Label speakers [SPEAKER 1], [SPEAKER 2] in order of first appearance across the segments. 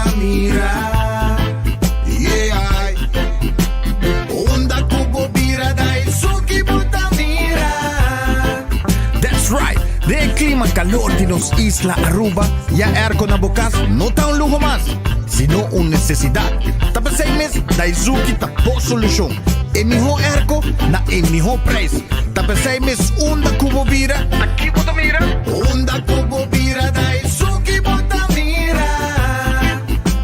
[SPEAKER 1] ta mira. Yeah. Unda ku bo bira Daisuki bo ta mira.
[SPEAKER 2] That's right! Den e clima calor di nos isla Aruba, ya airco na bo cas no ta un luho mas, sino un necesidad. Ta p'esey mes Daizuki ta bo solucion. E miho airco na e miho prijs. Ta p'esey mes unda cu bo bira, ta ki bo ta mira?
[SPEAKER 1] Unda cu bo bira Daizuki bo ta mira.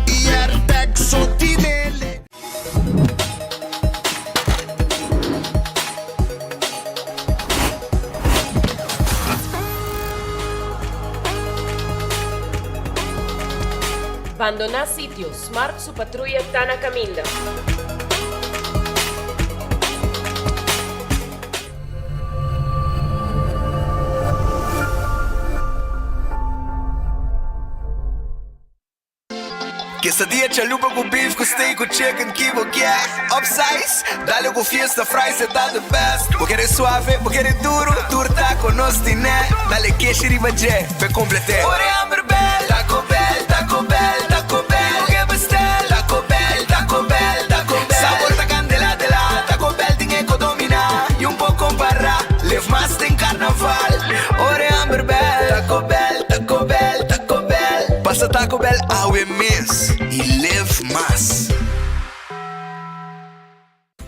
[SPEAKER 1] Y Airtec so tinele.
[SPEAKER 3] Bandoná sitio, Smart su patruya ta na kaminda.
[SPEAKER 4] Quesadilla chalupa cu beef cu steak cu chicken ki bo kier Upsize, dale cu fiesta fries e ta the best Bo kere suave, bo kere duro, tur taco nos tine Dale keshi riba dje, p'e complete Ora e hamber bel, Taco Bell, Taco Bell, Taco Bell Bo ke bestel, Taco Bell, Taco Bell, Taco Bell Sabor ta candela de la, Taco Bell tin e co domina Y un por compara, live mas den carnaval Ora e hamber bel, Taco Bell, Taco Bell, Taco Bell. Pasa Taco Bell awe mes y live mas.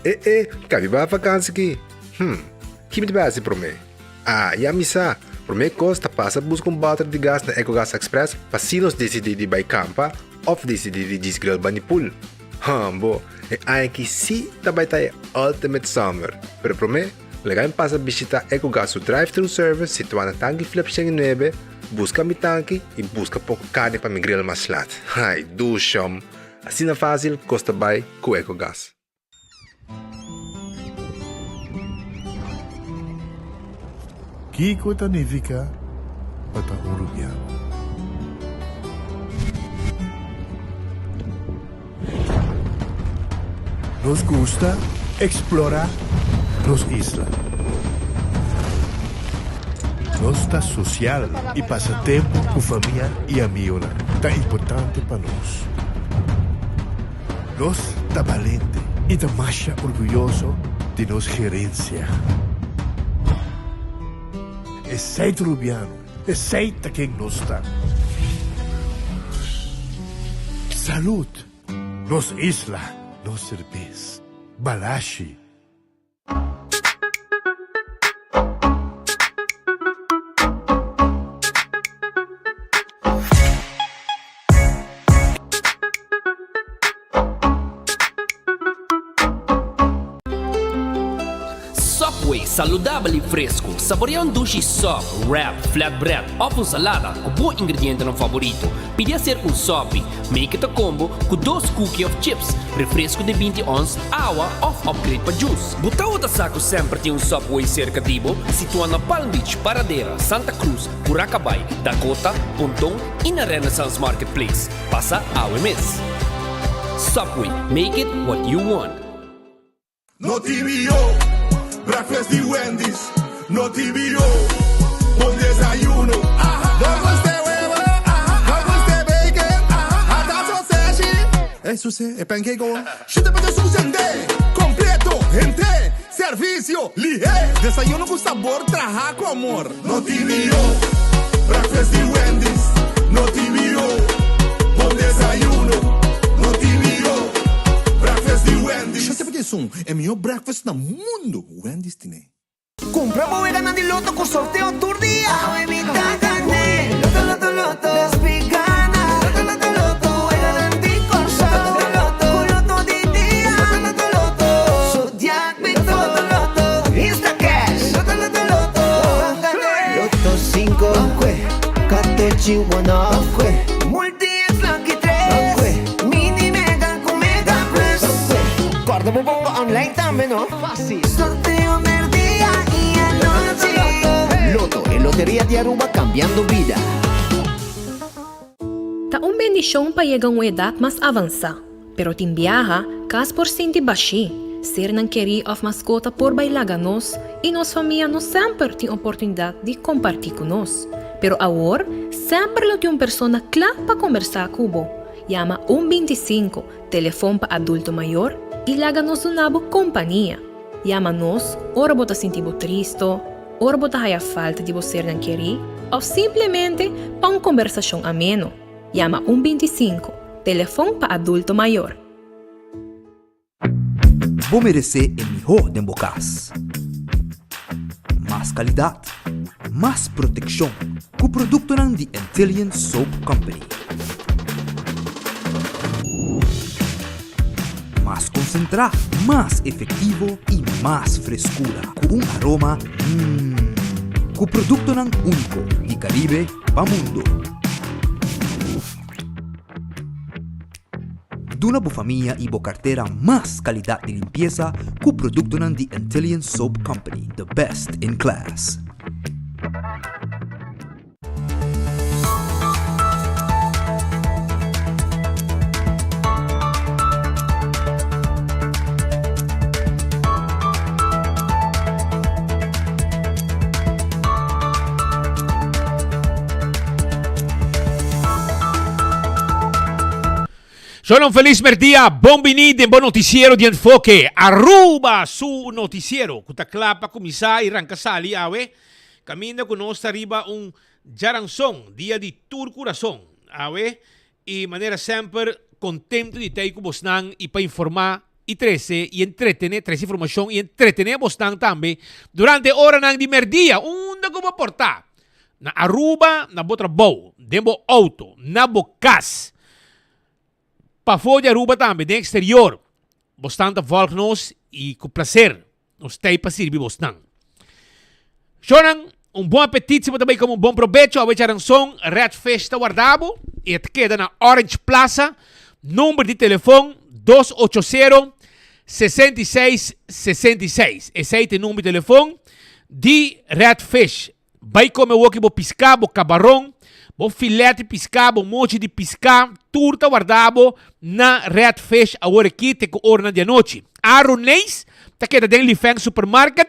[SPEAKER 5] E e, ka mi bai vakansi ki? Hm, ki mi ta bai hasi promé? Ah, ya mi sa! Promé kos ta pasa buska un bòter di gas na Ecogas Express pa si nos disidí di bai kampa òf disidí di djis grill bani pool. Hambo, e aña aki sí ta bai ta e ultimate summer! Pero promé, laga mi pasa bishitá Ecogas su drive-thru service situá na Tanki Flip 109, buska mi tanki i buska poko karni pa mi grill mas lat. Ai, dushom! Asina fásil kos ta bai ku Ecogas.
[SPEAKER 6] Kiko ta nifiká pa ta un rubiano? Nos gusta eksplorá nos isla. Nos ta sosial i pasa tempu ku famia i amigunan ta importante pa nos. Nos ta balente i ta masha orguyoso di nos gerensia. Esei ta Rubiano, esei ta ken nos ta. Salud! Nos isla, nos serbes. Balashi.
[SPEAKER 7] Subway, saludabel y fresco. Saborea un dushi sub, wrap, flatbread of un salada cu bo ingredientenan favorito. Pidi acerca un sopi. Make it a combo cu dos cookie of chips, refresco di binti ons, awa of upgrade pa juice. Bo tawata sa cu semper tin un Subway cerca di bo? Situa na Palm Beach, Paradera, Santa Cruz, Curacabai, Dakota, Ponton y na Renaissance Marketplace. Pasa awe mes. Subway, make it what you want.
[SPEAKER 1] No TBO, breakfast di Wendy's. No TBO, bon desayuno. No gusta e webo, no gusta e bacon, ata sausage. Ey suse, e pancake awor. Shete pa ta sucende, completo, hente, servicio, lihe. Desayuno cu sabor traha cu amor. No TBO, breakfast di Wendy's. No TBO, bon desayuno. No TBO, breakfast di Wendy's.
[SPEAKER 2] Shete pa esun, e mihó breakfast na mundo, Wendy's tine.
[SPEAKER 8] Cumpra bo weganan di loto cu sorteo tur dia. Awe mi ta gane. Loto, loto, loto. Despi gana. Loto, loto, loto. Weganan di Corsou. Loto, loto, Cu loto di dia. Loto, loto, loto. Zodiac Bito. Loto, loto, loto. Insta Cash. Loto, loto, loto. Gane. Loto cinco. Katochi one. Multi X Lucky tres. Mini Mega cu Mega Plus. Corda bo bongo online tambe no. Fácil. Sorteo merdia y anochi.
[SPEAKER 9] Lotto, e loteria di Aruba cambiando bida.
[SPEAKER 10] Ta un bendishon pa yega un edat mas avansá, pero tin biaha kas por sinti bashí, sernan kerí òf maskota por bai laga nos i nos famia no semper tin oportunidat di kompartí ku nos. Pero awor semper lo tin un persona kla pa kombersá ku bo. Yama un 25, telefon pa adulto mayor, i laga nos duna bo kompania. Yama nos ora bo ta sinti bo tristo, ora bo ta haya falta di bo sernan kerí òf simplemente pa un kombersashon ameno. Yama un 25, telefon pa adulto mayor.
[SPEAKER 11] Bo meresé e mihó den bo kas. Mas kalidat, mas protekshon ku produktonan di Antillian Soap Company. Mas konsentrá, mas efektivo i mas freskura ku un aroma mmm. Ku produktonan úniko di Karibe pa mundu. Duna bo famia y bo cartera mas calidad di limpieza cu productonan di Antillian Soap Company, the best in class.
[SPEAKER 12] Shalom feliz merdia, bon bini den bo noticiero di Enfoke Aruba su noticiero cu ta cla pa cuminsa y ranca sali awe caminda cu nos ta riba un djaranson, dia di tur curason awe y manera semper contento di ta ey cu bosnan y pa informa y trece y entretene, trece informacion y entretene bosnan tambe durante oranan di merdia unda cu bo por ta. Na Aruba, na bo trabou, den bo auto, na bo cas, pafó di Aruba tambe, den exterior, bosnan ta volg nos y cu placer nos ta ey pa sirbi bosnan. Shownan, un bon apetit si bo ta bay come un bon probecho, awe djaranson Red Fish ta warda bo y e ta keda na Orange Plaza, number di telefon dos ocho sero, 66 66. Esey ta e number di telefon di Red Fish. Bai come woki bo pisca, bo cabaron, bo filet di pisca, bo mochi di pisca, tur ta warda bo na Red Fish awor aki te cu oranan di anochi. Aroneis ta keda den Lifeng Supermarket.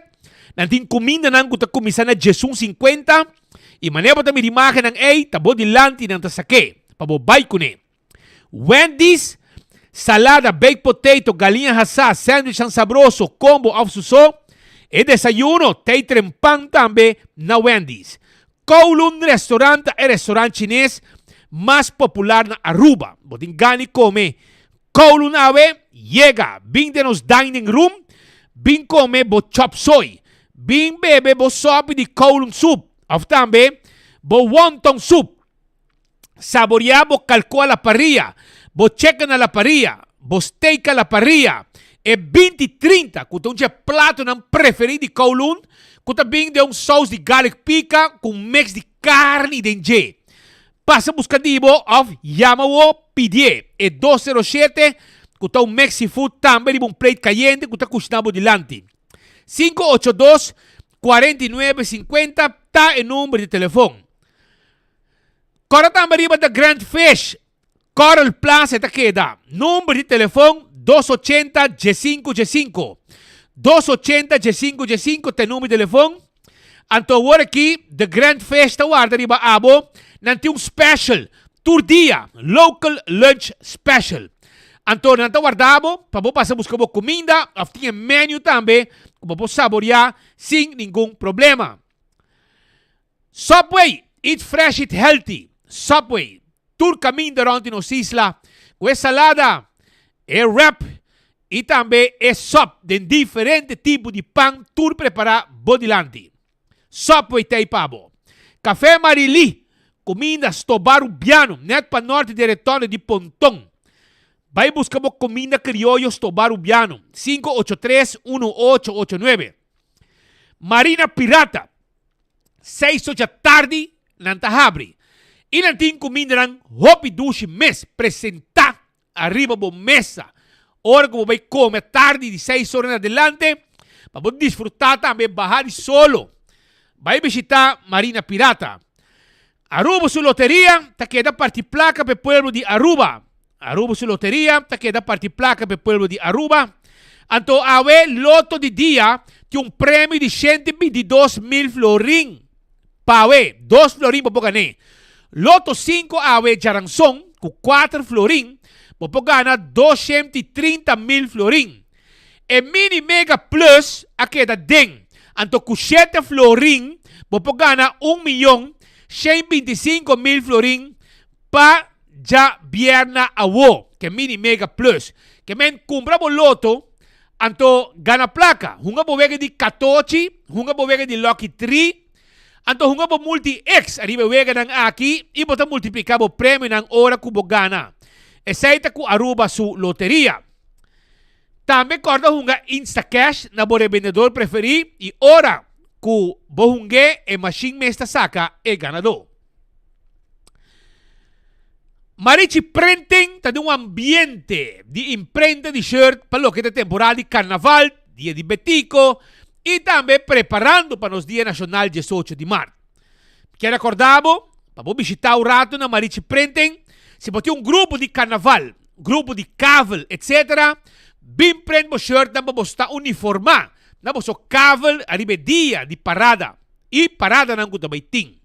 [SPEAKER 12] Nan tin cumindanan cu ta cuminsa na djesun cincuenta y manera bo ta mira imagennan ey ta bo dilanti nan ta sake pa bo bai cune. Wendy's, salada, baked potato, galiña hasá, sandwichnan sabroso, combo òf su so. E desayuno t'ei trempan tambe na Wendy's. Kowloon Restaurant ta e restaurant chines mas popular na Aruba. Bo tin gana di come Kowloon awe? Yega, bin den nos dining room, bin come bo chop soy, bin bebe bo sopi di Kowloon soup òf tambe bo wonton soup. Saboreá bo kalkó a la parrilla, bo chicken a la parrilla, bo steak a la parrilla, e 20 30 ku ta un dje platonan preferí di Kowloon ku ta bin den un sous di garlic pika ku un mix di karni den dje. Pasa buska di bo òf yama bo pidié e 207 ku ta un mix seafood tambe riba un plate kayente ku ta kushiná bo dilanti. 582 49 50 ta e number di telefon. Kòrda tambe riba The Grand Fish, Coral Plaza e ta keda. Number di telefon dos ochenta diesinku diesinku. Dos ochenta diesinku diesinku ta e number di telefon. Anto awor aki The Grand Fish ta warda riba abo. Nan tin un special tur dia, local lunch special. Anto nan ta warda bo pa bo pasa buska bo kuminda òf tin e menu tambe ku bo por saboreá sin ningun problema. Subway, eat fresh eat healthy, Subway, tur caminda rond di nos isla cu e salada, e wrap y tambe e sop den diferente tipo di pan tur prepara bo dilanti. Subway ta ey pa bo. Café Marily, cuminda stoba Rubiano net pa norte di e retorno di Ponton. Bay busca bo cuminda crioyo stoba Rubiano, 583 1889. Marina Pirata. Seis ocha tardi nan ta habri i nan tin kumindanan hopi dushi mes presentá ariba bo mesa. Ora ku bo bai kome tardi di seis ora en adelante pa bo disfrutá tambe baha di solo. Bai bishitá Marina Pirata. Aruba su loteria ta keda parti plaka pa e pueblo di Aruba. Aruba su loteria ta keda parti plaka pa e pueblo di Aruba. Anto awe loto di dia tin un premio di 122 mil florin. Pa awe, dos florin bo por gané. Loto 5 awe djaranson. Ku kuater florin bo por gana 230.000 florin. E Mini Mega Plus a keda den, anto ku shete florin bo por gana 1.125.000 florin pa djabièrna awo, ku e Mini Mega Plus. Ke men kumpra bo loto, anto gana plaka. Hunga bo wega di katochi, hunga bo wega di Lucky Tree, Anto hunga bo multi X ariba e weganan aki y bo ta multiplica bo premionan ora cu bo gana. Esey ta cu Aruba su loteria. Tambe corda hunga Instacash na bo rebendedor preferi y ora cu bo hunge e machine mes ta saca e ganador. Marichi Printing ta den un ambiente di imprenta di shirt pa loke ta temporada di Carnaval, Dia di Betico y tambe preparando pa nos Dia Nacional 18 di Mart. Mi kier acorda bo pa bo bishita un rato na Marichi Printing si bo tin un grupo di Carnaval, grupo di Kavel etc. Bin print bo shirtnan pa bo sta uniforma na boso Kavel ariba e dia di parada y paradanan cu ta bay tin.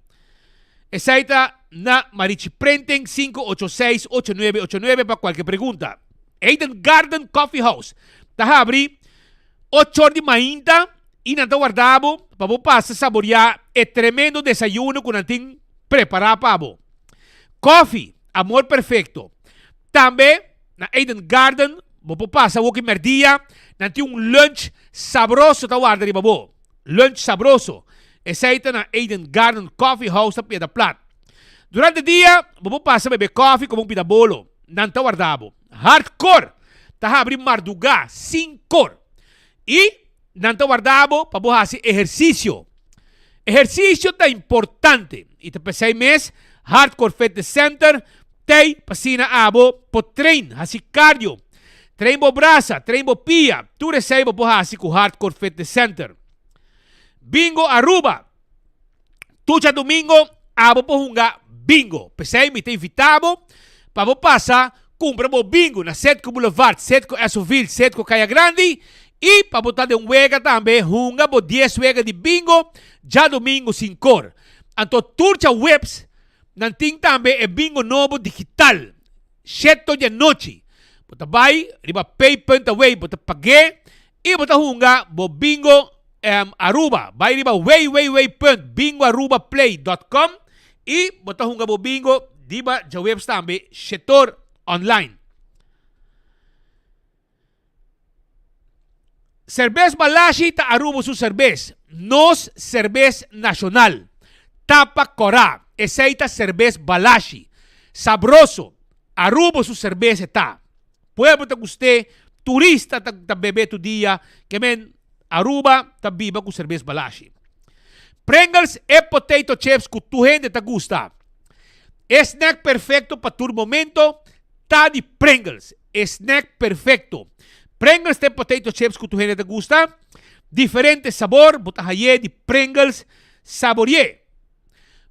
[SPEAKER 12] Esei ta na Marichi Printing 586 8989 pa kualke pregunta. Eden Garden Coffee House ta habri ocho or di mainta i nan ta warda bo pa bo pasa saboriá e tremendo desayuno ku nan tin prepará pa bo. Koffie, amor perfecto. Tambe na Eden Garden bo por pasa woki merdia, nan tin un lunch sabroso ta warda riba bo. Lunch sabroso. Esei ta na Eden Garden Coffee House na Piedra Plat. Durante dia, bo por pasa bebe kofi komo un pida bolo. Nan ta warda bo. Hardcore ta habri mardugá sinkor. I nan ta warda bo pa bo hasi ehersisio. Ehersisio ta importante i ta p'esei mes Hardcore Fitness Center t'ei pa asina abo por train, hasi cardio. Train bo brasa, train bo pia, tur esei bo por hasi ku Hardcore Fitness Center. Bingo Aruba! Tur djadumingo abo por hunga bingo. P'esei mi ta invita bo pa bo pasa kumpra bo bingo na Setco Boulevard, Setco Essoville, Setco Kaya Grandi i pa bo ta den wega tambe hunga bo dies wega di bingo djadumingo sin kor. Anto tur djaweps nan tin tambe e bingo nobo digital. Sheto di anochi. Bo ta bai riba pay punt away, bo ta pag'é i bo ta hunga bo bingo Aruba. Bai riba www.bingoarubaplay.com i bo ta hunga bo bingo riba djaweps tambe shetor online. Serbes Balashi ta Aruba su serbes, nos serbes nashonal. Tapa kòrá, esei ta serbes Balashi. Sabroso, Aruba su serbes e ta. Pueblo ta gust'é, turista ta ta bebe tur dia, ke men Aruba ta biba ku serbes Balashi. Pringles e potato chips ku tur hende ta gusta. E snack perfekto pa tur momento ta di Pringles. E snack perfecto. Pringles ta e potato chips cu tur hende ta gusta. Diferente sabor, bo ta haye di Pringles saborié.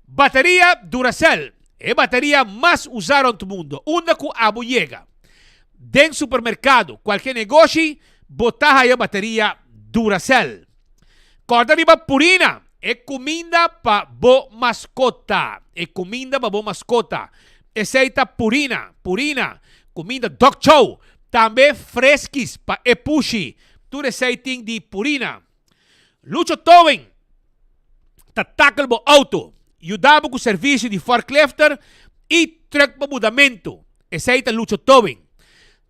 [SPEAKER 12] Bateria Duracell, e bateria mas usa rond mundo. Unda cu abo yega, den supermercado, cualke negoshi, bo ta haya bateria Duracell. Corda riba Purina, e cuminda pa bo mascota. E cuminda pa bo mascota. Esey ta Purina, Purina. Kuminda Dog Chow, tambe Freskis pa e pushi, tur esei tin di Purina. Lucho Towing ta tackle bo auto, yuda bo ku servisio di forklifter i truck pa mudamentu. Esei ta Lucho Towing.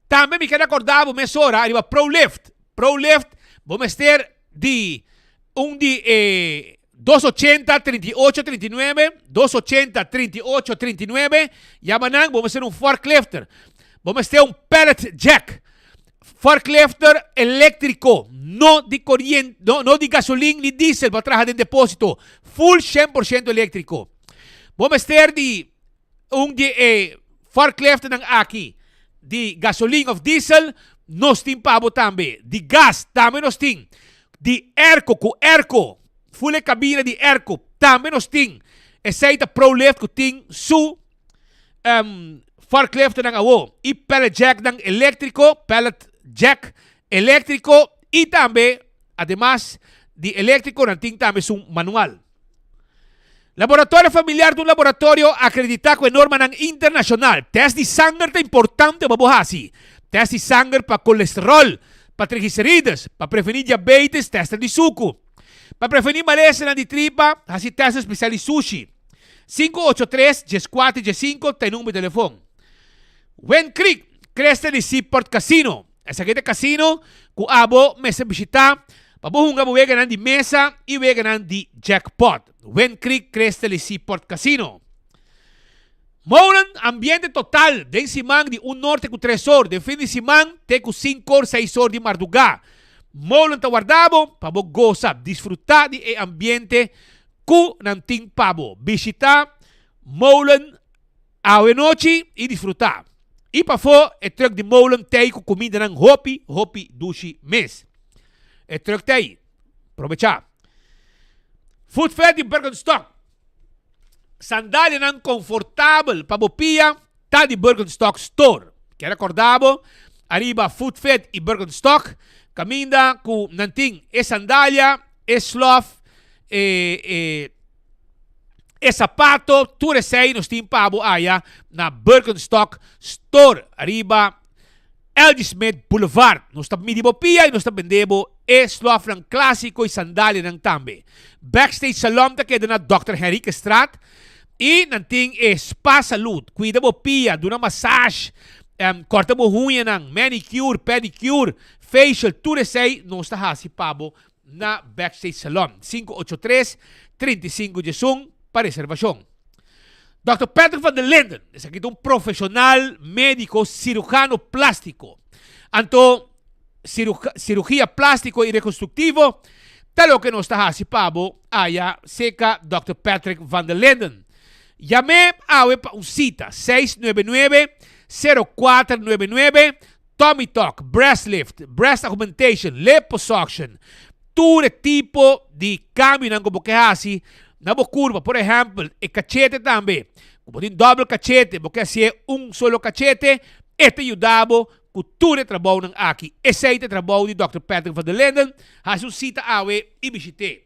[SPEAKER 12] Tambe mi keda korda bo mesora ariba Prolift. Prolift bo mester di un di e 280 38 39, 280 38 39, yama nan, bo mester un forklifter, bo mester un pallet jack, forklifter eléctrico, no di corriente, no, no di gasolin ni diesel pa traha den deposito, full 100% eléctrico. Bo mester di un di e forklifternan aki di gasolin of diesel, nos tin pa bo tambe. Di gas tambe nos tin. Di airco cu airco, full e cabina di airco tambe nos tin. Esey ta Prolift cu tin su um, forklifternan awo. Y pallet jacknan electrico, pallet jack electrico y tambe, ademas di electrico, nan tin tambe su manual. Laboratorio Familiar ta un laboratorio akreditá ku e normanan internashonal. Tèst di sanger ta importante pa bo hasi. Tèst di sanger pa kolesteròl, pa trigliserides, pa prevení diabetes, tèstnan di suku. Pa prevení malesanan di tripa, hasi tèstnan spesial di sushi. 583 14 15 ta e number di telefon. Wind Creek, Cresta di Seaport Casino. Esaki ta e casino cu abo mester bishita pa bo hunga bo weganan di mesa y weganan di jackpot. Wind Creek Crystal y Seaport Casino. Molen, ambiente total den siman di un nor te cu tres or, den fin di siman te cu cinco or, seis or di marduga. Molen ta warda bo pa bo gosa, disfruta di e ambiente cu nan tin pa bo. Bishita Molen Awe nochi y disfruta. Y pafó e truck di molen tey cu cumindanan hopi hopi dushi mes. E truck tey. Probecha. Food Fair di Birkenstock. Sandalianan confortabel pa bo pia ta di Birkenstock Store. Kier acorda bo ariba Food Fair y Birkenstock caminda cu nan tin e sandalia, e slof, e e. E sapato, tur esei nos tin pa bo aya na Birkenstock Store ariba LG Smith Boulevard. Nos ta midi bo pia y nos ta bende bo e slofnan clasico y sandalianan tambe. Backstage Salon ta keda na Dòkter Henriquezstraat y nan tin e Spa Salud. Cuida bo pia, duna massage, corta bo huñanan, manicure, pedicure, facial, tur esei nos ta haci pa bo na Backstage Salon, 583 35 11 pa reservacion. Dòkter Patrick van der Linden, esaki ta un profesional medico cirujano plastico. Anto cirugia plastico y reconstructivo ta loke nos ta haci pa bo aya seca Dòkter Patrick van der Linden. Yam'é awe pa un cita, 699 0499 Tummy tuck, breast lift, breast augmentation, liposuction, tur e tipo di cambionan cu bo ke haci na bo curva. Por ehempel, e cachete tambe. Cu bo tin dobbel cachete, bo ke hacié un solo cachete, e ta yuda bo cu tur e trabounan aki. Esey ta e trabou di Dòkter Patrick van der Linden. Haci un cita awe y bishit'é.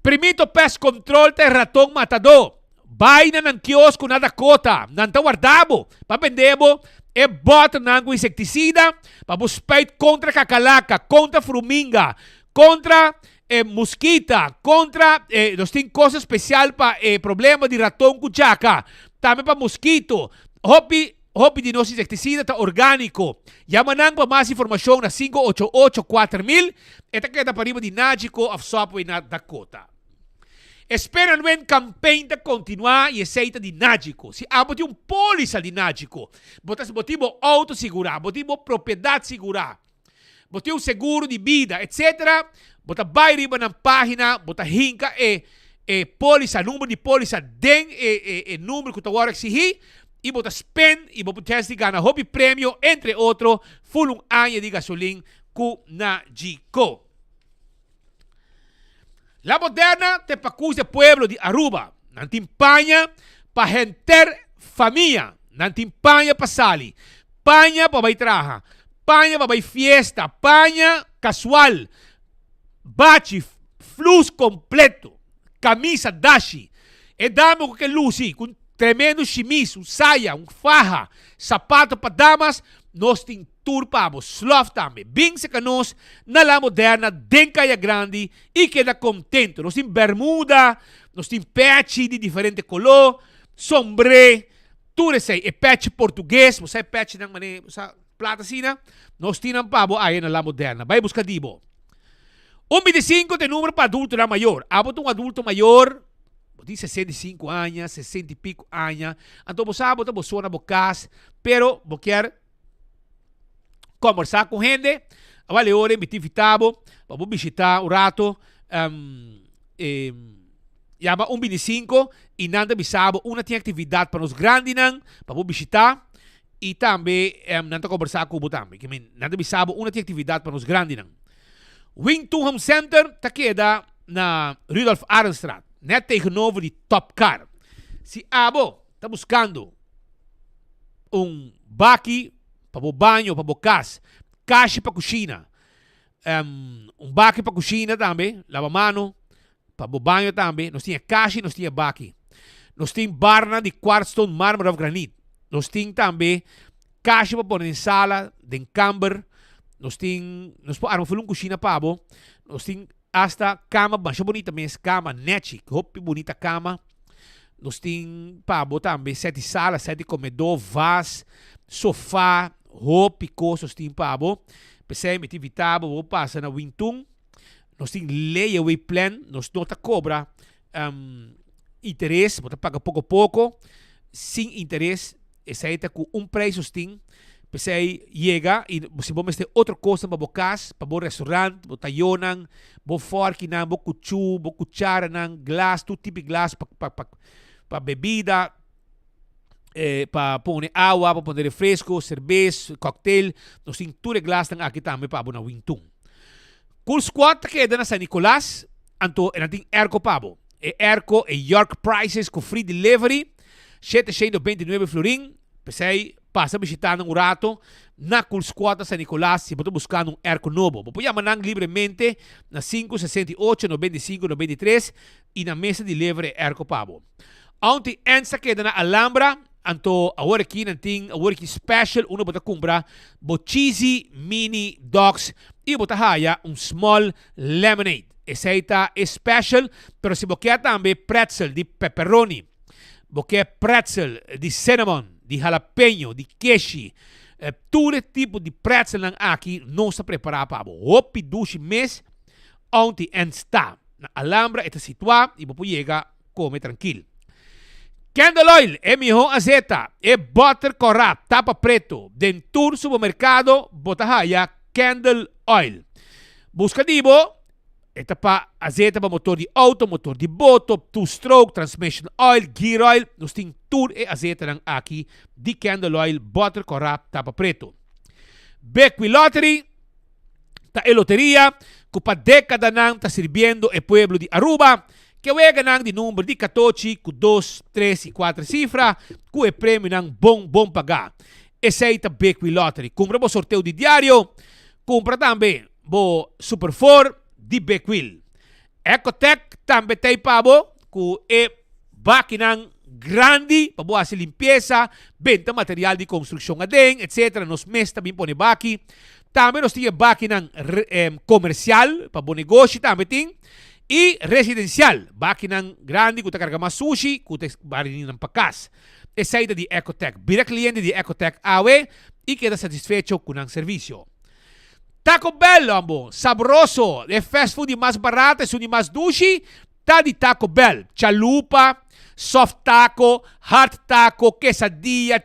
[SPEAKER 12] Primito Pest Control ta e raton matadó. Bai na nan kiosko na Dakota. Nan ta warda bo pa bende bo e bòternan ku insektisida pa bo spuit kontra kakalaka, kontra fruminga, kontra e muskita, kontra e nos tin kos spesial pa e problema di raton ku djaka, tambe pa moskito. Hopi Hopi di nos insektisida ta orgániko. Yama nan pa mas informashon na 588 4000. E ta keda pariba di Nagico òf Subway na Dakota. E Spend and Win campaign ta kontinuá i esei ta di Nagico. Si abo tin un pólisa di Nagico, bo ta bo tin bo outo sigurá, bo tin bo propiedat sigurá, bo tin un seguro di bida, etcetera, bo ta bai riba nan página, bo ta hinka e e pólisa, number di pólisa den e e e number ku ta wòrdu eksigí i bo ta spend i bo por chèns di gana hopi premio, entre otro, ful un aña di gasolin ku Nagico. La Moderna ta e pakus di e pueblo di Aruba. Nan tin paña pa henter famia. Nan tin paña pa sali, paña pa bai traha, paña pa bai fiesta, paña kasual, bachi, flus kompleto, kamisa dashi. E dama ku ke lusi ku un tremendo shimis, un saya, un faha, sapato pa damas, nos tin Tur pa bo slof tambe. Bin seka nos na La Moderna den Kaya Grandi i keda kontento. Nos tin bermuda, nos tin pechi di diferente koló, sombré, tur esei. E pechi portugues, bo sa e pechinan manera bo sa plat asina? Nos tin nan pa bo aya na La Moderna. Bai buska di bo. Un bintisinko ta e numero pa adultonan mayor. Abo ta un adulto mayor, bo tin 65 aña, 60 i piko aña, anto bo sa bo ta bo so na bo kas, pero bo kier Kombersá ku hende, a bale ora mi ta invitá bo pa bo bishitá un rato e yama un bini sinku i nan ta bisa bo unda tin aktividat pa nos grandinan pa bo bishitá i tambe nan ta kombersá ku bo tambe. Ke men nan ta bisa bo unda tin aktividat pa nos grandinan. Wing Tun Home Center ta keda na Rudolf Arendstraat, nèt tegenover di Top Car. Si abo ta buskando un baki pa bo baño, pa bo kas, kashi pa kushina, un baki pa kushina tambe, laba mano, Pa bo baño tambe, nos tin e kashi, nos tin e baki. Nos tin barnan di kwartstone, marmer of granit. Nos tin tambe kashi pa pone den sala, den kamber. Nos tin, nos por arma ful un kushina pa bo. Nos tin hasta kama masha bunita mes, kama nechi, hopi bunita kama. Nos tin pa bo tambe set di sala, set di komedó, vas, sofá, hopi kos nos tin pa bo. P'esei mi ta invitá bo, bo pasa na Wintun. Nos tin layaway plan, nos no ta cobra um, interes, bo ta paga poco poco, sin interes, esei ta cu un prijs nos tin, pesei yega y si bo mester otro cosnan pa bo cas, pa bo restaurant, bo tayonan, bo forkinan, bo cuchu, bo cucharanan, glas, tur tipo di glas pa, pa, pa, pa bebida, eh, pa pone awa, pa pone refresco, cerbes, cocktail, nos tin tur e glasnan aki tambe pa bo na Wintun. Cool Squad ta keda na San Nicolas, anto e nan tin airco pa bo. E airco e York Prices cu free delivery, 729 florin. P'esey pasa bishita nan un rato na Cool Squad na San Nicolas si bo ta buscando un airco nobo. Bo por yama nan libremente na 568 95 93 y nan mes ta deliver e airco pa bo. Aunty Anne's ta keda na Alhambra, anto awor aki nan tin awor aki special unda bo ta cumpra bo cheesy mini dogs y bo ta haya un small lemonade. Esey ta e special, pero si bo kier tambe pretzel di pepperoni, bo kier pretzel di cinnamon, di jalapeño, di keshi, tur e tipo di pretzelnan aki nos ta prepara pa bo. Hopi dushi mes Aunty Anne's ta. Na Alhambra e ta situa y bo por yega Come trankil. Candle oil, e mihó azeta, e butter kòrá, tapa preto. Den tur supermerkado bo ta haya candle oil. Buska di bo, e ta pa azeta pa motor di outo, motor di boto, two stroke, transmission oil, gear oil. Nos tin tur e azetanan aki di candle oil, butter kòrá, tapa preto. Bequi Lottery. Ta e loteria cu pa decadanan ta sirbiendo e pueblo di Aruba, ke weganan di number di catochi cu dos, tres y cuater cifra cu e premionan bon bon paga. Esey ta Bequi Lottery. Cumpra bo sorteo di diario, cumpra tambe bo Super Four di Bequil. Ecotec tambe ta ei pa bo ku e bakinan grandi pa bo hasi limpiesa, benta material di konstrukshon aden, etc. Nos mes ta bin pone baki. Tambe nos tin e bakinan komersial pa bo negoshi tambe tin i residensial, bakinan grandi ku ta karga mas sushi ku ta bari nan pa kas. Esei ta di Ecotec. Bira kliente di Ecotec awe i keda satisfecho ku nan servisio. Taco Bell, hombo, sabroso! E fast food di mas barato, esun di mas dushi, ta di Taco Bell. Chalupa, soft taco, hard taco, quesadilla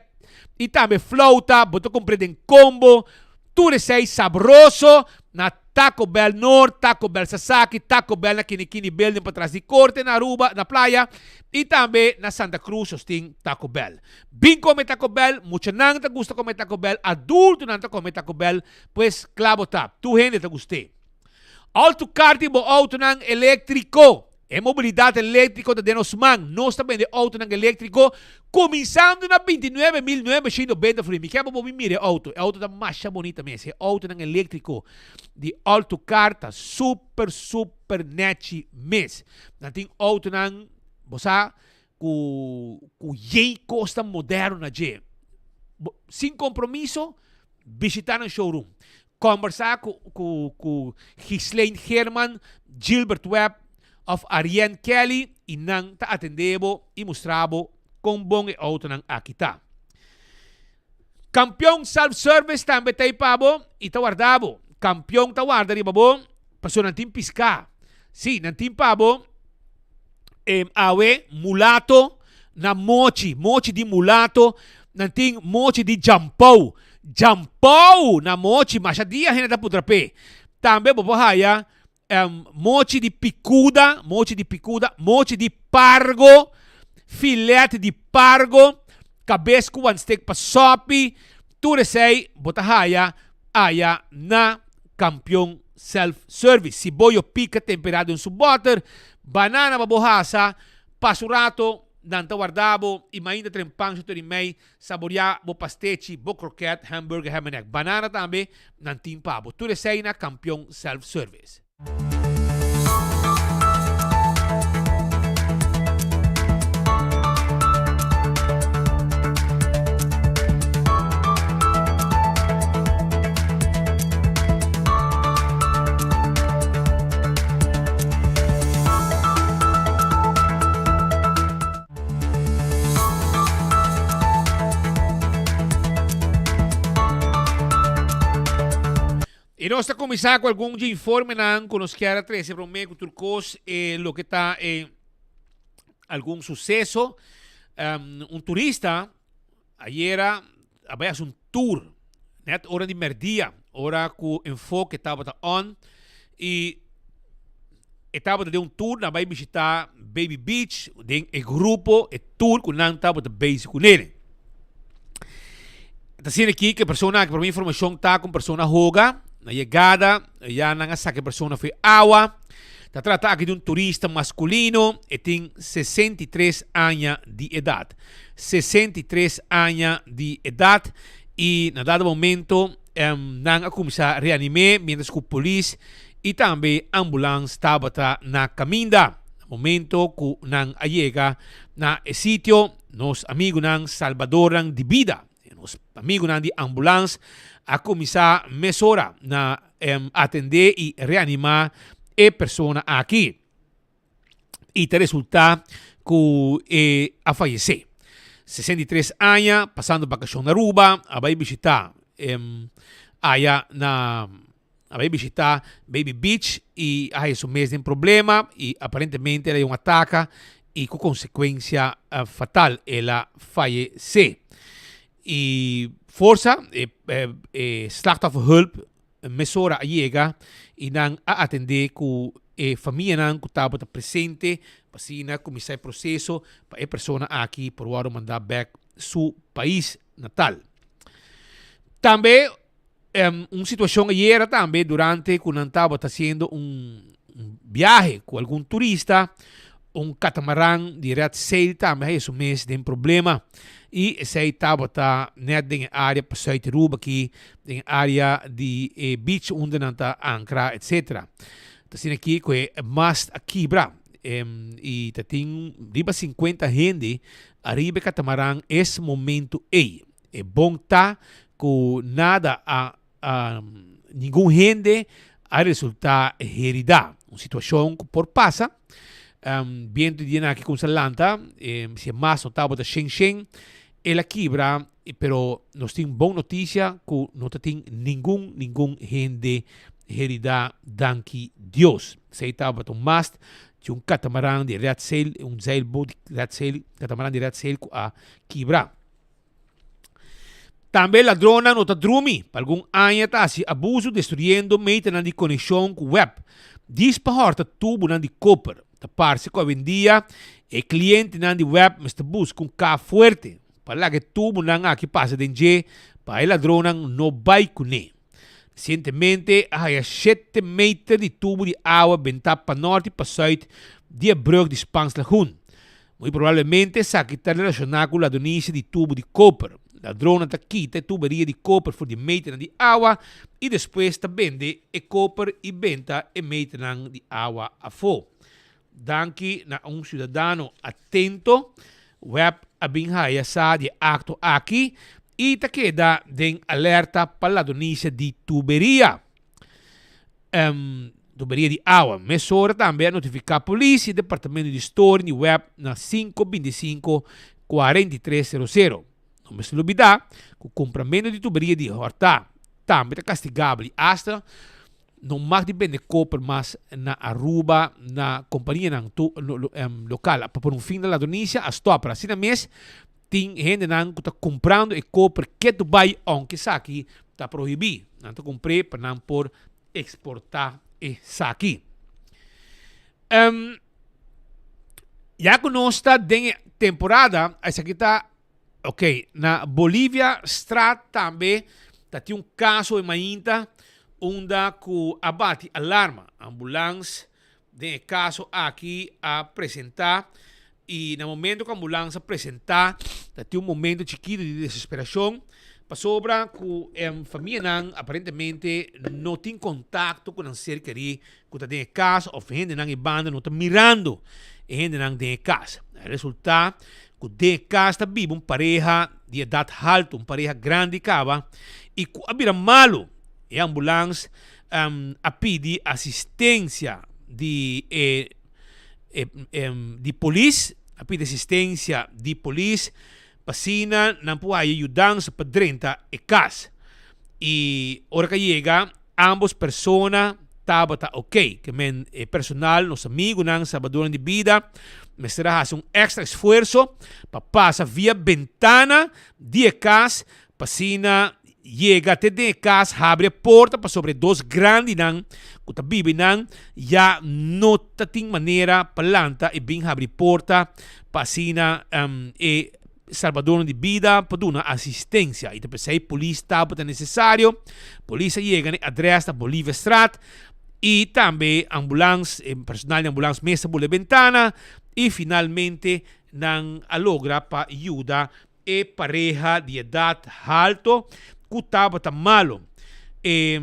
[SPEAKER 12] y tambe flauta, bo ta cumpre den combo. Tur esey sabroso na Taco Bell Noord, Taco Bell Sasaki, Taco Bell na Kinikini Building patras di Corte na Aruba, na Playa, y tambe na Santa Cruz nos tin Taco Bell. Bin come Taco Bell, muchanan ta gusta come Taco Bell, adultonan ta come Taco Bell, pues cla bo ta, tur hende ta gust'é. Alto car tin bo autonan electrico. E mobilidad electrico ta den nos man. Nos ta bende autonan electrico cuminsando na 29.990 florin. Mi kier pa bo bin mira e auto. E auto ta masha bonita mes. E autonan electrico di Alto Car ta super super nechi mes. Nan tin autonan, bo sa, ku ku yei kosnan moderno na dje. Bo sin kompromiso bishita nan showroom. Kombersá ku ku ku Ghislaine Geerman, Gilbert Webb òf Arienne Kelly i nan ta atendé bo i mustra bo kon bon e outonan aki ta. Kampion Self Service tambe ta ei pa bo i ta warda bo. Kampion ta warda riba bo pasobra nan tin piská. Sí, nan tin pa bo. Awe mulato na mochi, mochi di mulato, nan tin mochi di jampou, jampou na mochi, masha dia hende ta putra p'e. Tambe bo por haya mochi di picuda, mochi di picuda, mochi di pargo, filet di pargo, cabes cu wan steak pa sopi, tur esey bo ta haya aya na Campeon Self Service. Si bo yo pica tempera den su boter, banana pa bo hasa, pasa un rato, nan ta warda bo y mainta tren pan su tori mei, saborea bo pastechi, bo kroket, hamburger, ham and egg. Banana tambe nan tin pa bo. Tur esey na Campeon Self Service. I nos ta kuminsá ku algun dje informenan ku nos kier a trese promé ku tur kos e loke ta e algun suseso. Un turista ayera a bai hasi un tour net ora di merdia, ora ku Enfoke tabata on i e tabata den un tour nan a bai bishita Baby Beach den e grupo e tour ku nan tabata bezig kuné. Ta asina aki ku e persona aki, prome informashon ta ku un persona hoga na yegada ya nan a saka e persona for e awa. Ta trata aki di un turista maskulino, e tin 63 aña di edat. 63 aña di edat i na dado momento nan a kuminsá reanim'é miéntras ku polis i tambe ambulans tabata na kaminda. Na momento ku nan a yega na e sitio, nos amigunan salbadornan di bida, nos amigunan di ambulans a kuminsá mesora na atendé i reanimá e persona aki. I ta resultá ku e a fayesé. 63 aña, pasando bakashon na Aruba, a bai bishitá aya na a bai bishitá Baby Beach i a haya su mes den problema i aparentemente el a haya un ataka i ku konsekuensia fatal el a fayesé. I forsa e e slachtofferhulp mesora a yega i nan a atendé ku e famianan ku tabata presente pa asina kuminsá e proseso pa e persona aki por wòrdu mandá bèk su pais natal. Tambe un situashon ayera tambe durante ku nan tabata hasiendo un biahe ku algun turista, un katamaran di Red Sail tambe haya su mes den problema i esei tabata nèt den e área pa Zuid Aruba aki den e área di e beach unda nan ta ankra etcetera. Ta asina aki ku e mast a kibra i ta tin riba sinkuenta hende ariba e katamaran es momento ei. E bon ta ku nada a ningun hende a resultá heridá. Un situashon ku por pasa. Bientu di dianan aki kumsa lanta, si e mas no tabata shen shen, el a kibra, pero nos tin bon notisia ku no ta tin ningun ningun hende heridá, danki Dios. Esei tabata un mast di un katamaran di Red Sail, un zeilboot di Red Sail, katamaran di Red Sail ku a kibra. Tambe ladronnan no ta drumi. Pa algun aña ta hasi abuso destruyendo meternan di konekshon ku web. Dis pa hòrta tubunan di koper. Ta parse ku awendia e klientenan di web mester buska un kaf fuerte pa laga e tubunan aki pasa den dje pa e ladronnan no bai kuné. Resientemente a haya shete meter di tubu di awa bentá pa nòrt i pa sùit di e brùg di Spaans Lagoen. Muy probablemente esaki ta relashoná ku ladronisia di tubu di koper. Ladronnan ta kita e tuberia di koper for di meternan di awa i despues ta bende e koper i benta e meternan di awa afó. Danki na un siudadano atento, web a bin haya sa di e akto aki i ta keda den alerta pa ladronisia di tuberia. Tuberia di awa. Mesora tambe a notifiká polis i departamento di storing di web na sinku bintisinko 43 sero sero. No mester lubidá ku kumpramentu di tuberia di hòrtá tambe ta kastigabel i asta no mag di bende koper mas na Aruba na kompanianan lokal. Pa pone un fin na ladronisia a stòp, pero asina mes Tin hendenan ku ta kumprando e koper ketu bai ounke esaki ta prohibí. Nan ta kumpr'é pa nan por eksportá esaki. Um, ya ku nos ta den e temporada, esaki ta, ok, na Bolivia Straat tambe ta tin un kaso e mainta unda ku a bati alarma. Ambulans Den e kaso aki a presentá i na momento ku ambulans a presentá ta tin un momento chikitu di desesperashon pasobra ku e famianan aparentemente no tin kontakto ku nan ser kerí ku ta den e kas òf hendenan e banda no ta mirando e hendenan den e kas. A resultá ku den e kas ta biba un pareha di edat haltu, un pareha grandi kaba i ku a bira malu. E ambulans a pidi asistencia di e di polis, a pidi asistencia di polis pa asina nan por haya yudansa pa drenta e cas. Y ora cu a yega. Ambos persona tabata ok. Ke men e personal, nos amigunan, salbadornan di bida, mester a hasi un extra esfuerso pa pasa via bentana di e kas pa asina yega te den e kas, habri e porta pasobra e dos grandinan ku ta biba einan ya no ta tin manera pa lanta i bin habri porta pa asina e Salbadornan di bida pa duna asistencia y ta pesey polis tabata necesario. Polis a yega na e adres na Boliviastraat y tambe ambulans, e personal di ambulans mes a bula e bentana y finalmente nan a logra pa yuda e pareha di edad halto cu tabata malo. E.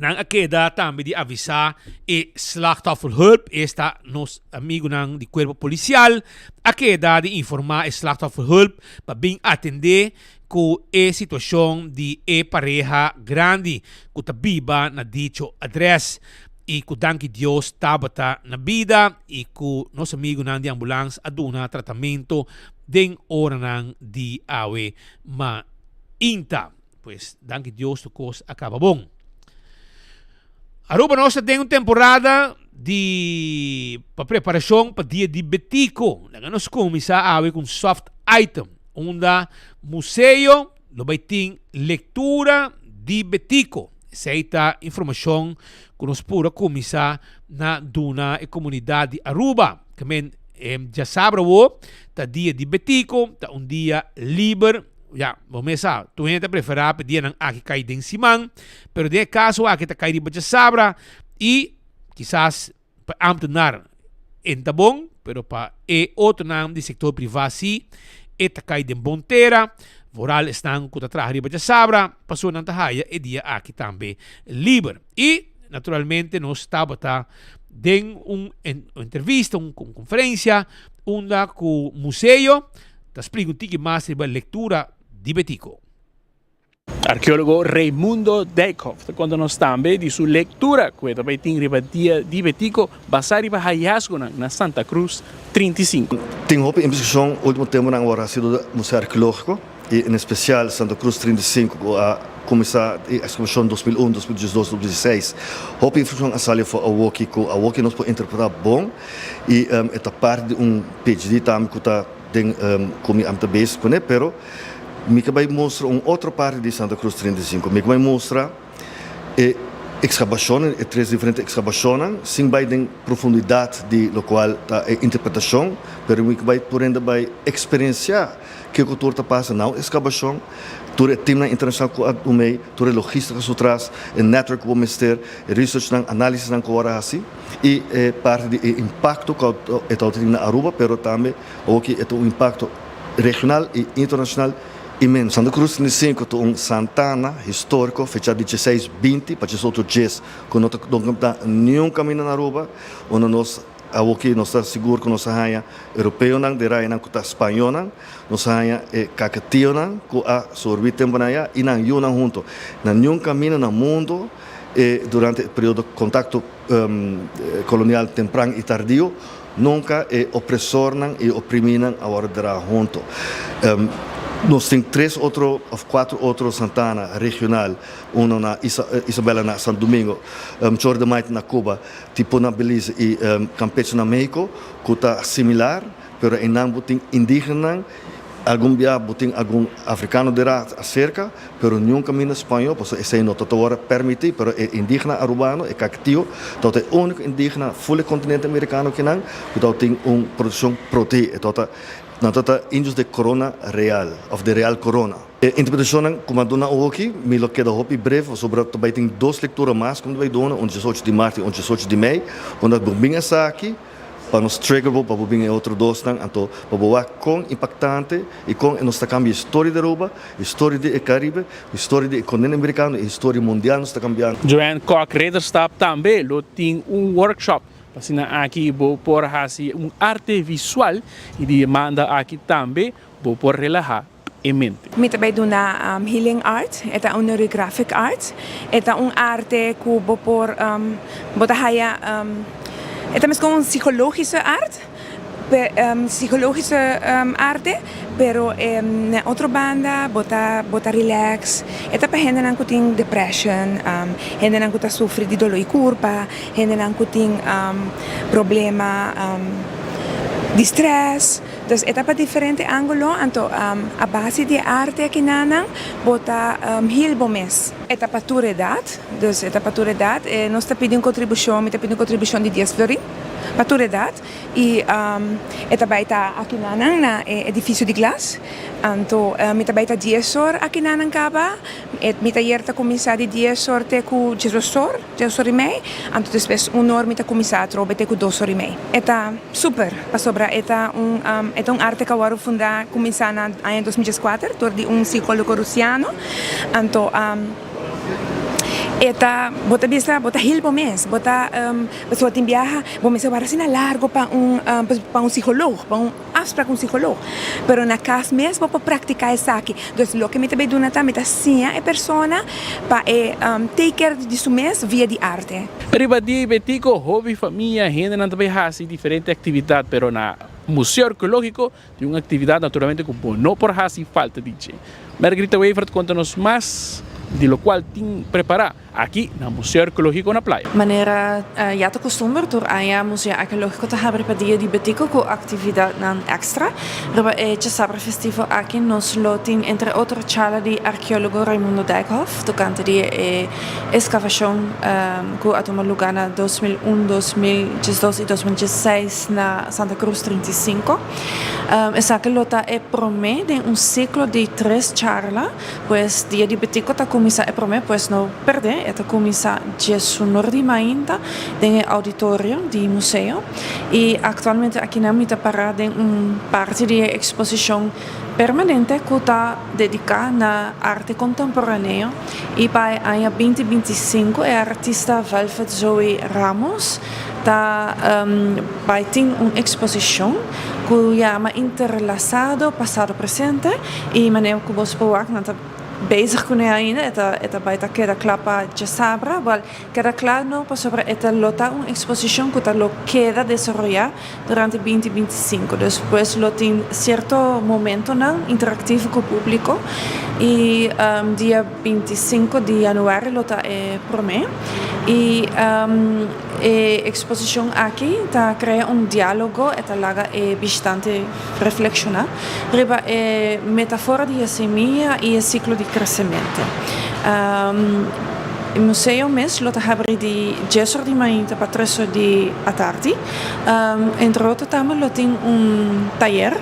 [SPEAKER 12] Nan a keda tambe di avisá e Slachtofferhulp, esta nos amigunan di Cuerpo Policial, a keda di informá e Slachtofferhulp pa bin atendé ku e situashon di e pareha grandi ku ta biba na dicho adrès i ku danki Dios tabata na bida i ku nos amigunan di ambulans a duna tratamento den oranan di awe mainta. Pues danki Dios tur kos a kaba bon. Aruba nos ta den un temporada di pa preparashon pa dia di Betico. Laga nos kuminsá awe ku un soft item unda museo lo bai tin lektura di Betico. Esei ta informashon ku nos pura kuminsá na duna e komunidat di Aruba. Ke men djasabra awo ta dia di Betico, ta un dia liber. Ya, bo mes sa, tur hende ta preferá pa e dianan aki kai den siman, pero den e kaso aki ta kai riba djasabra i kisas pa e ámtenar e no ta bon, pero pa e otronan di sektor privá sí e ta kai den bon tera, vooral esnan ku ta traha riba djasabra, pasobra nan ta haya e dia aki tambe liber. I naturalmente nos tabata den un entrevista, un konferensia unda ku museo Ta splika un tiki mas riba lektura di Betico.
[SPEAKER 13] Arkeólogo Raymundo Dijkhoff ta konta nos tambe di su lektura ku e ta bai tin riba Dia di Betico basá riba hayasgonan na Santa Cruz 35.
[SPEAKER 14] Tin hopi investigashon ultimo temponan awor hasido di Museo Arkeológiko i en espesial Santa Cruz 35 ku a kuminsá e ekskavashon 2001, 2012, 2016. Hopi informashon a sali afó awoki ku awoki nos por interpretá bon i e ta parti di un PhD tambe ku ta Den ku mi ta bezig kuné, pero mi ke bai mustra un otro parti di Santa Cruz 35. Mi ke bai mustra e ekskabashonnan, e tres diferente ekskabashonnan, sin bai den profundidat di lokual ta e interpretashon, pero mi ke bai por hende bai eksperensiá kiko tur ta pasa na un ekskabashon, tur e timnan internashonal ku a dumei, tur e logistika su tras, e network ku bo mester, e researchnan, análisisnan ku wòrdu hasi. I e parti di e impakto ku e ta tin na Aruba, pero tambe awoki e ta un impakto regional i internashonal inmenso. Santa Cruz 35 ta un santana históriko fechá di dieseis binti pa diesocho djes ku no ta dokumentá niun kaminda na Aruba, unda nos awoki nos ta sigur ku nos a haña europeonan den rayanan ku ta spañónan, nos a haña e kakationan ku a sorbí tempunan ayá i nan yunan hunto. Na niun kaminda na mundu E durante e periodo kontakto kolonial tempran i tardio, nunka e opresornan i oprimínan a wòrdu derá huntu. Nos tin tres otro òf kuater otro santana regional, uno na Isabela na Santo Domingo, Chorro de Maite na Cuba, Tipú na Belize i Campeche na Mexico, ku ta similar, pero einan bo tin indígenanan. Algun bia bo tin algun africano dera acerca, pero niun caminda spaño, pasobra esey no ta tabata permiti, pero e indigena Arubano, e Caquetio, tabata e unico indigena full e continente americano kinan cu tabata tin un proteccion protegi. E tabata, nan tabata indios de corona real, of de real corona. E interpretacionnan cu mi a duna awoki, mi lo keda hopi breve, pasobra ta bay tin dos lectura mas cu mi ta bay duna, un diesocho di maart y un diesocho di mei, unda bo bin esaki, Pa nos trigger bo pa bo bin e otro dosnan, anto pa bo wak kon impaktante i kon e nos ta kambia historia di Aruba, historia di e Karibe, historia di e kontinente amerikano i historia mundial nos ta kambiando.
[SPEAKER 13] Joanne Kok Ridderstap tambe lo tin un workshop pa asina aki bo por hasi un arte visual i di e manda aki tambe bo por relaha e mente.
[SPEAKER 15] Mi ta bay duna healing art, e ta un neurographic art. E ta un arte cu bo por, bo ta haya, e ta mescon un psicologische art. Psicologische arte, pero na otro banda bo ta bo ta relax. E ta pa hendenan cu tin depression, hendenan cu ta sufri di dolor di curpa, hendenan cu tin problema di stress. Dus e ta pa diferente angulo, anto a base di e arte akinanan bo ta heal bo mes. E ta pa tur edad, dus e ta pa tur edad. Nos ta pidi un contribucion, mi ta pidi un contribucion di dies florin pa tur edad. Y e ta bay ta akinanan na e edificio di glas. Anto mi ta bay ta dies or akinanan caba. E mi tayer ta cuminsa di dies or te cu diesdos or, diesdos or y mei. Anto despues un or mi ta cuminsa atrobe te cu dos or y mei. E ta super pasobra e ta un e ta un arte cu a worde funda cuminsa na aña 2014 door di un psicologo Rusiano. Anto e ta bo ta bisa bo ta heal bo mes bo ta. Pasobra tin biaha bo mester wara asina largo pa un pa un psicoloog, pa un afspraak cu un psicoloog. Pero na cas mes bo por practica esaki. Dus loke mi ta bay duna ta mi ta siña e persona pa e take care di su mes via di arte.
[SPEAKER 13] Riba dia y betico, hopi famia, hendenan ta bay haci diferente actividad, pero na Museo Arqueologico tin un actividad naturalmente cu bo no por haci falta di dje. Margarita Wever ta conta nos mas di locual tin prepara. Aki na Museo Arkeológiko na Playa.
[SPEAKER 16] Manera ya ta kustumber, tur aña Museo Arkeológiko ta habri pa Dia di Betico ku aktividatnan èkstra. Riba e djasabra festivo aki nos lo tin entre otro charla di arkeólogo Raimundo Dijkhoff tokante di e eskavashon ku a tuma lugá na 2001, 2012 i 2016 na Santa Cruz 35. Esaki lo ta e promé den un siklo di tres charla. Pues dia di Betico ta cuminsa e prome, pues no perde, e ta cuminsa diesunor di mainta den e auditorio di museo y actualmente akinan mi ta para den un parti di e exposicion permanente cu ta dedica na arte contemporaneo y pa e aña binti 25 e artista Velvet Zoe Ramos ta bay tin un exposicion cu yama Interlazado Pasado Presente. Y manera cu boso por wak nan ta bezig cune ainda, e ta e ta bay ta keda cla pa djasabra. Wel, keda cla no pasobra e ta lo ta un exposicion cu ta lo keda desaroya durante binti 25. Dus pues lo tin cierto momentonan interactivo cu publico y dia 25 di januari lo ta e prome. Y e exposicion aki ta crea un dialogo, e ta laga e bishitante Reflekshoná riba e metafora di e semia i e siklo di kresemente. E museo mes lo ta habri di dies or di mainta pa tres or di atardi. Entre otro tambe lo tin un tayer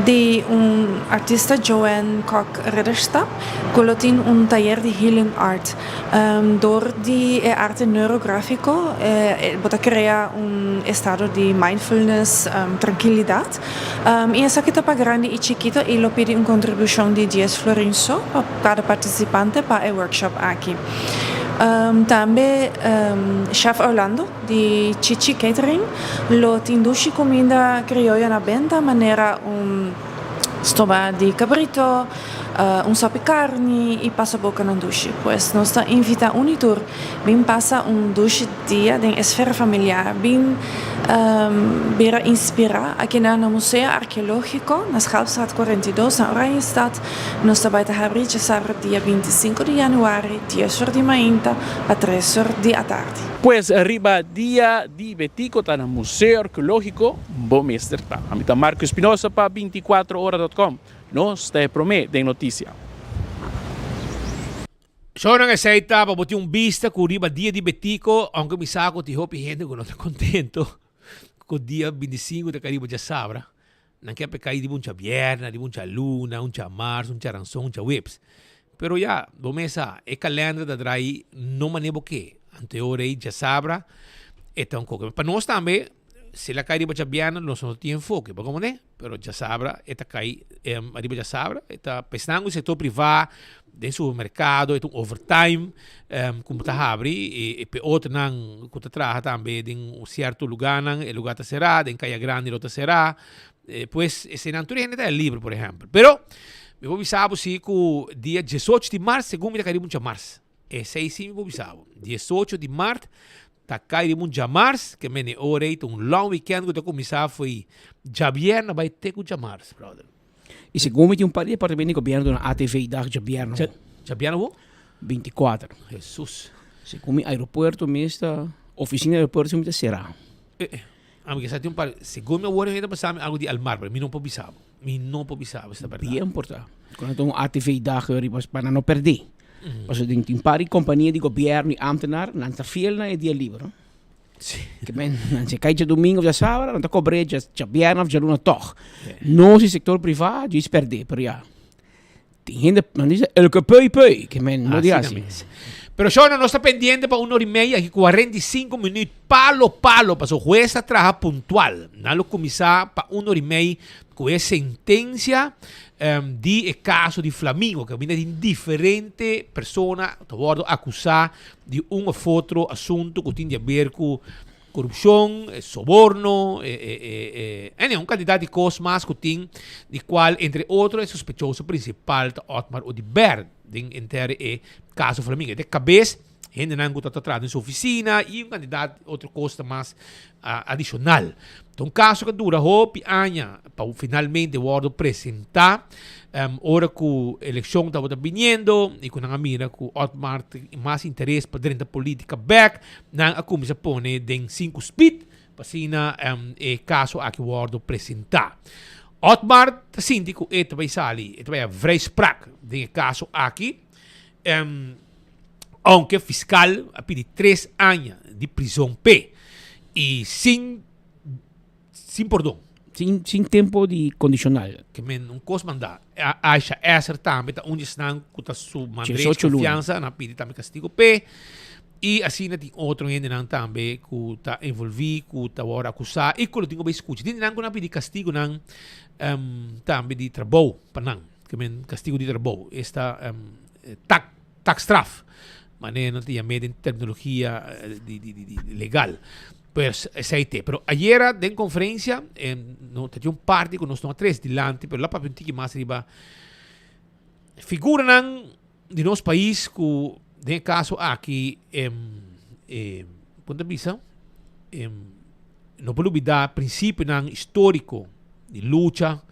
[SPEAKER 16] di un artista Joanne Kok Ridderstap ku lo tin un tayer di healing art. Dor di e arte neurografiko bo ta krea un estado di mindfulness, trankilidat. I esaki ta pa grandi i chikito i lo pidi un kontribushon di dies florin so pa kada partisipante pa e workshop aki. Tambe Chef Orlando di Chichi Catering lo tin dushi kuminda krioyo na benta manera un stoba di kabrito, un sopi karni i pasa bokanan dushi. Pues nos ta invitá un i tur bin pasa un dushi dia den esfera familiar. Bin bira inspirá akinan na Museo Arkeológiko na Schelpstraat 42 na Oranjestad. Nos ta bai ta habrí djasabra dia 25 di yanüari dies or di mainta pa tres or di atardi.
[SPEAKER 13] Pues riba dia di Betico ta na Museo Arkeológiko bo mester ta. Ami ta Marco Espinosa pa 24ora dot com. Nos ta e promé den notisia.
[SPEAKER 12] Shownan esei ta pa bo tin un bista ku riba dia di Betico, aunke mi sa ku tin hopi hende ku no ta kontento ku dia 25 ta kai riba djasabra. Nan ke pa e kai riba un djabièrnè, riba un djaluna, un djamars, un djaranson, un djaweps. Pero ya, bo mes sa, e kalènder ta drai no manera bo ke. Anto e ora ei djasabra e ta un koke. Pa nos tambe, si el a kai riba djabièrnè nos no tin enfoke, bo komprende? Pero djasabra e ta kai riba djasabra e ta pesnan ku sektor privá den supermerkado e ta un overtime ku bo ta habri e pe otronan ku ta traha tambe den un sierto lugánan e lugá ta será den Kaya Grandi lo ta será pues eseinan tur e hende ta libre por ehèmpel pero mi por bisa bo si ku dia diesocho di mars segun mi ta kai riba un djamars esei si mi por bisa bo diesocho di mart. Ta kai riba un djamars, ke mene ora ei ta un long weekend ku ta kuminsá fo'i djabièrnè bai te ku djamars, brother.
[SPEAKER 17] I segun mi tin un par di departamento di gobièrnu duna ATV dag djabièrnè ho.
[SPEAKER 12] Djabièrnè ho?
[SPEAKER 17] Bintikuater.
[SPEAKER 12] Hesus.
[SPEAKER 17] Segun mi aeropuerto mes ta, ofisina di aeropuerto segun mi ta será.
[SPEAKER 12] Eh eh. Ami ke sa tin un par, segun mi awor hende ta bisa mi algu di Almar, pero mi no por bisa bo. Mi no por bisa bo si ta bèrdat.
[SPEAKER 17] Bien por ta. Ku nan ta un ATV dag riba pa nan no pèrdè. Pasobra den tin par di kompania di gobièrnu i ámtenar nan ta fiel na e dia liber no. Ke men nan si kai djadumingu òf djasabra nan ta kobr'é djabièrnè òf djaluna tòg. Nos di sektor privá djis pèrdè pero ya tin hende nan bisa elke pui pui ke men no di hasi.
[SPEAKER 12] Pero shona nos ta pendiente pa un ora i media aki 45 minuut palo palo pasobra hues ta traha puntual. Nan lo kuminsá pa un ora i mei ku e sentensia di e kaso di Flamingo kaminda tin diferente persona ta wòrdu akusá di un òf otro asuntu ku tin di aber ku korupshon, soborno, ene un kantidat di kos mas ku tin di kual entre otro e sospechoso prinsipal ta Otmar Oduber den enter e kaso Flamingo. E ta e kabes hendenan ku ta traha den su ofisina i un kantidat otro kos ta mas adishonal. Ta un kaso ku a dura hopi aña pa finalmente wòrdu presentá ora ku elekshon tabata biniendo i ku nan a mira ku Otmar tin mas interes pa drenta politika bèk, nan a kuminsá pone den sinku spit pa asina e kaso aki wòrdu presentá. Otmar ta sinti ku e ta bai sali, e ta bai a vrijspraak den e kaso aki. Aunke fiscal a pidi tres aña di prison p'e y sin sin pordon.
[SPEAKER 17] Sin sin tempo di condicional.
[SPEAKER 12] Ke men un cos manda. Aisha Esser tambe ta un di esnan cu ta su man drechi confiansa, nan a pidi tambe castigo p'e. Y asina tin otro hendenan tambe cu ta envolvi, cu ta worde acusa y cu lo tin cu bay scucha. Tin di nan cu nan a pidi castigonan tambe di trabou pa nan. Ke men castigo di trabou, esta tak taakstraf, manera nan ta yam'é den terminologia di di di legal. Pues esei t'e. Pero ayera den conferencia no ta tin un parti cu nos no a trece dilanti, pero lo a papia un tiki mas riba figuranan di nos pais cu den e caso aki con ta bisa no por lubida principionan historico di lucha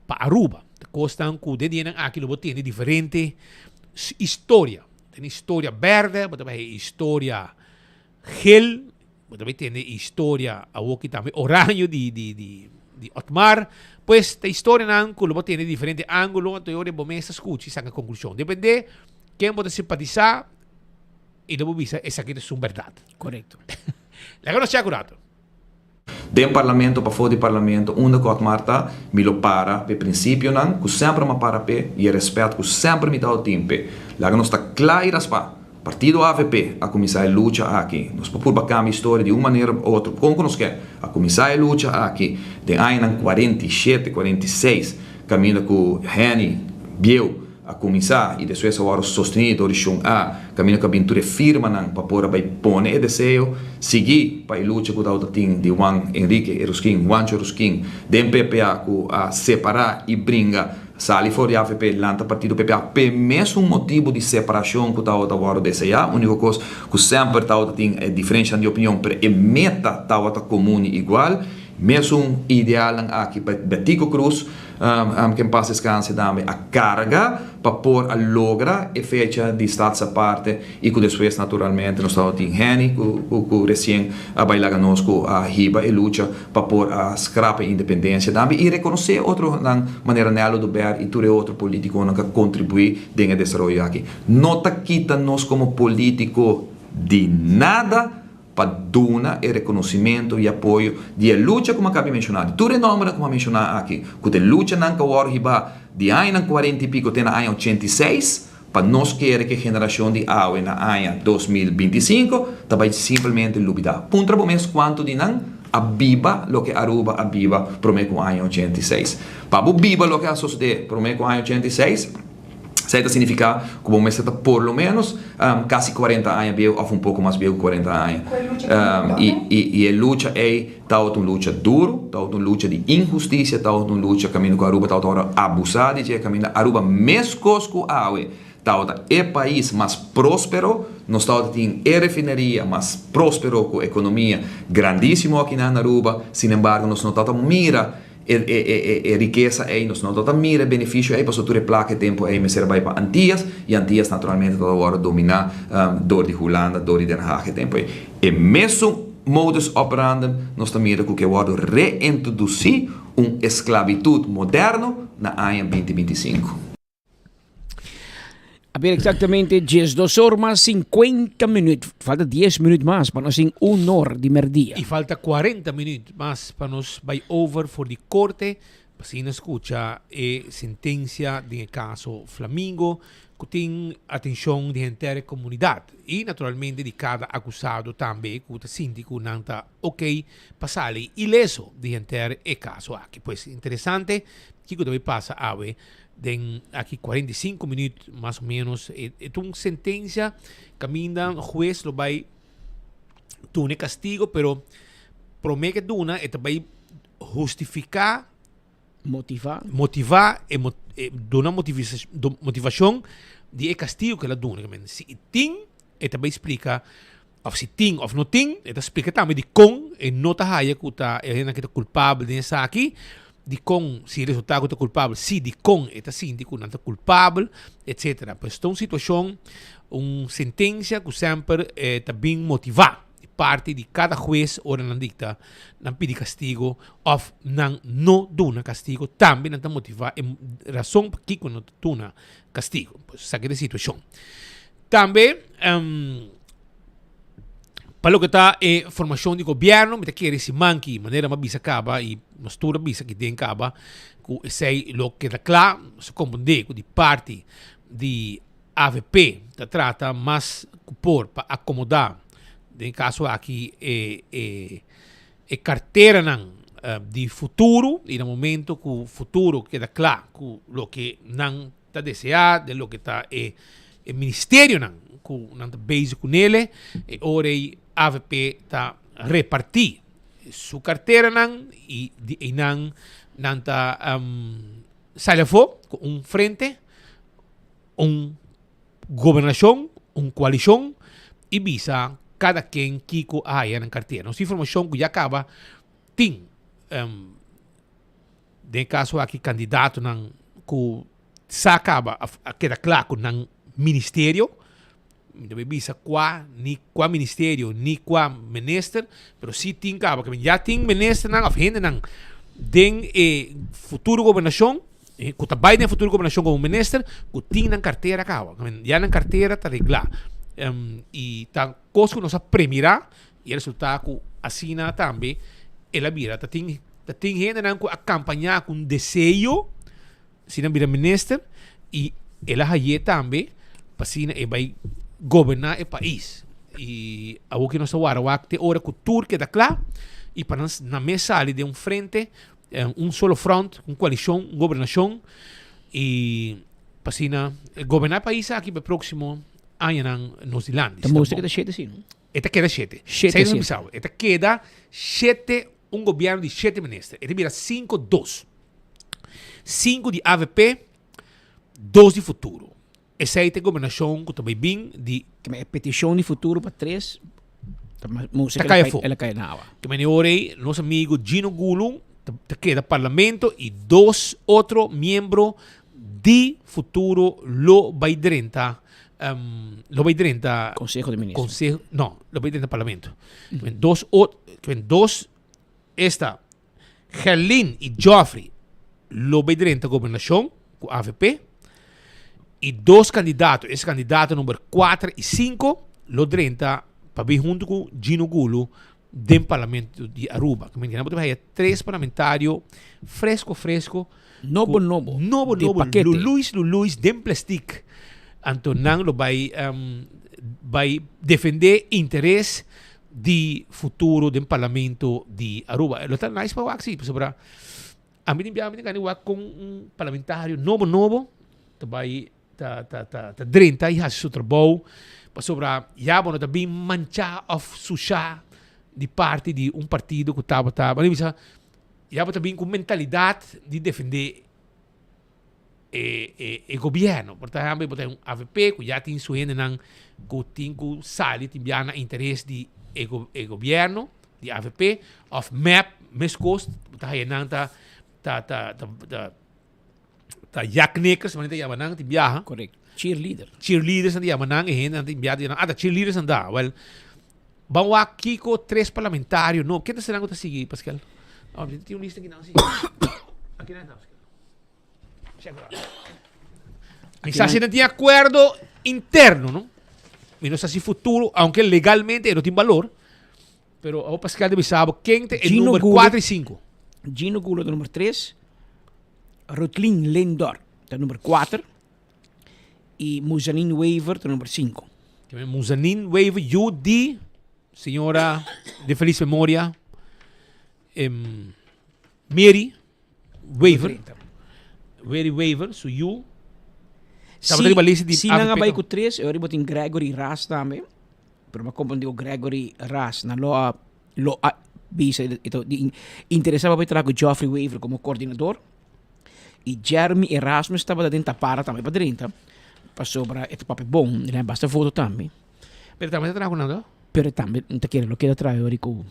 [SPEAKER 12] pa Aruba. Ta kosnan ku den dianan aki lo bo tende diferente historia. Bo tende historia berde, bo ta bai historia gel, bo ta bai tende historia awoki tambe oraño di di di di Otmar. Pues ta historianan ku lo bo tende diferente angulo, anto e ora bo mes ta skucha i saka konklushon. Depende ken bo ta simpatisa i lo bo bisa esaki ta esun bèrdat.
[SPEAKER 17] Korekto.
[SPEAKER 12] Laga nos chek un rato.
[SPEAKER 18] Den Parlamento, pafó di Parlamento, unda ku Otmar ta, mi lo para p'e prinsipionan ku semper m'a para p'e i e rèspèt ku semper mi tabatin tin p'e. Laga nos ta kla i raspá. Partido avp a kuminsá e lucha aki. Nos por purba kambia historia di un manera òf otro, kon ku nos ke. A kuminsá e lucha aki den añanan 47, 46, kaminda ku Henny bieu a kuminsá i despues a wòrdu sostení dor di Shon A, kaminda ku a bin tur e firmanan pa por a bai pone e deseo, sigui pa e lucha ku tabata tin di Juan Enrique Erusquin, Juancho Erusquin, den PPA ku a separá i bringa sali for di avp lanta partido PPA p'e mesun motibu di separashon ku tabata wòrdu deseá. Úniko kos ku semper tabata tin e diferenshanan di opinion pero e meta tabata komun i igual. Mesun idealnan aki pa Betico Croes, ke en pas descanse tambe, a carga pa por a logra e fecha di Staats Aparte y cu despues naturalmente nos tabatin Henny cu cu recien a bay laga nos cu a hiba e lucha pa por a scrap e independencia tambe y reconoce otronan manera Nelo Dubert y tur e otro politiconan cu a contribui den e desaroyo aki. No ta kita nos como politico di nada pa duna e reconocimento y apoyo di e lucha cu mi a caba di menciona, di tur e nombernan cu mi a menciona aki, cu ta e luchanan cu a worde hiba di añanan cuarenta y pico te na aña 86, pa nos kere cu e generacion di awe na aña 2025 ta bay simplemente lubida. Puntra bo mes cuanto di nan a biba loke Aruba a biba prome cu aña 86. Pa bo biba loke a sosode prome cu aña 86, Esei ta signifiká ku bo mester ta por lo ménos kasi kuarenta aña bieu òf un poko mas bieu ku kuarenta aña. I e lucha ei tabata un lucha duru, tabata un lucha di inhustisia, tabata un lucha kaminda ku Aruba tabata ora abusá di dje, kaminda Aruba meskos ku awe. Tabata e pais mas prospero, nos tabata tin e refineria mas prospero cu economia grandisimo aki na Aruba, sin embargo nos no tabata mira e e e rikesa ey, nos no tabata mira e beneficio ey pasobra tur e placa e tempo ey mester a bay pa Antillas y Antillas naturalmente tabata wordo domina door di Hulanda, door di Den Haag e tempo ey. E mesun modus operandum nos ta mira cu ke wordo reintroduci un esclavitud moderno na aña 2025.
[SPEAKER 17] A ber exactamente 12 or mas 50 minuut. Falta 10 minuut mas pa nos tin un or di merdia.
[SPEAKER 12] Y falta 40 minuut mas pa nos bay over for di corte pa asina scucha e sentencia den e caso Flamingo cu tin atencion di henter e comunidad y naturalmente di cada acusado tambe cu ta sinti cu nan ta ok pa sali ileso di henter e caso aki. Pues interesante kico ta bay pasa awe Den aki 45 minuut mas o menos e ta un sentencia caminda huez lo bay duna e castigo pero prome ke duna e ta bay hustifica
[SPEAKER 17] Motiva.
[SPEAKER 12] Motiva e duna motivacion di e castigo ke el a duna. Si tin e ta bay splica Of si tin of no tin, e ta splika tambe dikon e no ta haya ku ta e hendenan ki ta kulpabel den esaki, dikon si e resultá ku ta kulpabel, si dikon e ta sinti ku nan ta kulpabel, etsetera. Pues ta un situashon, un sentensia ku semper ta bin motivá di parti di kada hues ora nan dikta nan pidi kastigo of nan no duna kastigo, tambe nan ta motivá e rason pakiko nan no ta duna kastigo. Pues esaki ta e situashon. Tambe, pa loke ta e formacion di gobierno, mi ta kere siman ki manera mi a bisa caba y nos tur a bisa aki den caba cu esey lo keda cla, nos a comprende cu di parti di avp ta trata mas cu por pa acomoda den e caso aki e e e carteranan di futuro y na momento cu futuro keda cla cu loke nan ta deseá den loke ta e e ministerionan ku nan ta bezig ku nele, e ora ei avp ta repartí su karteranan i di einan nan ta sali afó ku un frente, un gobernashon, un koalishon i bisa kada ken kiko a haya nan kartera. Nos informashon ku ya kaba tin. Den e kaso aki kandidatonan ku sa kaba a keda kla ku nan ministerio, mi ta bay bisa kua ni kua ministerio ni kua minister, pero si tin kaba ke ya tin ministernan of hendenan den e futuro gobernashon ku ta bay den e futuro gobernashon komo minister ku tin nan kartera kaba, ya nan kartera ta reglá i ta kos ku nos a premirá I e resultá ku asina tambe el a bira. Ta tin ta tin hendenan ku a kampañá ku un deseo si nan bira minister i el a hay'é tambe pa asina e bai goberná e pais. I awor ku nos ta wara wak te ora ku tur keda kla i pa nan nan mes sali den un frente, un solo front, un koalishon, un gobernashon i pa asina goberná e pais aki pa e próksimo añanan nos dilanti.
[SPEAKER 17] Ta mustra ku ta shete si no?
[SPEAKER 12] E ta keda shete.
[SPEAKER 17] Shete,
[SPEAKER 12] Seis
[SPEAKER 17] shete.
[SPEAKER 12] bisao. E ta keda shete, un gobierno di shete minister. E ta bira cinco dos. Cinco di avp, dos di Futuro. Esei ta e gobernacion cu ta bay bin di.
[SPEAKER 17] Keme e peticion di Futuro pa tres, ta mustra
[SPEAKER 12] Ta
[SPEAKER 17] cu
[SPEAKER 12] cay
[SPEAKER 17] el
[SPEAKER 12] afo.
[SPEAKER 17] a cay na awa.
[SPEAKER 12] Keme e ora ey, nos amigo Gino Goeloe ta, ta keda parlamento y dos otro miembro di Futuro lo bay drenta lo bay drenta
[SPEAKER 17] Conseho di Ministro.
[SPEAKER 12] Conseho, no, lo bay drenta Parlamento. Mm. Men dos ot, men dos esta Gerlin y Geoffrey lo bay drenta gobernacion cu AVP y dos candidato, es candidato number 4 y 5 lo drenta pa bin hunto cu Gino Gulu den Parlamento di Aruba. Ke men ke nan bo ta haya tres parlamentario fresco fresco.
[SPEAKER 17] Nobo nobo.
[SPEAKER 12] Nobo
[SPEAKER 17] De
[SPEAKER 12] nobo.
[SPEAKER 17] pakete.
[SPEAKER 12] Luluis luluis den plastic. Anto nan lo bai bai defende interes di futuro den Parlamento di Aruba. Lo ta nice pa wak si pasobra ami tin bia ami tin gana di wak kon un parlamentario nobo nobo ta bai ta ta ta ta drenta y haci su trabou pasobra ya bo no ta bin mancha of susha di parti di un partido cu tabata, bo ta bisa ya bo ta bin cu mentalidad di defende E e e gobierno. Por ta ehempel bo ta un avp cu ya tin su hendenan cu tin cu sali tin bia na interes di e go e gobierno di avp of mep mescos bo ta haya nan ta ta ta ta ta ta jaknikkers manera ta yama nan tin biaha.
[SPEAKER 17] Correcto. Cheerleader.
[SPEAKER 12] Cheerleaders nan ta yama nan e hendenan tin biaha nan ah ta cheerleaders nan ta. Wel ban wak kico tres parlamentario no ken ta esnan cu ta sigui Pascal? Tin un lista aki nan si. Aki nan ta Pascal. Mi sa si no tin acuerdo interno, no? Mi no sa si futuro, aunque legalmente no tin valor, pero awo Pascal debe sabo ken te el numero 4 y 5.
[SPEAKER 17] Gino Gulo de nummer 3, Rutlin Lindor de nummer 4 y Muzanin Wever de nummer 5.
[SPEAKER 12] Muzanin Wever, UD, señora de feliz memoria, em, Mary Wever, Mary Wever, su yu.
[SPEAKER 17] Tabata riba lista di
[SPEAKER 12] Si
[SPEAKER 17] nan a bai ku tres, e ora bo tin Gregory Ras tambe. Pero mi a komprendé ku Gregory Ras nan lo a lo a bisa e ta di interesá pa bai traha ku Geoffrey Wever komo koordinador. I Jeremy Erasmus tabata den tapara tambe pa drenta, pasobra e ta papia bon, el a basta voto tambe.
[SPEAKER 12] Pero tambe ta traha ku nan to?
[SPEAKER 17] Pero tambe mi ta kere lo keda traha ori ku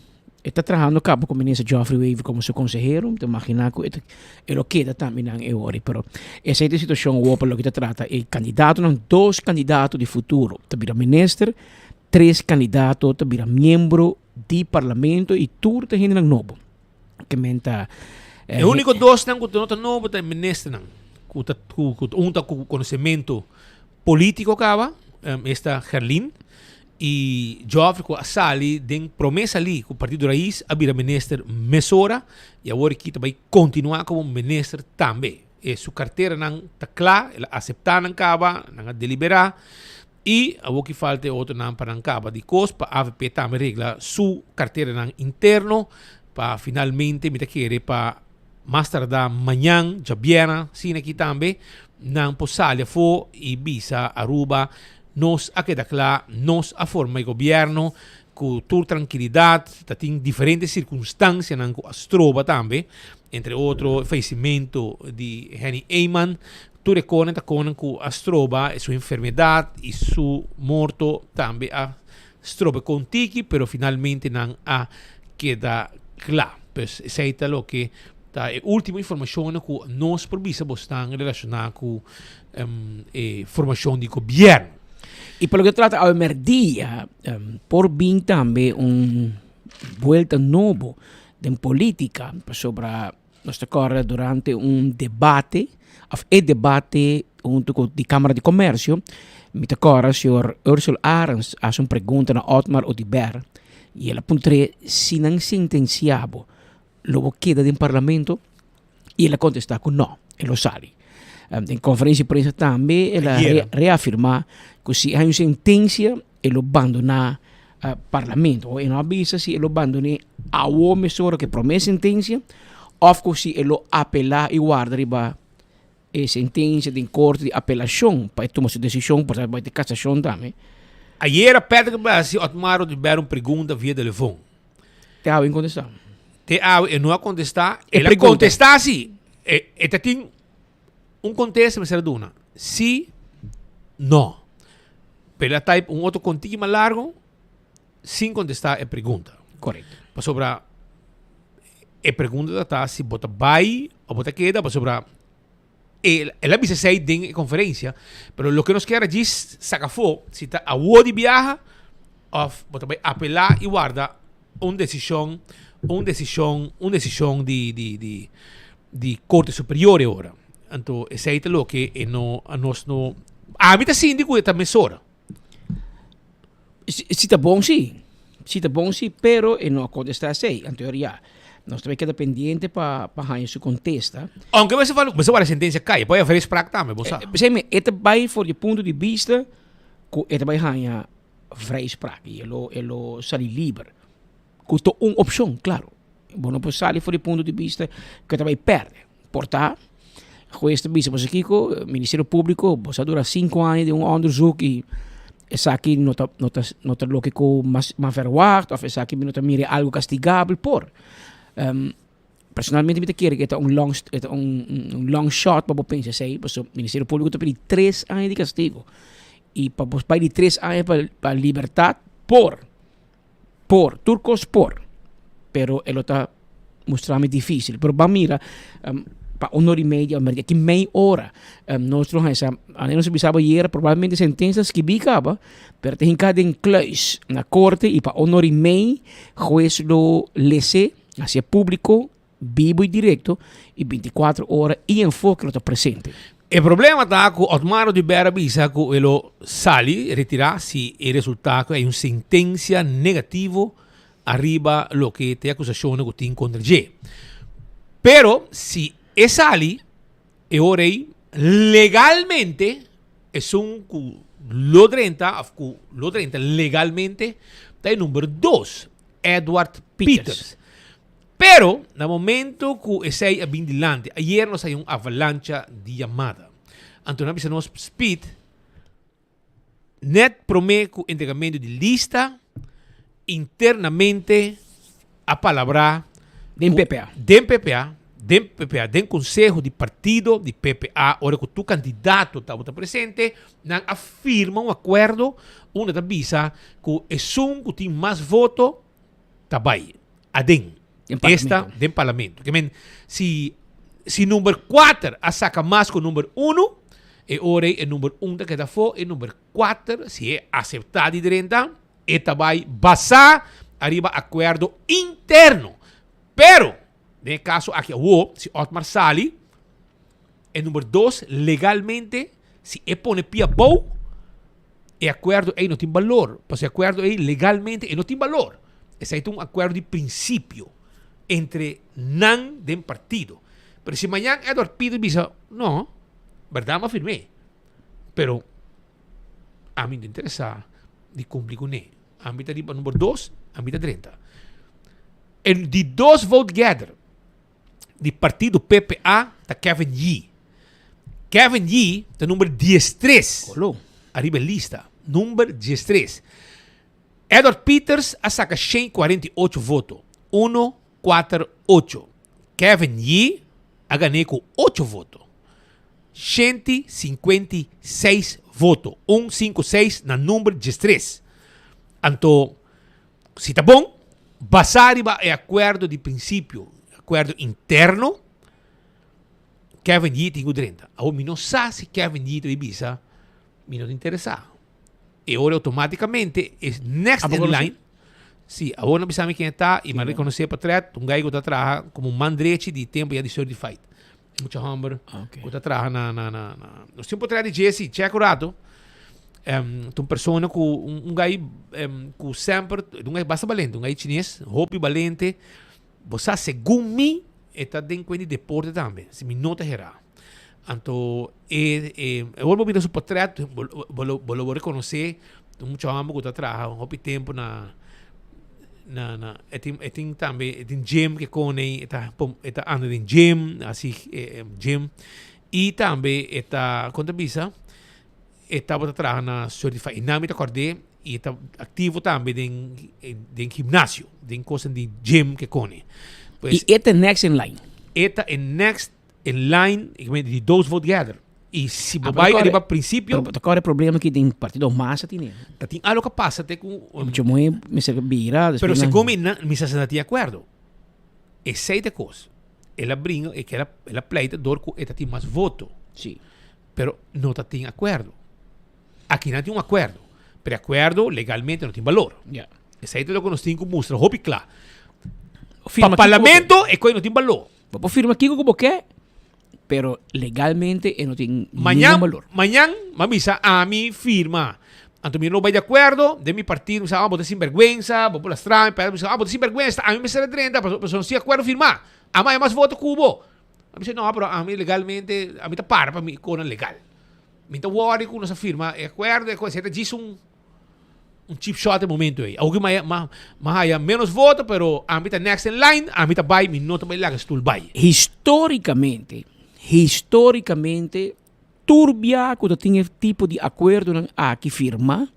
[SPEAKER 17] e ta trahando kaba ku minister Geoffrey Wever komo su konsehero, mi ta imaginá ku e ta e lo keda tambe nan e ori. Pero esei ta e situashon awor pa loke ta trata e kandidatonan, dos kandidato di futuro ta bira minister, tres kandidato ta bira miembro di parlamento i tur ta hendenan nobo. Ke men ta
[SPEAKER 12] E úniko dosnan ku no ta nobo ta e ministernan ku ta ku ku un ta ku konosementu polítiko kaba, esta Gerlin i Geoffrey ku a sali den promé salí ku Partido Raiz a bira minister mesora i awor aki ta bai kontinuá komo minister tambe. E su karteranan ta kla, el a aseptá nan kaba, nan a deliberá I awor ki falta e otronan pa nan kaba di kos pa avp tambe regla su karteranan interno pa finalmente mi ta kere pa mas tarda mañan djabièrnè asina aki tambe nan por sali afó i bisa Aruba nos a keda kla nos a forma e gobièrnu ku tur trankilidat ta tin diferente sirkunstansianan ku a stroba tambe entre otro e fayesimentu di Henny Eman Tur e konen ta konen ku a stroba su enfermedat i su morto tambe a stroba kon tiki, pero finalmente nan a keda kla. Pues esei ta loke ta e ultimo informashonnan ku nos por bisa bosnan relashoná ku e formashon di gobièrnu.
[SPEAKER 17] I pa loke ta trata awe mèrdia por bin tambe un buelta nobo den politica pasobra Nos ta kòrda durante un debate òf e debate huntu ku di Kámara di Komèrsio, mi ta kòrda señor Ursel Arends a hasi un pregunta na Otmar Oduber i el a puntr'é si nan sentensiá bo lo bo keda den parlamento? I el a kontestá ku nò, e lo sali. Den konferensia di prensa tambe el a reafirmá ku si hay un sentensia e lo bandoná parlamento. E no a bisa si e lo bandoné awo mesora ku e promé sentensia òf ku si e lo apelá i warda riba e sentensia den korte di apelashon pa e tuma su desishon, por ta bai te kasashon tambe.
[SPEAKER 12] Ayera Patrick a hasi Otmar Oduber un pregunta via telefon.
[SPEAKER 17] Te awe e kontestá.
[SPEAKER 12] Te awe e no a kontestá. El a kontestá si. E ta tin Un kontesta mester a duna, sí, no. Pero el a type un otro kontiki mas largo sin kontestá e pregunta.
[SPEAKER 17] Korekto.
[SPEAKER 12] Pasobra e pregunta ta ta si bo ta bai o bo ta keda, pasobra el el a bisa esei den e konferensia, pero loke nos kier a djis saka afó si ta awor di biaha òf bo ta bai apelá i warda un desishon, un desishon, un desishon di di di di Corte Superior e ora. Anto esei ta loke e no a nos no ami ta sinti ku e ta mesora.
[SPEAKER 17] Si si ta bon si, si ta bon si, pero e no a kontestá esei. Anto ora ya, nos ta bai keda pendiente pa pa haña su kontesta.
[SPEAKER 12] Aunke mester fala mester wara sentensia kai, e por haña vrijspraak tambe, bo sa.
[SPEAKER 17] P'esei mi e ta bai for di punto di bista ku e ta bai haña vrijspraak i e lo e lo sali liber. Ku ta un opshon, klaro. Bo no por sali for di punto di bista ku e ta bai pèrdè. Por ta, hues ta bisa boso kiko, Ministerio Públiko, boso a dura sinku aña den un òndersuk i esaki no ta no ta no ta loke ku mas mas verwagt òf esaki mi no ta mira algu kastigabel por. Personalmente mi ta kere ku e ta un long e ta un un long shot pa bo pensa esei, pasobra Ministerio Públiko ta pidi tres aña di kastigo. I pa bo bai di tres aña pa pa libertat por, por, tur kos por, pero e lo ta mustra mi difísil. Pero ban mira pa un ora i media, aki mei ora nos lo haña sa, ane nos a bisa bo ayera probablemente sentensia skibí kaba, pero ta hinká den kluis na korte i pa un ora i mei hues lo les'é. Hacia publico, bibo y directo y 24 ora y Enfoke lo ta presente.
[SPEAKER 12] E problema ta cu Otmar Oduber a bisa cu e lo sali, retira, si e resulta cu hay un sentencia negativo ariba loke ta e acusacionnan cu tin contra dje. Pero si e sali, e ora ey legalmente esun cu lo drenta of cu lo drenta legalmente ta e number dos. Edward Pieters. Pero, na momento cu esey a bin dilanti, ayer nos haya un avalancha di yamada. Anto nan bisa nos, Speed, net prome cu entregamento di lista, internamente a palabra
[SPEAKER 17] Den PPA.
[SPEAKER 12] Den PPA, den PPA, den conseho di partido di PPA, ora cu tur candidato tabata presente, Nan a firma un akuerdo unda ta bisa ku esun ku tin mas voto ta bai aden. Esta den parlamento. Ke men si si number kuater a saka mas ku number uno, e ora ei e number un ta keda afó, e number kuater si e aseptá di drenta e ta bai basá ariba akuerdo interno. Pero den e kaso aki awor si Otmar sali, E number dos, legalmente, si e pone pia bou, e akuerdo ei no tin balor. Pasobra e akuerdo ei legalmente e no tin balor. Esei ta un akuerdo di prinsipio entre nan den partido. Pero si mañan Edward Pieters bisa, no, berdad mi a firm'é, pero ami no ta interesá di kumpli kuné. Ami ta riba number dos, ami ta drenta. E di dos vote getter. di partido PPA ta Kevin Yee. Kevin Yee ta number 13 ariba e lista. Number 13. Edward Pieters a saka 148 voto. 1, 4, 8. Kevin Yee a gané ku 8 voto. 156 voto. 1, 5, 6 na number 13. Anto Si ta bon, basá riba e akuerdo di prinsipio, akuerdo interno, Kevin Yee tin ku drenta. Awor mi no sa si Kevin Yee ta bay bisa mi no ta interesá. E ora automáticamente e next in line. Si, awor no bisa mi ken e ta i mi a rekonosé pa tret un guy ku ta traha komo man drechi di tempu ya di Certified. Mucha homber ku ta traha na na na na nos tin un portret di Jesse, check un rato. Um, ta un persona ku un, un guy um, ku semper, un guy basta balente, un guy chines, hopi balente. Bo sa, segun mi, e ta den kuen di deporte tambe, si mi no ta hera. Anto, e, e, e ora bo mira su portret, bo, bo, lo, bo lo rekonosé, un mucha homber ku ta traha hopi tempu na na na e tin e tin tambe e tin gym ke kone e ta pon e ta anda den gym hasi gym i tambe e ta kon ta bisa e tabata traha na Certified i nan mi ta kòrd'é i e ta aktivo tambe den den gimnasio den kosanan di gym ke kone
[SPEAKER 17] I e ta next in line.
[SPEAKER 12] E ta e next in line ik meen di dos vote gather i si bo bai ariba principio.
[SPEAKER 17] Pero ta kòrda e problema ki den partido masa tine.
[SPEAKER 12] Ta tin algo ka pasa te ku.
[SPEAKER 17] Mucha muhé mester bira.
[SPEAKER 12] Pero segun mi nan mi sa na tin akuerdo. Esei ta e kos. El a bringa e keda el a pleita dor ku e ta tin mas voto.
[SPEAKER 17] Si.
[SPEAKER 12] Pero no ta tin akuerdo. Aki nan tin un akuerdo. Pero e akuerdo legalmente no tin balor.
[SPEAKER 17] Ya.
[SPEAKER 12] Esei ta loke nos tin ku mustra hopi kla. Pa parlamento e kos no tin balor.
[SPEAKER 17] Bo por firma kiko ku bo ke, pero legalmente e no tin
[SPEAKER 12] Mañan,
[SPEAKER 17] ningun balor.
[SPEAKER 12] mañan, m'a bisa ami firma. Anto mi no bai di akuerdo, den mi partido mi sa, ah, bo ta sinbergwensa, bo por lastra mi, pero mi sa, ah, bo ta sinbergwensa, ami mester a drenta, pasobra pasobra nos tin akuerdo firmá. Ami a haya mas voto ku bo. Mi bisa, no, pero ami legalmente, ami ta para pa mi konan legal. Mi ta wòri ku nos a firma e akuerdo, e kos, e ta djis un. Un cheap shot e momento ei. Awo ki ma ma ma haya menos voto pero ami ta next in line, ami ta bai, mi no ta bai laga stoel bai.
[SPEAKER 17] Históricamente, históricamente tur bia cu ta tin e tipo di acuerdonan aki firma,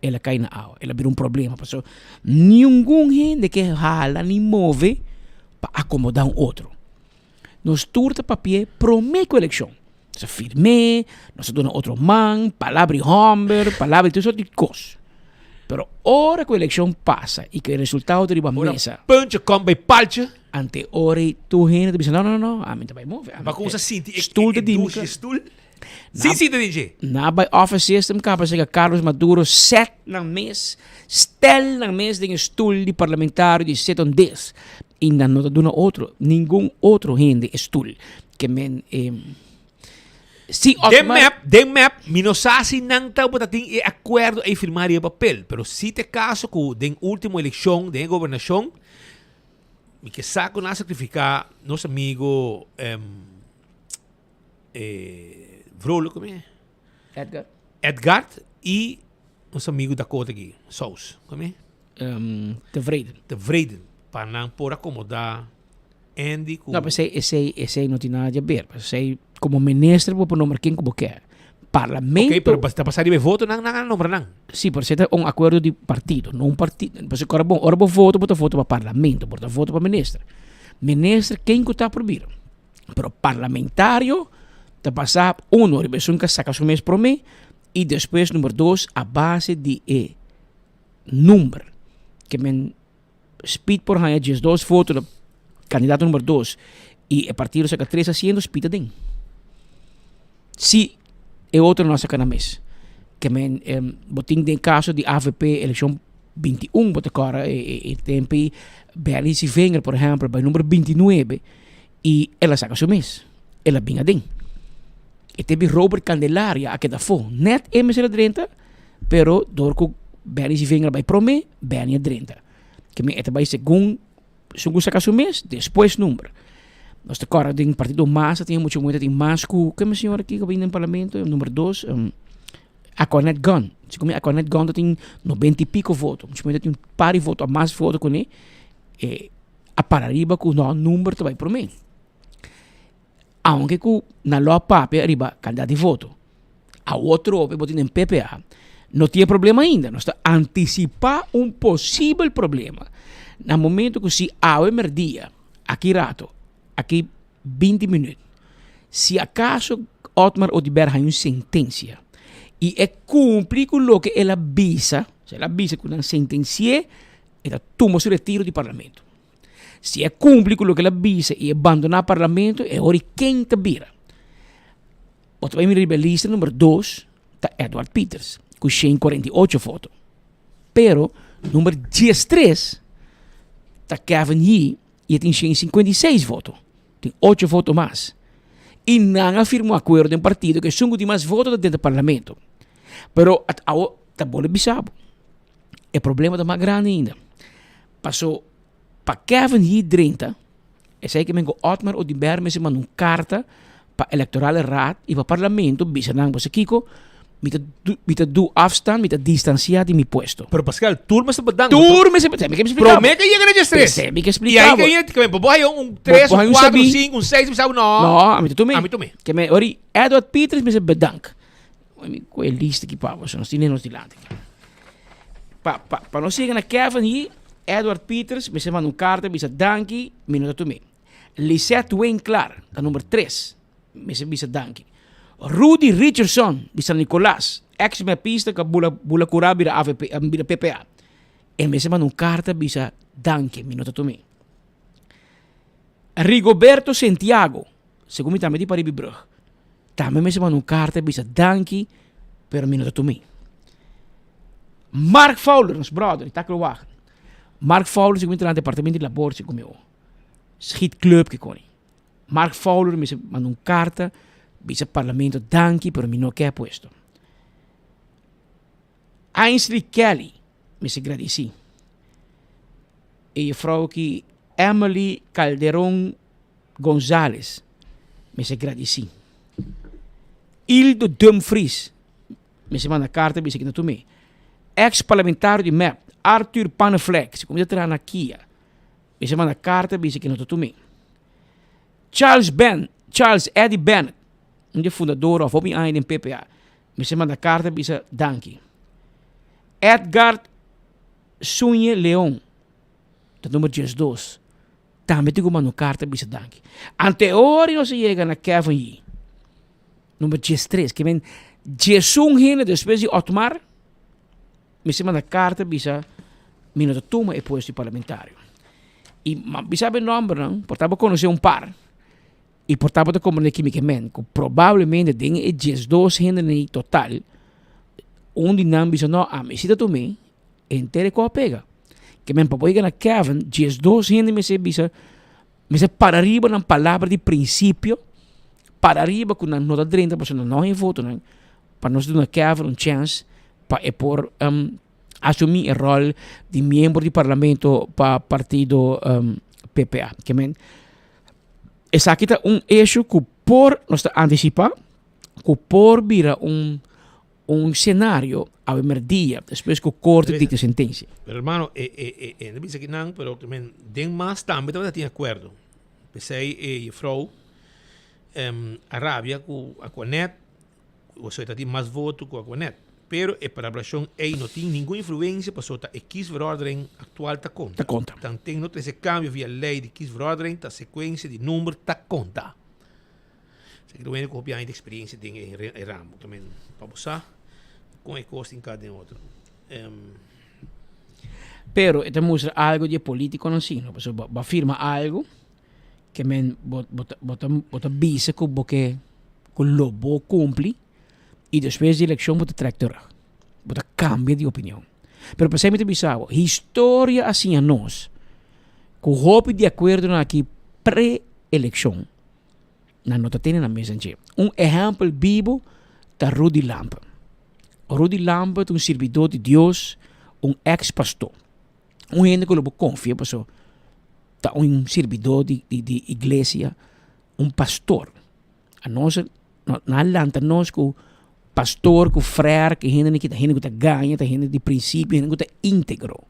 [SPEAKER 17] el a cay na awa, el a bira un problema pasobra ningun hende ke hala ni move pa acomoda un otro. Nos tur ta papi'é promé ku elekshon. Nos a firm'é, nos a duna otro man, palabra di hòmber, palabra di tur sort di kos. Pero ora ku elekshon pasa i ku e resultado ta riba mesa.
[SPEAKER 12] Ora puntje kòm bai paltje.
[SPEAKER 17] Ante ora ei tur hende ta bisa, no, no, no, ami ta bai move.
[SPEAKER 12] Ma kon sa sinti e
[SPEAKER 17] Stoel ta di mi
[SPEAKER 12] dushi stoel? Si sinti den dje.
[SPEAKER 17] Na bai office system kaba sega Carlos Maduro set nan mes, stel nan mes den e stoel di parlamentario di Seton Des. I nan no ta duna otro, ningun otro hende e stoel. Ke men e si
[SPEAKER 12] Den mep, den mep, mi no sa si nan tabata tin e akuerdo ei firmá riba papel, pero si ta e kaso ku den último elekshon den e gobernashon, mi ke sa ku nan a sakrifiká nos amigo e Vrolijk, como e?
[SPEAKER 17] Edgar.
[SPEAKER 12] Edgar y nos amigo Dakota aquí, Saus, como e?
[SPEAKER 17] Um, Tevreden.
[SPEAKER 12] Tevreden, pa nan por acomoda Andy cu...
[SPEAKER 17] No, pero esey, esey no tiene nada que ver. Esey, como minister, bo por nombra ken cu bo kier. Parlamento...
[SPEAKER 12] Ok, pero ta pasa riba e voto nan, nan a nombra nan.
[SPEAKER 17] Sí, pero esey ta un acuerdo di partido, no un partido. Pasobra ora bo, ora bo voto, bo ta voto pa parlamento, bo ta voto pa minister. Minister, ken cu ta por bira. Pero parlamentario ta basa uno riba esun ka saka su mes prome y despues number dos a base di e number ke men Speed por haña diesdos voto na kandidato number dos y e partido saka tres asiento Speed ta den. Si e otro no a saka nan mes. Ke men bo tin den kaso di avp elekshon 21 bo ta kòrda e tempo ei Bernie Sievinger por ehèmpel bai number 29 y el a saca su mes, el a bin aden. E te bi Robert Candelaria a keda afó, net e mester a drenta, pero dor cu Benny Sievinger a bai prome, Benny a drenta. Ke men e ta bai segun esun cu saca su mes, despues number. Nos ta corda den partido mas a tin mucho mucha tin mas cu, keme señor aki cu a bini den parlamento, number dos, Aquanet Gunn. Si cu mi Aquanet Gunn ta tin noventa y pico voto, mucho mucha tin un par di voto, mas voto cune, e a para riba ku no number ta bai promé. Aunke ku nan lo a papia riba kantidat di voto. Awor trobe bo tin den PPA no tin e problema ainda. Nos ta antisipá un posibel problema. Na momento ku si awe merdia, aki rato, aki 20 minüt, si akaso Otmar Oduber haña un sentensia i e kumpli ku loke el a bisa, si el a bisa ku nan sentensi'é, E ta tuma su retiro di parlamento. Si e cumpli cu loke el a bisa y e bandona parlamento, e ora y ken ta bira? Bo ta bay mira riba e lista number dos ta Edward Pieters cu 148 voto. Pero number 13 ta Kevin Yee y e tin 156 voto. Tin ocho voto mas. Y nan a firma un acuerdo den partido cu esun cu tin mas voto ta dentro parlamento. Pero awo ta bolbe bisa bo. E problema ta mas grandi ainda. Paso pa Kevin Yee drenta, esei ke men ku Otmar Oduber mester manda un karta pa Electorale Raad i pa Parlamento bisa nan boso kiko, mi ta mi ta du afstand, mi ta distansia di mi puesto.
[SPEAKER 12] Pero Pascal, tur mester bedankt.
[SPEAKER 17] Tur mester bedankt. Mi ke splika bo.
[SPEAKER 12] Prome ke yega na dje tres.
[SPEAKER 17] P'esei mi ke splika bo.
[SPEAKER 12] I ahí ke ke bo haya un tres, un kuater, un sinku, un seis, mi sa no.
[SPEAKER 17] No, ami ta tum'é.
[SPEAKER 12] Ami tum'é.
[SPEAKER 17] Ke men ori Edward Pieters mester bedankt. Mi koe e lista aki pa bo, so nos tine nos dilanti. Pa, pa, pa nos yega na Kevin hi, Edward Pieters, mester manda un karta bisa danki, mi no ta tum'é. Lisette Winklaar, ta number tres, mester bisa danki. Rudy Richardson di San Nicolas, ex mepista ku a bula, bula kurá bira avp, bira PPA. E mester manda un karta bisa danki, mi no ta tum'é. Rigoberto Sentiago, segun mi tambe di Paribi Brug, tambe mester manda un karta bisa danki, pero mi no ta tum'é. Mark Fowler, nos brother di Takelwagen. Mark Fowler segun mi ta na departamento di labor segun mi o. Schietclub ke koni. Mark Fowler mester manda un karta bisa parlamento danki pero mi no ke puesto. Ainsley Kelly mester gradisi. E juffrouw ki Emily Calderon Gonzalez mester gradisi. Ildo Dumfries mester manda karta bisa ki no tum'é. Ex parlamentario di mep Arthur Panneflek si kuminsa traha na Kia mester manda karta bisa ki no ta tum'é. Charles Ben Charles Eddie Bennett un di e fundador of hopi aña den PPA mester manda karta bisa danki. Edgard Sunye Leon ta number 12. Tambe tin ku manda un karta bisa danki. Anteori nos a yega na Kevin Yee. Number 13. Ke men 11 hende despues di Otmar mester manda karta bisa mi no ta tuma e puesto di parlamentario. I m'a bisa bo e nombernan, por ta bo konosé un par i por ta bo ta komprendé kimi ke men ku probablemente den e 12 hendenan ei total un di nan bisa no ami si ta tum'é henter e kos a pega. Ke men pa bo yega na Kevin 12 hende mester bisa Mester para riba nan palabra di prinsipio, para riba ku nan no ta drenta pasobra nan no haña votonan, pa nos duna Kevin un chèns pa e por asumí e ròl di miembro di parlamento pa partido PPA. Ke men, esaki ta un esho ku por nos ta antisipá ku por bira un Un scenario awe merdia despues cu corte dicta sentencia.
[SPEAKER 12] Pero hermano, e e e no bisa kinan, pero men den mas tambe tabata tin acuerdo. Pesey e juffrouw a rabia cu Aquanet, pasobra e ta tin mas voto cu Aquanet. Pero e palabracion ey no tin ningun influencia pasobra ta e kiesverordening actual ta conta.
[SPEAKER 17] Ta conta.
[SPEAKER 12] Tanten no trece cambio via ley di kiesverordening ta secuencia di number ta conta. Esaki ta wende ku hopi aña di eksperensia den e ramo. Ta men pa bo sa kon e kos tin ka den otro.
[SPEAKER 17] Pero e ta mustra algo di e politiconan si, no? Pasobra bo a firma algo ke men bo bo ta bo ta bo ta bisa ku bo ke ku lo bo kumpli i despues di elekshon bo ta trek terug. Bo ta kambia di opinion. Pero p'esei mi ta bisa bo, historia a siña nos ku hopi di akuerdonan aki pre-elekshon Nan no ta tene nan mes dje. Un ehèmpel bibu ta Rudy Lampe. Rudy Lampe ta un sirbidó di Dios, un èks pastó. Un hende ku lo bo konfia pasobra ta un sirbidó di di iglesia, un pastor. Anos nan a lanta nos ku pastor, ku frèr, ku hende ki ta hende ku ta gaña, ta hende di prinsipio, hende ku ta íntegro.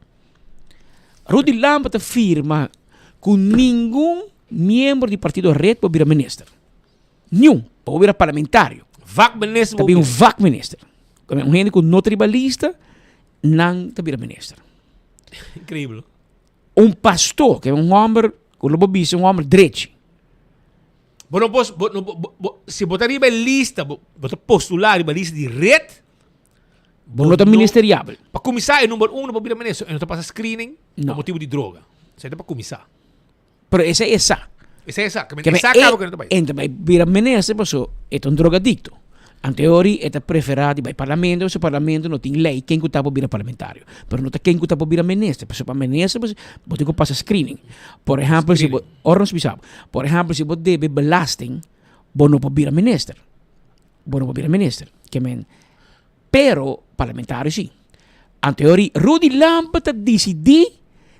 [SPEAKER 17] Rudy Lampe ta firma ku ningun Miembro di partido red por bira minister. Niun. Pa bo bira parlamentario.
[SPEAKER 12] Vakminister
[SPEAKER 17] Ta bira un vakminister. Un hende ku no ta riba lista, nan ta bira minister.
[SPEAKER 12] Increíble.
[SPEAKER 17] Un pastor, ke un homber, ku lo bo bisa un homber drechi.
[SPEAKER 12] Bo no por, bo no bo, bo, si bo ta riba e lista, bo, bo ta postula riba lista di red,
[SPEAKER 17] Bo no ta ministeriabel.
[SPEAKER 12] Pa kuminsá e number uno pa bira minister, e no ta pasa screening pa motibu di droga. Esei ta pa kuminsá.
[SPEAKER 17] Pero esei e sa.
[SPEAKER 12] Esei e sa. Ke men e sa kaba ku e no ta bai.
[SPEAKER 17] E ta bai bira minister paso e ta un drogadicto. Anteori e ta prefera di bai parlamento paso parlamento no tin ley ken ku ta por bira parlamentario. Pero no ta ken ku ta por bira minister. Paso pa minister bo tin ku pasa screening. Por ehempel si bo, ora nos bisa bo, por ehempel si bo debe belasting bo no por bira minister. Bo no por bira minister. Ke men Pero parlamentario si. Anteori Rudy Lampe ta disidí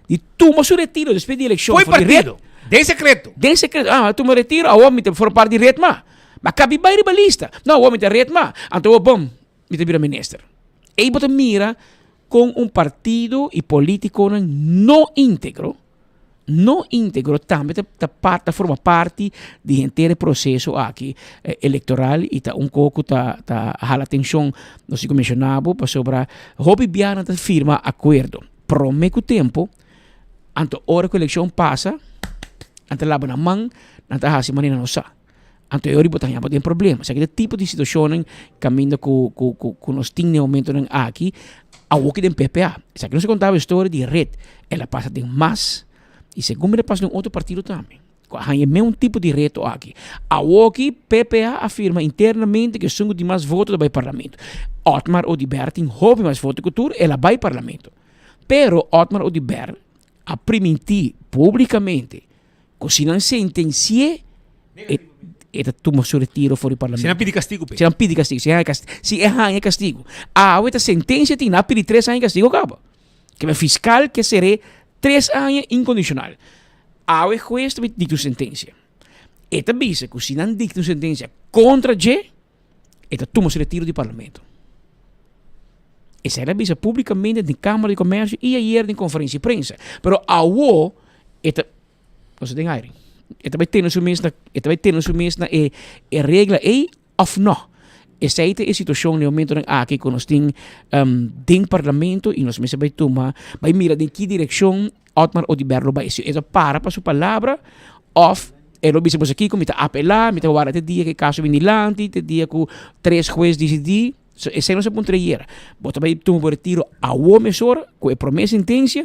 [SPEAKER 17] di tuma su retiro despues di elekshon.
[SPEAKER 12] Fo'i partido. Den sekreto.
[SPEAKER 17] Den sekreto. Ah, tuma retiro, awor mi ta forma parti di Red-Ma. Ma kabi bai riba lista. No, awor mi ta Red-Ma. Anto awor bom, mi ta bira minister. Ei bo ta mira kon un partido i politikonan no íntegro no íntegro tambe ta ta par ta forma parti di henter e proseso aki elektoral i ta un kos ku ta ta hala atenshon nos tin ku menshoná bo pasobra hopi bia nan ta firma akuerdo promé ku tempu anto ora ku elekshon pasa nan ta laba nan man nan ta hasi manera nan no sa anto e ora bo ta haña bo den problema esaki ta e tipo di situashonnan kaminda ku ku ku nos tin na e momentonan aki awoki den PPA esaki nos a konta bo e storia di red El a pasa den mas y segun mi ta pasa den otro partido tambe cu a haña e meun tipo di reto aki. Awoki PPA a firma internamente cu esun cu tin mas voto ta bay parlamento. Otmar Oduber tin hopi mas voto cu tur, el a bay parlamento. Pero Otmar Oduber a priminti publicamente cu si nan sentenci'e e ta tuma su retiro for di parlamento.
[SPEAKER 12] Si nan pidi castigo p'e.
[SPEAKER 17] Si nan pidi castigo, si e haña castigo. Awe ta sentencia tin, nan a pidi tres aña castigo caba. Ke fiskal ke ser'é tres aña inkondishonal. Awe hues ta dikta un sentensia. E ta bisa ku si nan dikta un sentensia kontra dje, e ta tuma su retiro di parlamento. Esei el a bisa públikamente den Kámara di Komèrsio i ayer den konferensia di prensa. Pero awo e ta, nos ta den aire, e ta bai tene su mes na, e ta bai tene su mes na e regla ei Of no. Esei ta e situacion na e momentonan aki cu nos tin den Parlamento y nos mester bay tuma, bay mira den ki direccion. Otmar Oduber lo bai. Si e ta para pa su palabra of e lo bisa boso kiko mi ta apelá, mi ta warda te dia ku e kaso bini dilanti, te dia ku tres hues disidí. So esei nos a puntra ayera. Bo ta bai tuma bo retiro awo mesora ku e promé sentensia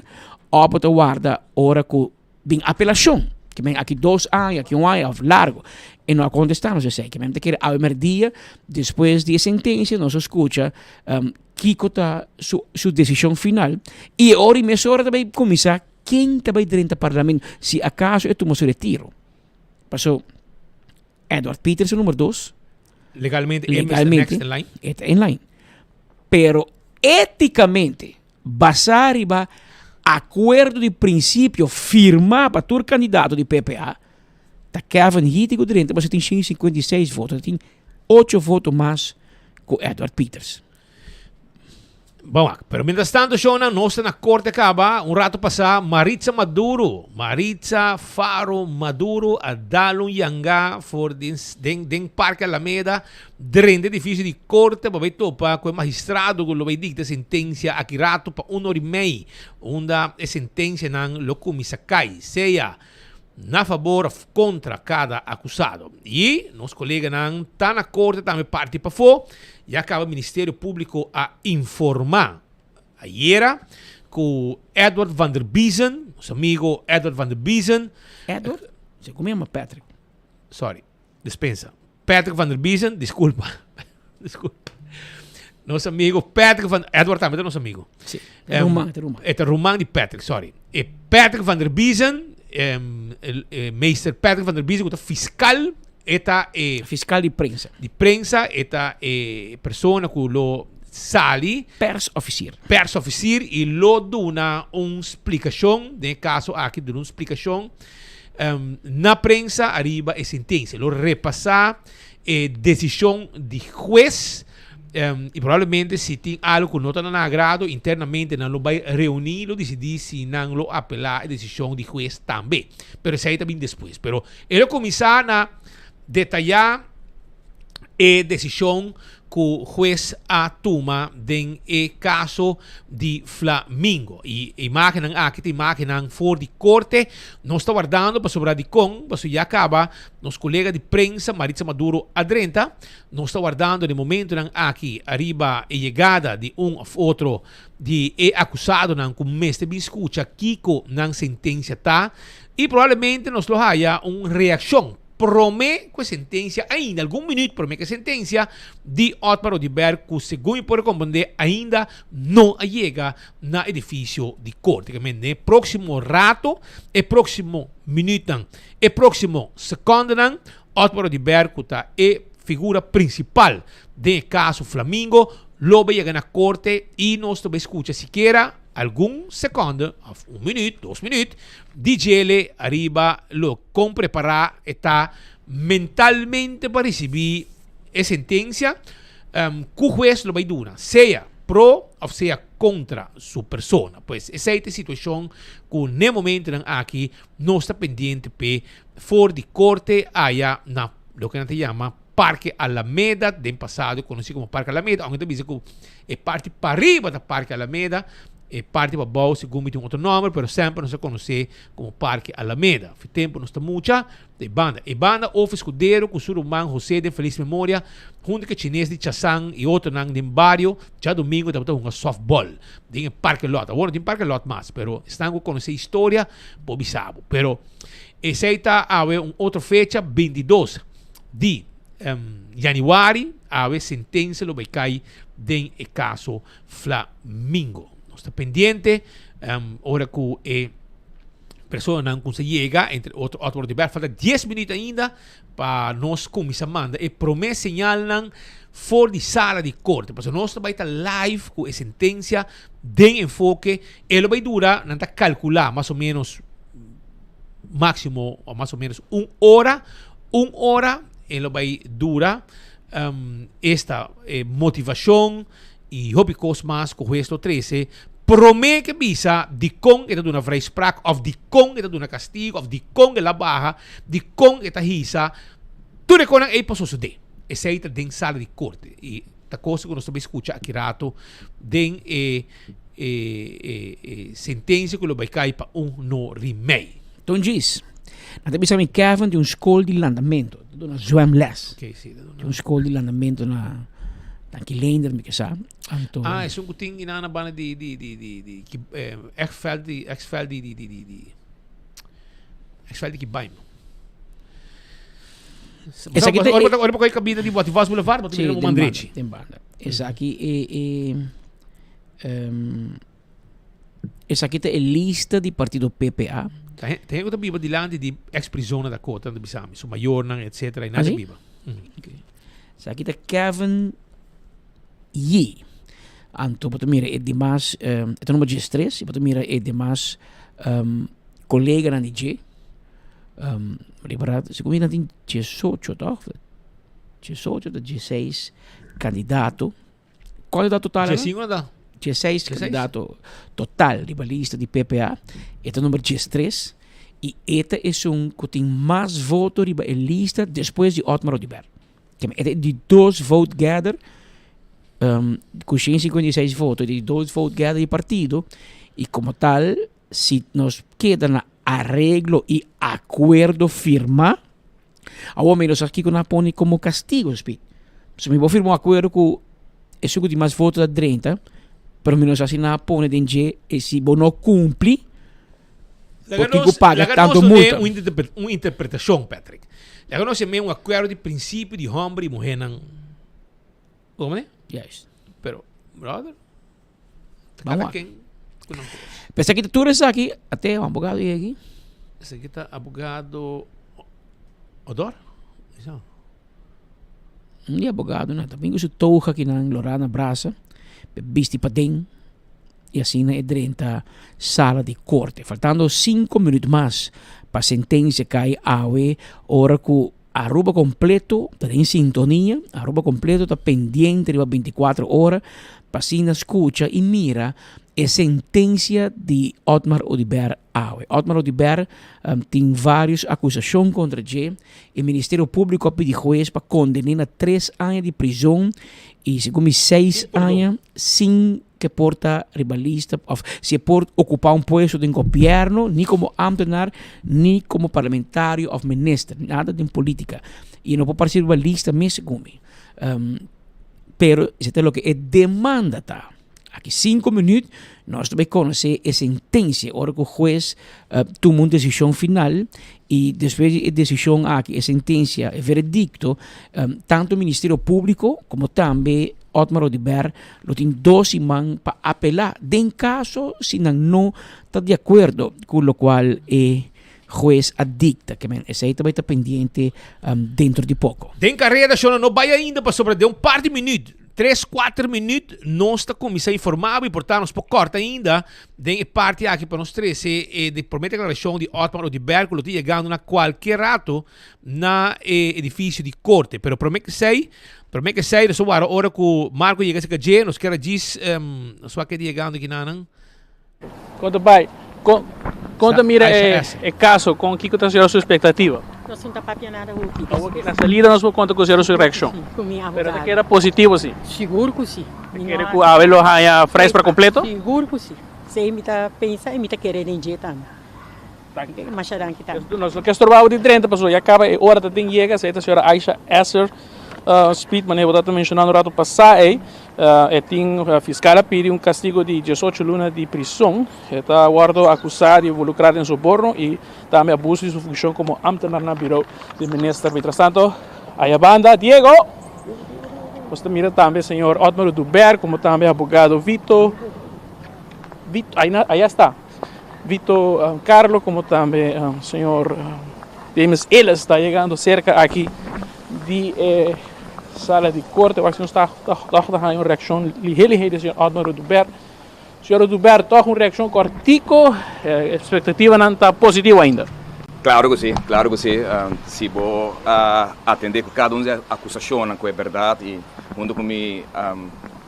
[SPEAKER 17] of bo ta warda ora ku bin apelashon? Ke men aki dos aña, aki un aña of largo. E no a kontestá nos esei. Ke men ta kere awe merdia despues di e sentensia nos a skucha kiko ta su su desishon final i e ora i mesora ta bai kuminsá ken ta bai drenta parlamento si akaso e tuma su retiro. Paso Edward Peters e numero dos.
[SPEAKER 12] Legalmente, e mester next in line.
[SPEAKER 17] E ta in line. Pero eticamente, basá riba akuerdo di prinsipio firmá pa tur kandidato di PPA, ta Kevin Heaty ku drenta pasobra tin 156 voto, ta tin ocho voto mas ku Edward Peters.
[SPEAKER 12] Bon wak, pero mientras tanto shownan nos ta na korte kaba, un rato pasá Maritza Maduro, Maritza Faro Maduro a dal un yangá for den den den Parke Alameda drenta edifisio di korte pa bai topa ku e magistrado ku lo bai dikta sentensia aki rato pa un ora i mei unda e sentensianan lo kuminsá kai sea na fabor of kontra kada akusado. I nos koleganan ta na korte tambe parti pafó. Ya kaba Ministerio Públiko a informá ayera ku Edward van der Biezen, nos amigo Edward van der Biezen.
[SPEAKER 17] Edward? Se ku mi yama Patrick.
[SPEAKER 12] Sorry, dispensa. Patrick van der Biezen, disculpa. Disculpa. Nos amigo Patrick van Edward tambe ta nos amigo.
[SPEAKER 17] Sí, e ruman, e ruman.
[SPEAKER 12] E ta ruman di Patrick, sorry. E Patrick van der Biezen, um, e, meester Patrick van der Biezen, ku ta fiscal, e ta e
[SPEAKER 17] Fiscal di prensa.
[SPEAKER 12] Di prensa, e ta e persona ku lo sali.
[SPEAKER 17] Persofficier.
[SPEAKER 12] Persofficier i lo duna un splikashon, den e kaso aki duna un splikashon Na prensa ariba e sentencia. Lo repasa e decision di huez y probablemente si tin algo cu no ta na nan agrado internamente nan lo bay reuni lo dicidi si nan lo apela e decision di huez tambe. Pero esey ta bin despues. Pero e lo cuminsa na detaya e decision cu huez a tuma den e caso di Flamingo. Y e imagennan aki ta imagennan for di corte. Nos ta wardando pasobra dicon, pasobra ya caba nos colega di prensa Maritza Maduro a drenta. Nos ta wardando den momentonan aki ariba e yegada di un of otro di e acusadonan cu mester bin scucha kico nan sentencia ta y probablemente nos lo haya un reaccion. Prome ku e sentensia ainda, algun minuut prome ku e sentensia di Otmar Oduber ku segun mi por rekomprende ainda no a yega na edifisio di korte. Ke men den e próksimo rato, e próksimo minuutnan, e próksimo sekondenan Otmar Oduber ku ta e figura prinsipal den e kaso Flamingo lo bai yega na korte i nos ta bai skucha sikiera algun sekonde òf un minuut, dos minuut di djele ariba lo kon prepará e ta mentalmente pa risibí e sentensia ku hues lo bai duna, sea pro òf sea kontra su persona. Pues esei ta e situashon ku n'e momentunan aki nos ta pendiente p'e for di korte aya na loke nan ta yama Parke Alameda, den pasado konosí komo Parke Alameda, aunke ta bisa ku e parti pariba ta Parke Alameda, e parti pabou segun mi tin un otro nòmber, pero semper nos a konosé komo Parke Alameda. Fi tempu nos ta mucha ta e banda. E banda Ofi Escudero ku su ruman José den felis memoria, huntu ku e chines di Chasan i otronan den bario, djadumingu tabata hunga sòftbòl den e parke lòt. Awor no tin parke lòt mas, pero esnan ku konosé historia por bisa bo. Pero esei ta awe un otro fecha, 22. Di januari awe sentensia lo bai kai den e kaso Flamingo. Nos ta pendiente ora ku e personanan ku sa yega, entre otro Otmar Oduber, falta dies minuut ainda pa nos kuminsá manda e promé señalnan for di sala di korte. Pasobra nos ta bai ta live ku e sentensia den enfoke. E lo bai dura, nan ta kalkulá mas o ménos máximo o mas o menos un ora, un ora e lo bai dura um, esta eh, motivacion y hopi cos mas cu hues lo trece prome ke bisa dicon e ta duna vrijspraak of dicon e ta duna castigo of dicon e la baha, dicon e ta hisa, tur e conan ey por sosode. Esey ta den sala di corte y ta cosa cu nos ta bay scucha aki rato den e. E e e sentensia ku lo bai kai pa un no rimei.
[SPEAKER 17] Ton djis, nan ta bisa mi Kevin tin un skol di landamentu, ta duna zwemles.
[SPEAKER 12] Oké, si, ta duna.
[SPEAKER 17] Tin un skol di landamentu na Tanki Leender, mi ke sa. Anto.
[SPEAKER 12] Ah, esun ku tin inana banda di di di di di ki ex veld di ex veld di di di di di ex veld di Kibaim.
[SPEAKER 17] Esaki ta
[SPEAKER 12] Ora ora pa kabina di Wativas Boulevard, bo ta mira
[SPEAKER 17] Sí,
[SPEAKER 12] bo
[SPEAKER 17] den
[SPEAKER 12] man
[SPEAKER 17] banda,
[SPEAKER 12] drechi.
[SPEAKER 17] den banda. Esaki e e Esaki ta e lista di partido PPA.
[SPEAKER 12] Ta hende ku ta biba dilanti di ex prizon na Dakota nan ta bisa mi, su mayornan etcetera i nan ta biba.
[SPEAKER 17] Esaki ta Kevin Yee. Anto bo ta mira e demas, e ta number diestres, i bo ta mira e demas koleganan di dje. Riba segun mi nan tin diesocho tòg? Diesocho ta dieseis kandidato. Cuanto ta total?
[SPEAKER 12] Diescinco no ta?
[SPEAKER 17] Dieseis candidato total riba lista di PPA. E ta number diestres y e ta esun cu tin mas voto riba e lista despues di Otmar Oduber. E ta di dos vote gather cu 156 voto, di dos vote gather di partido y como tal si nos keda na areglo y acuerdo firma, Awor mi no sa kiko nan a pone komo kastigo, Speed. So mi por firma un akuerdo ku esun ku tin mas voto ta drenta, pero mi no sa si nan a pone den dje e si bo no kumpli, bo tin ku paga tantu multa.
[SPEAKER 12] Un un interpretashon, Patrick. Laga nos heme un akuerdo di prinsipio di hòmber i muhénan. Bo mane?
[SPEAKER 17] Juist.
[SPEAKER 12] Pero, brother, ta kada ken ku nan kos.
[SPEAKER 17] P'esaki ta tur esaki, ate un abogado yega aki.
[SPEAKER 12] Esaki ta abogado Odor? Isa.
[SPEAKER 17] Un di abogado nan ta bin ku su toga aki nan lorá na brasa, pe bisti paden i asina e drenta sala di korte. Faltando sinku minüt mas pa sentensia kai awe ora ku Aruba completo ta den sintonia, Aruba completo ta pendiente riba 24 ora pa asina scucha y mira e sentencia di Otmar Oduber awe. Otmar Oduber tin varios acusacion contra dje. E Ministerio Publico a pidi huez pa condene na tres aña di prizon y segun mi seis aña sin ke por ta riba lista of si e por ocupa un puesto den gobierno ni como ambtenaar ni como parlamentario of minister, nada den politica. Y e no por parece riba lista mes segun mi. Um, pero esei ta loke e demanda ta. Aki cinco minuut nos ta bay conoce e sentencia ora cu huez uh, tuma un decision final y despues di e decision aki, e sentencia, e veredicto, um, tanto Ministerio Publico como tambe Otmar Oduber Lo tin dos siman pa apelá den kaso si nan no ta di akuerdo ku lokual e hues a dikta. Ke men esei ta bai ta pendiente dentro di poko.
[SPEAKER 12] Den kareda shona no bai ainda pasobra den un par di minüt, tres kuater minüt, nos ta kuminsá informá bo i por ta nos por kòrta ainda den e parti aki pa nos trese e de promé deklarashon di Otmar Oduber ku lo ta yegando na kualke rato na e edifisio di korte. Pero promé ku esei Prome ke esei nos a wara ora ku Marco yega serka dje, nos kier a djis, nos wak e yegando kinanan.
[SPEAKER 13] Kon ta bai? Kon kon ta mira e e kaso? Kon kiko ta señor su espektativa?
[SPEAKER 19] Nos no ta papia nada hopi.
[SPEAKER 13] Awor ki na salida nos por konta ku señor su reakshon.
[SPEAKER 19] Si, ku mi abogado.
[SPEAKER 13] Pero ta keda positivo si?
[SPEAKER 19] Sigur ku si.
[SPEAKER 13] Ta kere ku awe lo haña vrijspraak kompleto?
[SPEAKER 19] Sigur ku si. Esei mi ta pensa i mi ta kere den dje tambe.
[SPEAKER 13] Danki.
[SPEAKER 19] Masha danki tambe.
[SPEAKER 13] Nos no ke stroba bo di drenta pasobra ya kaba e ora ta tin yega, esei ta señora Aisha Esser Speed manera bo tabata menshonando un rato pasá ei. E tin fiskal a pidi un kastigo di diesocho luna di prison. E ta wòrdu akusá di involukrá den soborno i tambe abuso di su funshon komo ámtenar na biro di minister. Mientrastanto aya banda Diego nos ta mira tambe señor Otmar Oduber komo tambe abogado Vito Vito aya sta. Vito Carlo como tambe señor James Ellis ta yegando cerca aki di e sala di corte. Wak si nos ta toch ta haña un reaccion lihe lihe di señor Otmar Oduber. Señor Oduber, toch un reaccion cortico, expectativanan ta positivo ainda?
[SPEAKER 18] Claro cu si, claro cu si. Si bo a atende cu cada un di e acusacionnan cu e berdad y hunto cu mi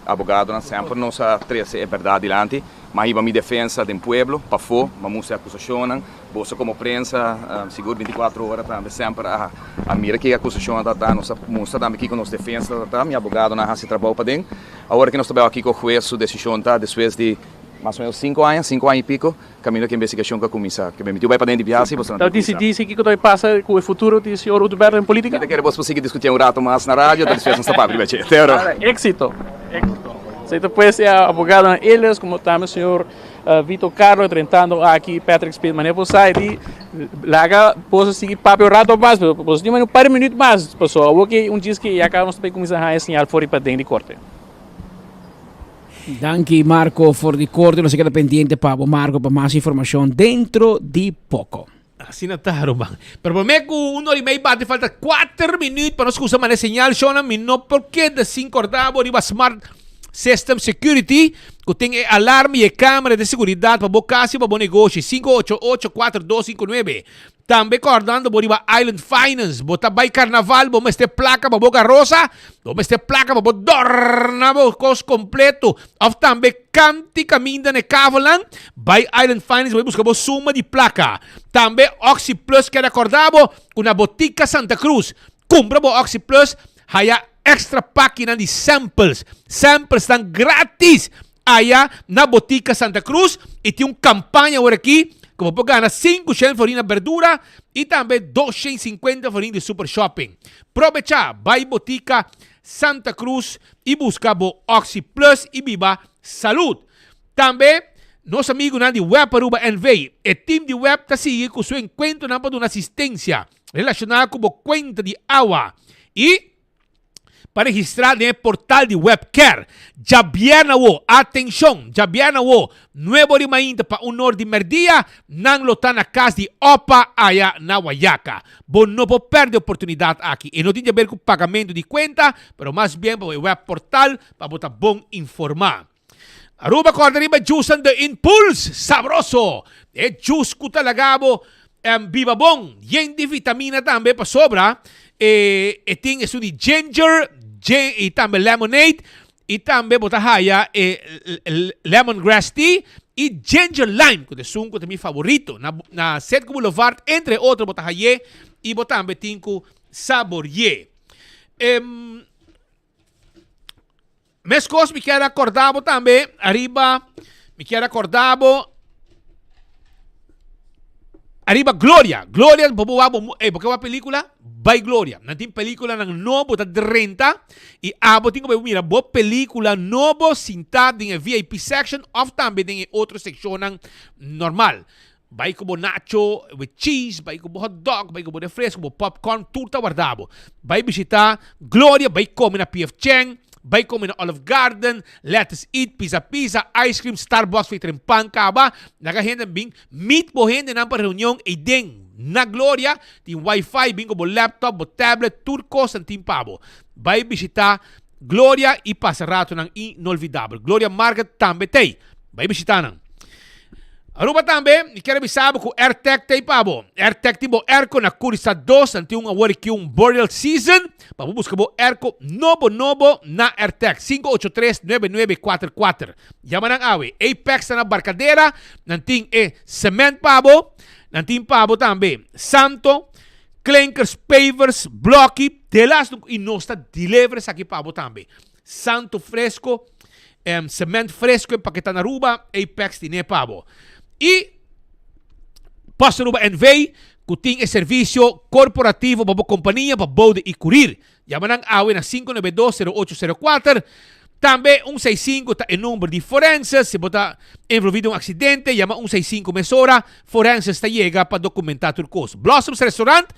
[SPEAKER 18] abogadonan semper nos a trece e berdad dilanti. M'a hiba mi defensa den pueblo, pafó, m'a mustra e akusashonnan. Boso komo prensa, sigur bintikuatro ora tambe semper a a mira ke akusashonnan ta ta. Nos a mustra tambe kiko nos defensa ta ta. Mi abogadonan a hasi trabou paden. Awor ke nos ta bai wak kiko hues su desishon ta despues di Mas o menos 5 aña, 5 aña y pico, caminda cu e investigacion cu a cuminsa. Ke mi tin bay paden di biaha si boso nan
[SPEAKER 13] Ta
[SPEAKER 18] tin cuminsa.
[SPEAKER 13] dicidi si kico ta bay pasa cu e futuro di señor Oduber den politica?
[SPEAKER 18] Mi ta kere bos por sigui discuti un rato mas na radio, ta despues nos ta papia riba dje. Te oro.
[SPEAKER 13] Exito. Exito. Esey ta pues e abogadonan Elias como tambe señor Vito Carlo drentando aki Patrick Speed. Manera bo sa di laga boso sigui papia un rato mas, pero boso tin un par di minuut mas pasobra awor ke un djis ke ya caba nos ta bay cuminsa haya señal for di paden di corte.
[SPEAKER 17] Danki Marco for di corte, nos a keda pendiente pa bo Marco pa mas informacion dentro di poco.
[SPEAKER 12] Asina ta ruman. Pero prome cu un ora y mei bati falta cuater minuut pa nos cusa manda señal shownan mi no por keda sin corda bo riba Smart System Security cu tin e alarm y e camera de seguridad pa bo cas y pa bo negoshi 588 4259. Tambe kòrdando bo riba Island Finance. Bo ta bai karnaval, bo mester plaka pa bo garosa, bo mester plaka pa bo dòrna bo kos kompleto òf tambe kanti kaminda na e kavelnan, bai Island Finance bo bai buska bo suma di plaka. Tambe Oxi Plus keda kòrda bo ku na Botica Santa Cruz kumpra bo Oxi Plus haya extra pakinan di samples. Samplesnan gratis Aya na Botica Santa Cruz y tin un campaña awor aki cu bo por gana 500 florin na berdura y tambe 250 florin di super shopping. Probecha, bay Botica Santa Cruz y busca bo Oxi Plus y biba salud. Tambe nos amigunan di Web Aruba NV, e team di Web ta sigui cu su encuentronan pa duna asistencia relaciona cu bo cuenta di awa y pa registrá den e portal di WebCare. Djabièrnè awo, atenshon, djabièrnè awo, nuebe ora mainta pa un or di mèrdia, nan lo ta na kas di Opa aya na Wayaca. Bo no por pèrdè e oportunidat aki. E no tin di aber ku pagamentu di kuenta, pero mas bien pa e web portal pa bo ta bon informá. Aruba kòrda riba juicenan The Impulse, sabroso! E juice ku ta laga bo biba bon, yen di vitamina tambe pasobra e e tin esun di ginger i tambe lemonade i tambe bo ta haya e lemongrass tea i ginger lime ku ta esun ku ta mi favorito. Na na Cetco Boulevard entre otro bo ta hay'é i bo tambe tin ku sabori'é. Meskos mi kier a korda bo tambe ariba, mi kier a korda bo ariba Gloria. Gloria, bo bo wak bo, ey, bo ke wak pelikula? Bai Gloria. Nan tin pelikulanan nobo ta drenta i abo tin ku bai mira bo pelikula nobo sintá den e VIP section òf tambe den e otro sekshonnan normal. Bai ku bo nacho with cheese, bai ku bo hot dog, bai ku bo refresco, bo popcorn, tur ta warda bo. Bai bishita Gloria, bai kome na PF Chang, bai kome na Olive Garden, Lettuce Eat, Pizza Pizza, Ice Cream, Starbucks for tren pan kaba. Laga hende bin meet bo hendenan pa reunion eiden na Gloria. Tin wifi, bin ku bo laptop, bo tablet, tur kos nan tin pa bo. Bai bishita Gloria i pasa ratonan inolvidabel. Gloria Market tambe t'ei. Bai bishita nan. Aruba tambe, mi kier a bisa bo ku Airtec ta ei pa bo. Airtec tin bo airco na Curisa 2, nan tin un awor aki un burial season pa bo buska bo airco nobo nobo na Airtec, 583-9944. Yama nan awe. Apex ta na Barcadera, nan tin e cement pa bo, nan tin pa bo tambe santo, klinkers, pavers, bloki, delas i nos ta deliver esaki pa bo tambe. Santo fresco, em, cement fresco empaketá na Aruba, Apex tine pa bo. I Post Aruba NV, ku tin e servisio korporativo pa bo kompania pa bode i kurir. Yama nan awe na 592-0804. Tambe 165 ta e number di forenses. Si bo ta envolví den un aksidente, yama 165 mesora. Forenses ta yega pa dokumentá tur kos. Blossoms Restaurant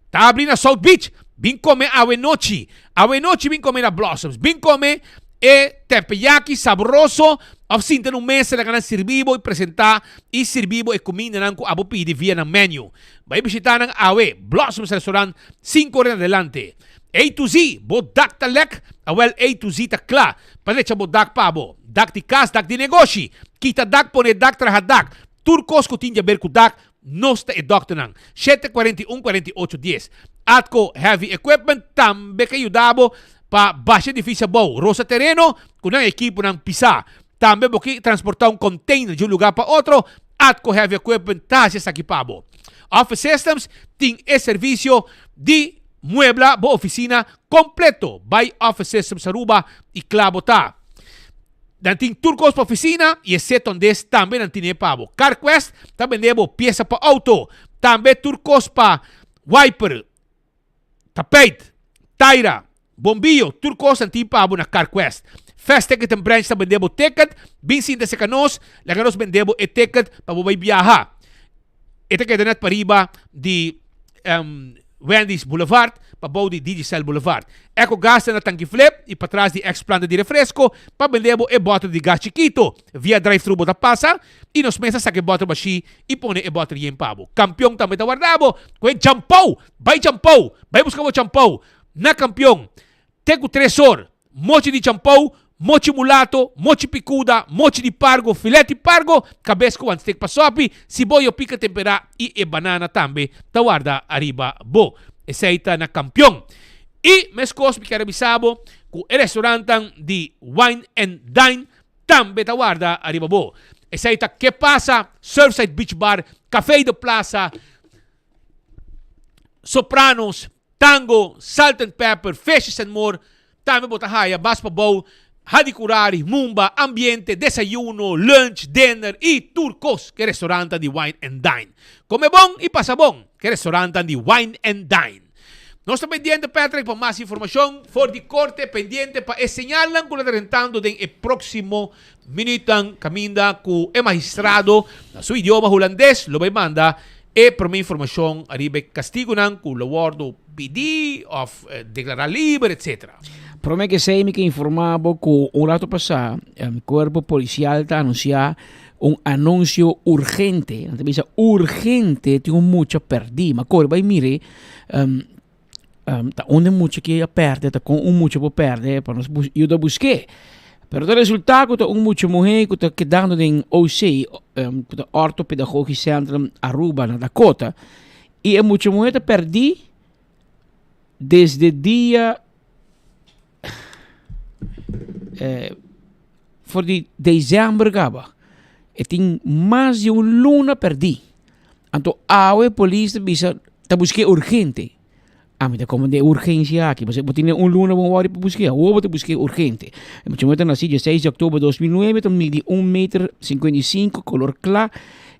[SPEAKER 12] Ta abri na South Beach. Bin come awe nochi. Awe nochi bin come na Blossoms. Bin come e teppeyaki sabroso of sinta na un mesa laga nan sirbi bo y presenta y sirbi bo e cumindanan cu abo pidi via nan menu. Bay bishita nan awe. Blossoms Restaurant, 5 ora en adelante. A to Z, bo dak ta lek? Awel A to Z ta kla pa drecha bo dak pa bo. Dak di cas, dak di negoshi. Kita dak, pone dak, traha dak. Tur kos ku tin di aber ku dak, nos ta e dòkternan. 7 41 48 dies. Atco Heavy Equipment tambe ke yuda bo pa basha edifisio abou, rosa tereno ku nan ekiponan pisá. Tambe bo ke transportá un container di un lugá pa otro, Atco Heavy Equipment ta hasi esaki pa bo. Office Systems tin e servisio di muebla bo ofisina kompleto. Bai Office Systems Aruba i kla bo ta. Nan tin tur kos pa ofisina i e setondes tambe nan tine pa bo. Carquest ta bende bo piesa pa auto. Tambe tur kos pa wiper, tapijt, taira, bombillo, tur kos nan tin pa bo na Carquest. Fast Ticket and Branch ta bende bo ticket. Bin sinta serka nos, laga nos bende bo e ticket pa bo bai biaha. E ta keda net pariba di Wendy's Boulevard, pabou di Digicel Boulevard. Ecogas ta na Tanki Flip y patras di ex planta di refresco pa bende bo e boter di gas chikito. Via drive-thru bo ta pasa y nos mes ta saca e boter bashi y pone e boter yen pa bo. Campeon tambe ta warda bo cu e champou! Bay champou! Bay busca bo champou na Campeon! Te cu tres or! Mochi di champou, mochi mulato, mochi picuda, mochi di pargo, filet di pargo, cabes cu wan stek pa sopi, siboyo pica tempera y e banana tambe ta warda ariba bo. Esey ta na Campeon. Y mescos mi kier a bisa bo cu e restaurantan di Wine and Dine tambe ta warda ariba bo. Esey ta Que Pasa, Surfside Beach Bar, Café de Plaza, Sopranos, Tango, Salt and Pepper, Fishes and More, tambe bo ta haya bas pa bou, Hadicurari, Mumba, Ambiente, Desayuno, Lunch, Dinner y tur cos ke restaurantan di Wine and Dine. Come bon y pasa bon ke restaurantan di Wine and Dine. Nos ta pendiente Patrick pa mas informacion for di corte pendiente pa e señalnan cu lo ta rentando den e proximo minuutnan caminda cu e magistrado na su idioma Hulandes lo bay manda E prome informashon ariba e kastigunan ku lo wòrdu pidí òf deklará liber etsetera.
[SPEAKER 17] Prome ku esei mi ke informá bo ku un rato pasá kuerpo polisial ta anunsiá un anunsio urgente, nan ta bisa urgente, tin un mucha pèrdí. Mi a kore bai mir'é ta unda e mucha ke a pèrdè, ta kon un mucha por pèrdè pa nos yuda busk'é. Pero ta resultá ku ta un mucha muhé ku ta kedando den OC, ku ta Orthopedagogisch Centrum Aruba na Dakota, i e mucha muhé ta pèrdí desde dia for di desèmber kaba. E tin mas di un luna pèrdí. Anto awe polis ta bisa ta busk'é urgente. Ami ta komprendé e urgensia aki, pasobra bo tene un luna bon wòrdu pa busk'é, awor bo ta busk'é urgente. E muchacho ta nasí dia seis di òktober 2009, ta midi un meter 55, kolor kla,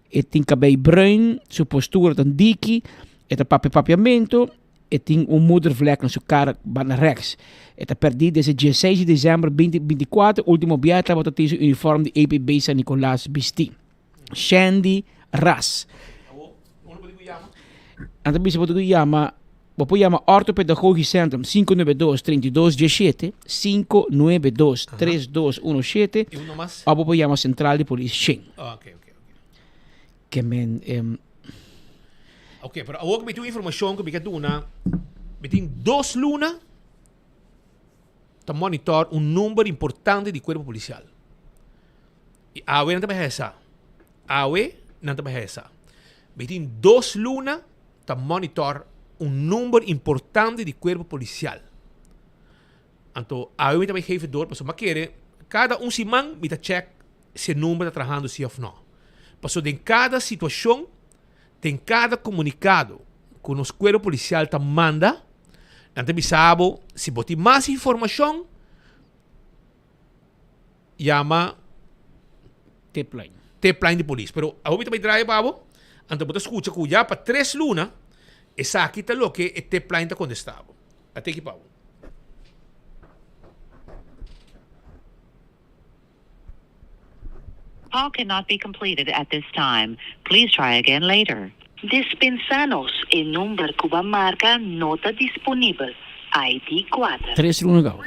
[SPEAKER 17] e tin kabei bruin, su postura ta diki, e ta papia papiamentu, e tin un moedervlek na su kara banda rèks. E ta pèrdí desde dieseis di desèmber 2024, último biaha e tabata tin su uniform di EPB San Nicolas bistí. Shandy Ras. Nan ta bisa bo ta yama, bo por yama Orthopedagogisch Centrum 592 32 17, 592 3217,
[SPEAKER 12] Y uno mas?
[SPEAKER 17] of bo por yama Central di Polis Shen.
[SPEAKER 12] Ah, ok, ok, ok.
[SPEAKER 17] Ke men, em,
[SPEAKER 12] Ok, pero awor mi tin un informacion ku mi ke duna. Mi tin dos luna ta monitor un number importante di cuerpo policial. I awe nan ta bai hesa. Awe nan ta bai hesa. Mi tin dos luna ta monitor un number importante di cuerpo policial. Anto awe mi ta bai geven door pasobra mi a kere cada un siman mi ta check si e number ta trahando si of no. Pasobra den cada situacion, den cada comunicado cu nos cuerpo policial ta manda, nan ta bisa bo si bo tin mas informacion, yama
[SPEAKER 17] Tipline.
[SPEAKER 12] Tipline di polis. Pero awor mi ta bai draai pa bo, anto bo ta skucha ku ya pa tres luna esaki ta loke e tipline ta kontestá bo. A teki pa bo.
[SPEAKER 20] Call cannot be completed at this time. Please try again later. Dispensa nos, e number ku bo a marka no ta disponibel. ID kuater.
[SPEAKER 17] Tres luna gau.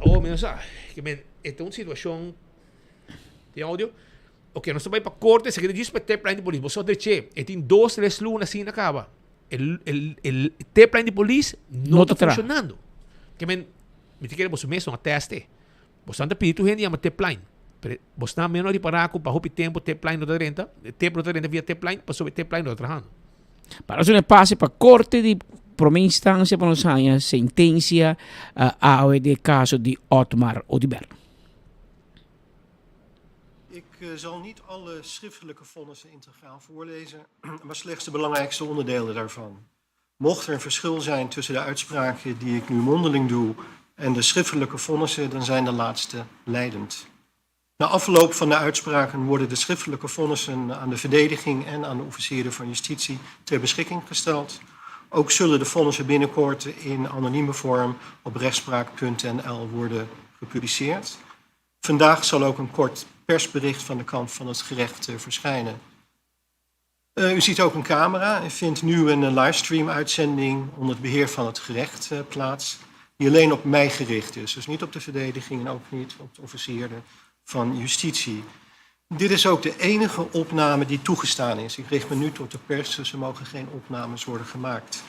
[SPEAKER 12] Oh, mi no sa. Ke men, e ta un situashon Tin audio? Ok, nos ta bai pa korte, se keda djis pa e tipline di polis. Bo so dreche. E tin dos, tres luna asina kaba. E, e, e tipline di polis no,
[SPEAKER 17] No
[SPEAKER 12] ta
[SPEAKER 17] ta traha.
[SPEAKER 12] funshonando. Ke men, mi ta kere boso mes no a teste. Boso ta pidi tur hende yama tipline. Pero boso ta menos ripará ku pa hopi tempu tipline no ta drenta, tip no ta drenta via tipline, pasobra e tipline no ta trahando.
[SPEAKER 17] Para nos e pase pa korte di prome instansia pa nos haña sentensia awe di e kaso di Otmar Oduber.
[SPEAKER 21] Ik zal niet alle schriftelijke vonnissen integraal voorlezen, maar slechts de belangrijkste onderdelen daarvan. Mocht er een verschil zijn tussen de uitspraken die ik nu mondeling doe En de schriftelijke vonnissen, dan zijn de laatste leidend. Na afloop van de uitspraken worden de schriftelijke vonnissen aan de verdediging en aan de officieren van justitie ter beschikking gesteld. Ook zullen de vonnissen binnenkort in anonieme vorm op rechtspraak.nl worden gepubliceerd. Vandaag zal ook een kort persbericht van de kant van het gerecht eh, verschijnen. Eh, u ziet ook een camera en vindt nu een eh, livestream-uitzending onder het beheer van het gerecht eh, plaats, die alleen op mij gericht is. Dus niet op de verdediging en ook niet op de officieren van justitie. Dit is ook de enige opname die toegestaan is. Ik richt me nu tot de pers, dus er mogen geen opnames worden gemaakt.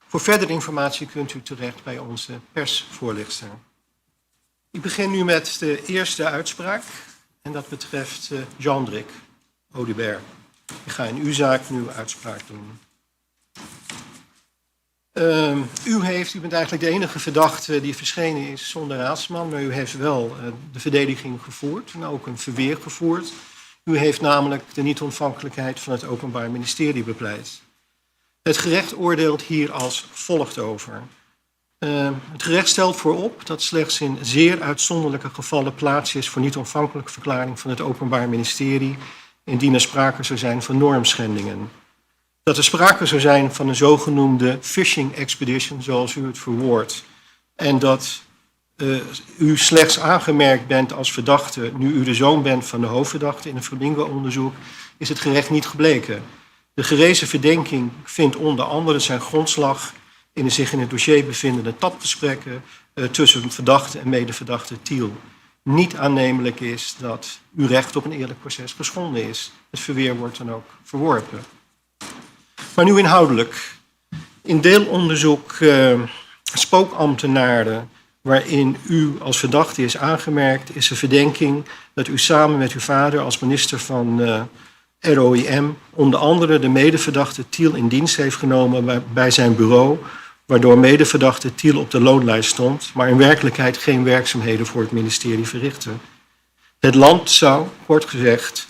[SPEAKER 21] Voor verdere informatie kunt u terecht bij onze persvoorlichter. Ik begin nu met de eerste uitspraak en dat betreft Jean-Drick Audibert. Ik ga in uw zaak nu uitspraak doen. U, heeft, u bent eigenlijk de enige verdachte die verschenen is zonder raadsman, maar u heeft wel de verdediging gevoerd en ook een verweer gevoerd. U heeft namelijk de niet-ontvankelijkheid van het Openbaar Ministerie bepleit. Het gerecht oordeelt hier als volgt over. Het gerecht stelt voorop dat slechts in zeer uitzonderlijke gevallen plaats is voor niet-ontvankelijke verklaring van het Openbaar Ministerie indien er sprake zou zijn van normschendingen. Dat er sprake zou zijn van een zogenoemde phishing expedition, zoals u het verwoordt, en dat u slechts aangemerkt bent als verdachte nu u de zoon bent van de hoofdverdachte in een Flamingo-onderzoek, is het gerecht niet gebleken. De gerezen verdenking vindt onder andere zijn grondslag in de zich in het dossier bevindende tapgesprekken tussen verdachte en medeverdachte Tiel. Niet aannemelijk is dat uw recht op een eerlijk proces geschonden is. Het verweer wordt dan ook verworpen. Maar nu inhoudelijk. In deelonderzoek spookambtenaren waarin u als verdachte is aangemerkt, is de verdenking dat u samen met uw vader als minister van ROIM onder andere de medeverdachte Tiel in dienst heeft genomen bij zijn bureau, waardoor medeverdachte Tiel op de loonlijst stond, maar in werkelijkheid geen werkzaamheden voor het ministerie verrichtte. Het land zou, kort gezegd,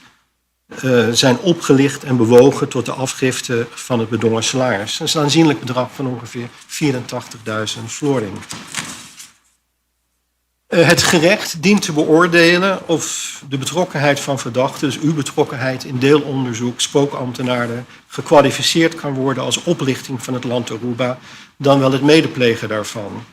[SPEAKER 21] zijn opgelicht en bewogen tot de afgifte van het bedongen salaris. Dat is een aanzienlijk bedrag van ongeveer 84.000 florin. Het gerecht dient te beoordelen of de betrokkenheid van verdachten, dus uw betrokkenheid in deelonderzoek, spookambtenaren, gekwalificeerd kan worden als oplichting van het land Aruba, dan wel het medeplegen daarvan.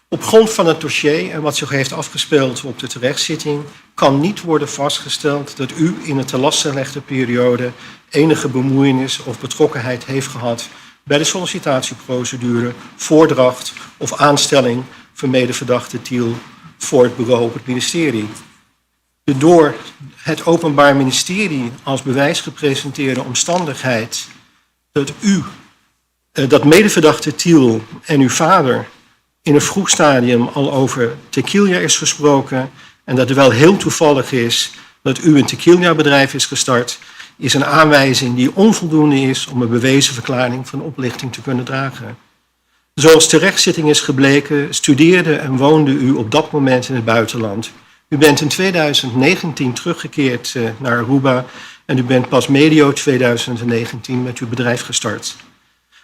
[SPEAKER 21] Op grond van het dossier en wat zich heeft afgespeeld op de terechtzitting, kan niet worden vastgesteld dat u in de te lastengelegde periode enige bemoeienis of betrokkenheid heeft gehad bij de sollicitatieprocedure, voordracht of aanstelling van medeverdachte Tiel voor het bureau op het ministerie. De door het Openbaar Ministerie als bewijs gepresenteerde omstandigheid dat u, dat medeverdachte Tiel en uw vader in een vroeg stadium al over tequila is gesproken en dat het wel heel toevallig is dat u een tequila-bedrijf is gestart, is een aanwijzing die onvoldoende is om een bewezen verklaring van oplichting te kunnen dragen. Zoals terechtzitting is gebleken, studeerde en woonde u op dat moment in het buitenland. U bent in 2019 teruggekeerd naar Aruba en u bent pas medio 2019 met uw bedrijf gestart.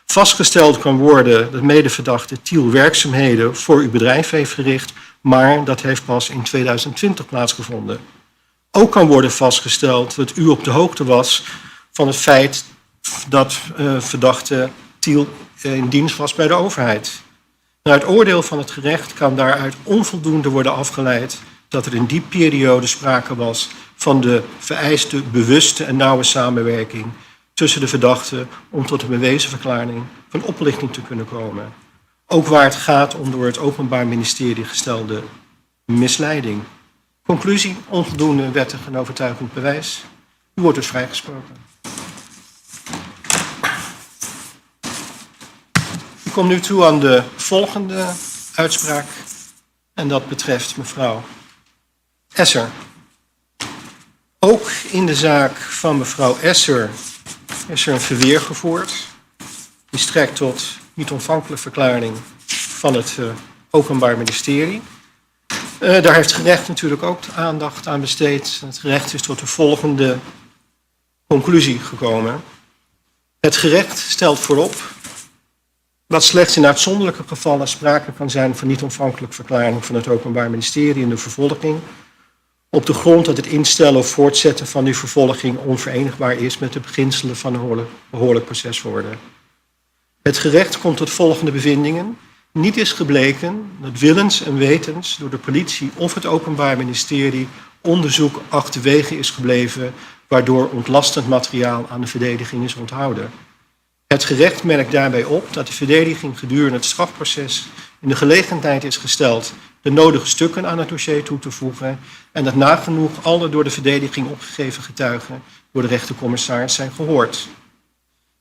[SPEAKER 21] Vastgesteld kan worden dat medeverdachte Tiel werkzaamheden voor uw bedrijf heeft verricht, maar dat heeft pas in 2020 plaatsgevonden. Ook kan worden vastgesteld dat u op de hoogte was van het feit dat verdachte Tiel in dienst was bij de overheid. Naar het oordeel van het gerecht kan daaruit onvoldoende worden afgeleid dat er in die periode sprake was van de vereiste bewuste en nauwe samenwerking tussen de verdachten om tot een bewezen verklaring van oplichting te kunnen komen. Ook waar het gaat om door het Openbaar Ministerie gestelde misleiding. Conclusie, onvoldoende wettig en overtuigend bewijs. U wordt dus vrijgesproken. Ik kom nu toe aan de volgende uitspraak. En dat betreft mevrouw Esser. Ook in de zaak van mevrouw Esser is er een verweer gevoerd. Die strekt tot niet-ontvankelijke verklaring van het Openbaar Ministerie. Daar heeft het gerecht natuurlijk ook aandacht aan besteed. Het gerecht is tot de volgende conclusie gekomen. Het gerecht stelt voorop Dat slechts in uitzonderlijke gevallen sprake kan zijn van niet-ontvankelijk verklaring van het Openbaar Ministerie in de vervolging, op de grond dat het instellen of voortzetten van die vervolging onverenigbaar is met de beginselen van een behoorlijk procesorde. Het gerecht komt tot volgende bevindingen. Niet is gebleken dat willens en wetens door de politie of het Openbaar Ministerie onderzoek achterwege is gebleven, waardoor ontlastend materiaal aan de verdediging is onthouden. Het gerecht merkt daarbij op dat de verdediging gedurende het strafproces in de gelegenheid is gesteld de nodige stukken aan het dossier toe te voegen en dat nagenoeg alle door de verdediging opgegeven getuigen door de rechtercommissaris zijn gehoord.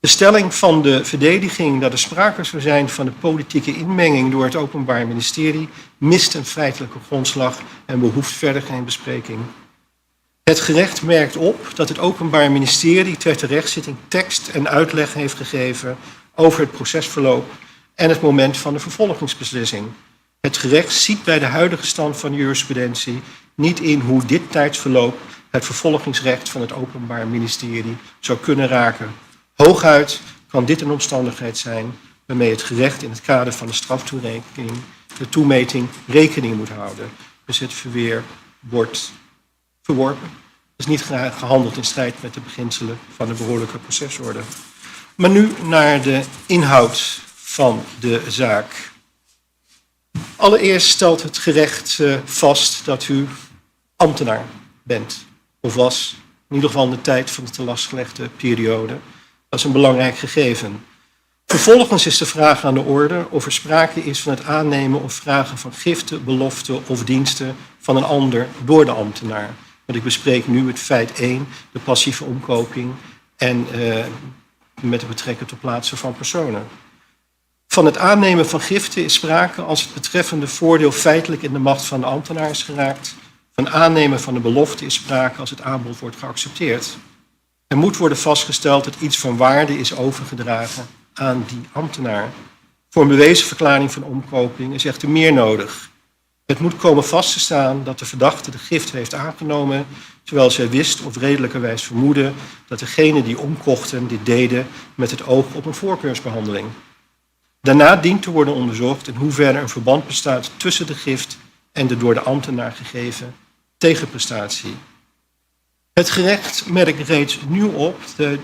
[SPEAKER 21] De stelling van de verdediging dat er sprake zou zijn van de politieke inmenging door het Openbaar Ministerie mist een feitelijke grondslag en behoeft verder geen bespreking. Het gerecht merkt op dat het Openbaar Ministerie ter terechtzitting tekst en uitleg heeft gegeven over het procesverloop en het moment van de vervolgingsbeslissing. Het gerecht ziet bij de huidige stand van jurisprudentie niet in hoe dit tijdsverloop het vervolgingsrecht van het Openbaar Ministerie zou kunnen raken. Hooguit kan dit een omstandigheid zijn waarmee het gerecht in het kader van de straftoerekening, de toemeting, rekening moet houden. Dus het verweer wordt verworpen. Het is niet gehandeld in strijd met de beginselen van de behoorlijke procesorde. Maar nu naar de inhoud van de zaak. Allereerst stelt het gerecht vast dat u ambtenaar bent, of was, in ieder geval in de tijd van de te lastgelegde periode. Dat is een belangrijk gegeven. Vervolgens is de vraag aan de orde of er sprake is van het aannemen of vragen van giften, beloften of diensten van een ander door de ambtenaar. Want ik bespreek nu het feit 1, de passieve omkoping en met de betrekking tot plaatsen van personen. Van het aannemen van giften is sprake als het betreffende voordeel feitelijk in de macht van de ambtenaar is geraakt. Van aannemen van de belofte is sprake als het aanbod wordt geaccepteerd. Er moet worden vastgesteld dat iets van waarde is overgedragen aan die ambtenaar. Voor een bewezen verklaring van omkoping is echter meer nodig. Het moet komen vast te staan dat de verdachte de gift heeft aangenomen, terwijl zij wist of redelijkerwijs vermoedde dat degenen die omkochten dit deden met het oog op een voorkeursbehandeling. Daarna dient te worden onderzocht in hoeverre een verband bestaat tussen de gift en de door de ambtenaar gegeven tegenprestatie. Het gerecht merkt reeds nu op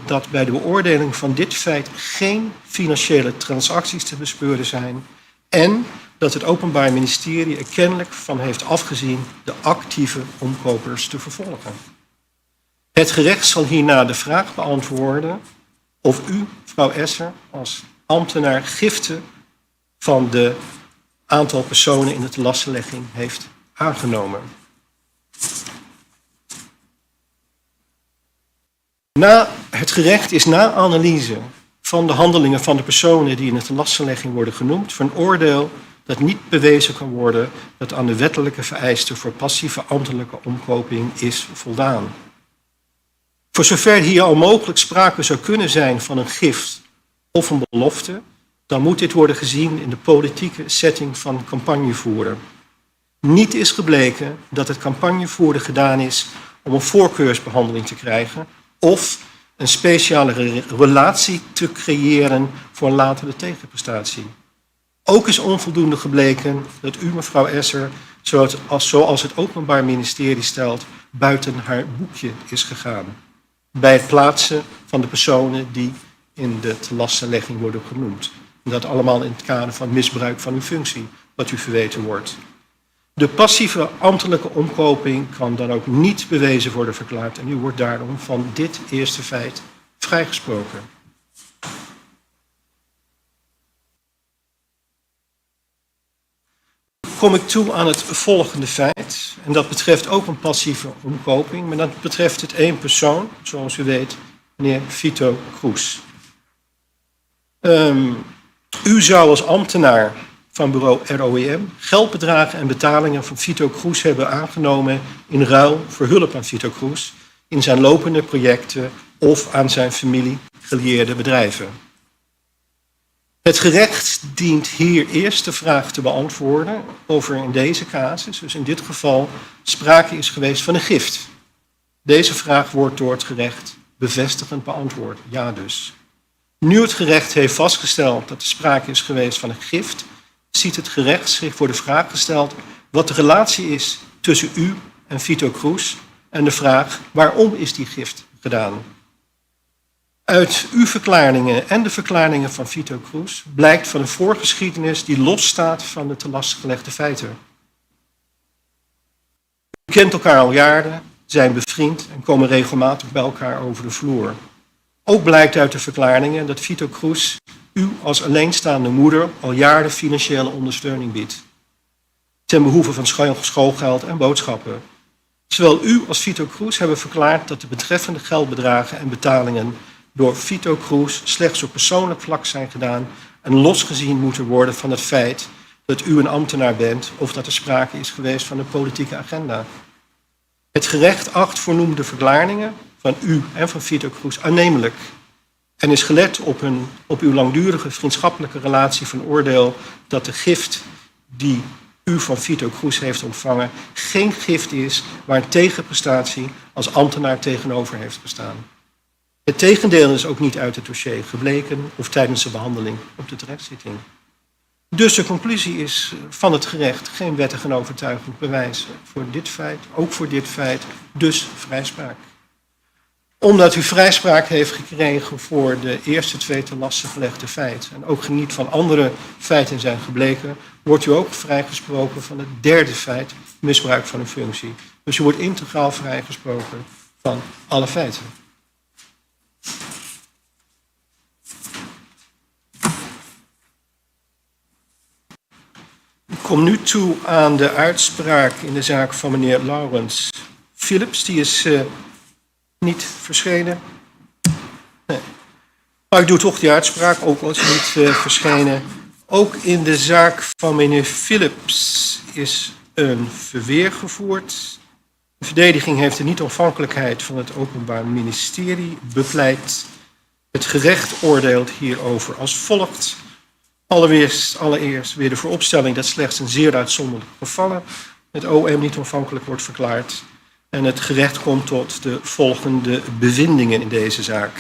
[SPEAKER 21] dat bij de beoordeling van dit feit geen financiële transacties te bespeuren zijn en dat het Openbaar Ministerie er kennelijk van heeft afgezien de actieve omkopers te vervolgen. Het gerecht zal hierna de vraag beantwoorden of u, mevrouw Esser, als ambtenaar giften van de aantal personen in de telastlegging heeft aangenomen. Na het gerecht is na analyse van de handelingen van de personen die in de telastlegging worden genoemd, van oordeel dat niet bewezen kan worden dat aan de wettelijke vereisten voor passieve ambtelijke omkoping is voldaan. Voor zover hier al mogelijk sprake zou kunnen zijn van een gift of een belofte, dan moet dit worden gezien in de politieke setting van campagnevoeren. Niet is gebleken dat het campagnevoeren gedaan is om een voorkeursbehandeling te krijgen of een speciale relatie te creëren voor een latere tegenprestatie. Ook is onvoldoende gebleken dat u, mevrouw Esser, zoals het Openbaar Ministerie stelt, buiten haar boekje is gegaan. Bij het plaatsen van de personen die in de telastlegging worden genoemd. En dat allemaal in het kader van misbruik van uw functie, wat u verweten wordt. De passieve ambtelijke omkoping kan dan ook niet bewezen worden verklaard en u wordt daarom van dit eerste feit vrijgesproken. Kom ik toe aan het volgende feit. En dat betreft ook een passieve omkoping, maar dat betreft het één persoon, zoals u weet, meneer Vito Kroes. U zou als ambtenaar van bureau ROEM geldbedragen en betalingen van Vito Kroes hebben aangenomen in ruil voor hulp aan Vito Kroes in zijn lopende projecten of aan zijn familie gelieerde bedrijven. Het gerecht dient hier eerst de vraag te beantwoorden of er in deze casus, dus in dit geval, sprake is geweest van een gift. Deze vraag wordt door het gerecht bevestigend beantwoord. Ja dus. Nu het gerecht heeft vastgesteld dat er sprake is geweest van een gift, ziet het gerecht zich voor de vraag gesteld wat de relatie is tussen u en Vito Kroes en de vraag waarom is die gift gedaan. Uit uw verklaringen en de verklaringen van Vito Kroes blijkt van een voorgeschiedenis die losstaat van de te lastgelegde feiten. U kent elkaar al jaren, zijn bevriend en komen regelmatig bij elkaar over de vloer. Ook blijkt uit de verklaringen dat Vito Kroes u als alleenstaande moeder al jaren financiële ondersteuning biedt. Ten behoeve van schoolgeld en boodschappen. Zowel u als Vito Kroes hebben verklaard dat de betreffende geldbedragen en betalingen door Vito Kroes slechts op persoonlijk vlak zijn gedaan en losgezien moeten worden van het feit dat u een ambtenaar bent of dat er sprake is geweest van een politieke agenda. Het gerecht acht voornoemde verklaringen van u en van Vito Kroes aannemelijk en is gelet op, hun, op uw langdurige vriendschappelijke relatie van oordeel dat de gift die u van Vito Kroes heeft ontvangen geen gift is waar een tegenprestatie als ambtenaar tegenover heeft gestaan. Het tegendeel is ook niet uit het dossier gebleken of tijdens de behandeling op de terechtzitting. Dus de conclusie is van het gerecht geen wettig en overtuigend bewijs voor dit feit, ook voor dit feit, dus vrijspraak. Omdat u vrijspraak heeft gekregen voor de eerste twee te lasten gelegde feiten en ook niet van andere feiten zijn gebleken, wordt u ook vrijgesproken van het derde feit, misbruik van een functie. Dus u wordt integraal vrijgesproken van alle feiten. Ik kom nu toe aan de uitspraak in de zaak van meneer Laurens Philips. Die is uh, niet verschenen. Nee. Maar ik doe toch die uitspraak, ook al is hij niet uh, verschenen. Ook in de zaak van meneer Philips is een verweer gevoerd. De verdediging heeft de niet-onafhankelijkheid van het Openbaar Ministerie bepleit. Het gerecht oordeelt hierover als volgt. Allereerst, allereerst weer de vooropstelling dat slechts in zeer uitzonderlijke gevallen het OM niet onafhankelijk wordt verklaard. En het gerecht komt tot de volgende bevindingen in deze zaak.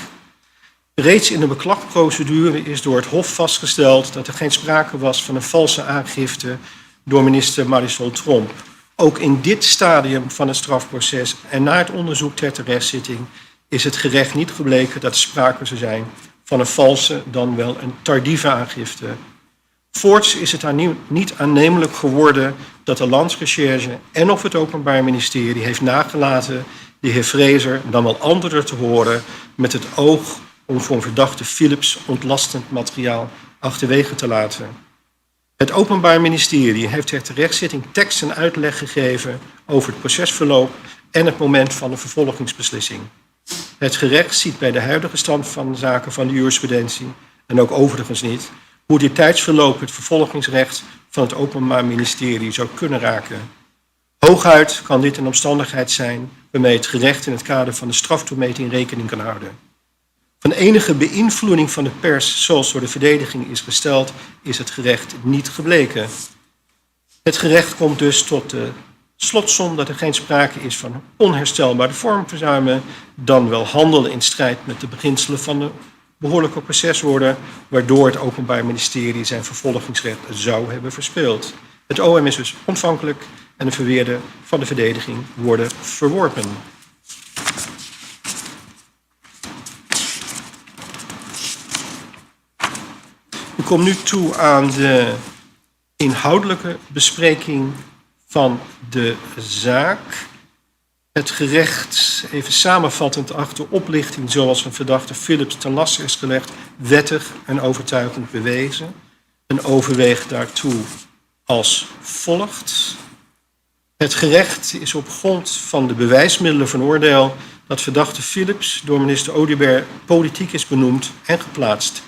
[SPEAKER 21] Reeds in de beklagprocedure is door het Hof vastgesteld dat er geen sprake was van een valse aangifte door minister Marisol Tromp. Ook in dit stadium van het strafproces en na het onderzoek ter terechtzitting is het gerecht niet gebleken dat er sprake zou zijn van een valse dan wel een tardieve aangifte. Voorts is het niet aannemelijk geworden dat de landsrecherche en of het Openbaar Ministerie heeft nagelaten de heer Fraser dan wel anderen te horen met het oog om voor verdachte Philips ontlastend materiaal achterwege te laten. Het Openbaar Ministerie heeft ter terechtzitting tekst en uitleg gegeven over het procesverloop en het moment van de vervolgingsbeslissing. Het gerecht ziet bij de huidige stand van zaken van de jurisprudentie, en ook overigens niet, hoe dit tijdsverloop het vervolgingsrecht van het Openbaar Ministerie zou kunnen raken. Hooguit kan dit een omstandigheid zijn waarmee het gerecht in het kader van de straftoemeting rekening kan houden. Van enige beïnvloeding van de pers, zoals door de verdediging is gesteld, is het gerecht niet gebleken. Het gerecht komt dus tot de slotsom dat er geen sprake is van onherstelbare vormverzuimen, dan wel handelen in strijd met de beginselen van de behoorlijke procesorde, waardoor het Openbaar Ministerie zijn vervolgingsrecht zou hebben verspeeld. Het OM is dus ontvankelijk en de verweerden van de verdediging worden verworpen. Ik kom nu toe aan de inhoudelijke bespreking van de zaak. Het gerecht, even samenvattend, acht de oplichting zoals een verdachte Philips ten laste is gelegd, wettig en overtuigend bewezen. En overweegt daartoe als volgt. Het gerecht is op grond van de bewijsmiddelen van oordeel dat verdachte Philips door minister Oduber politiek is benoemd en geplaatst.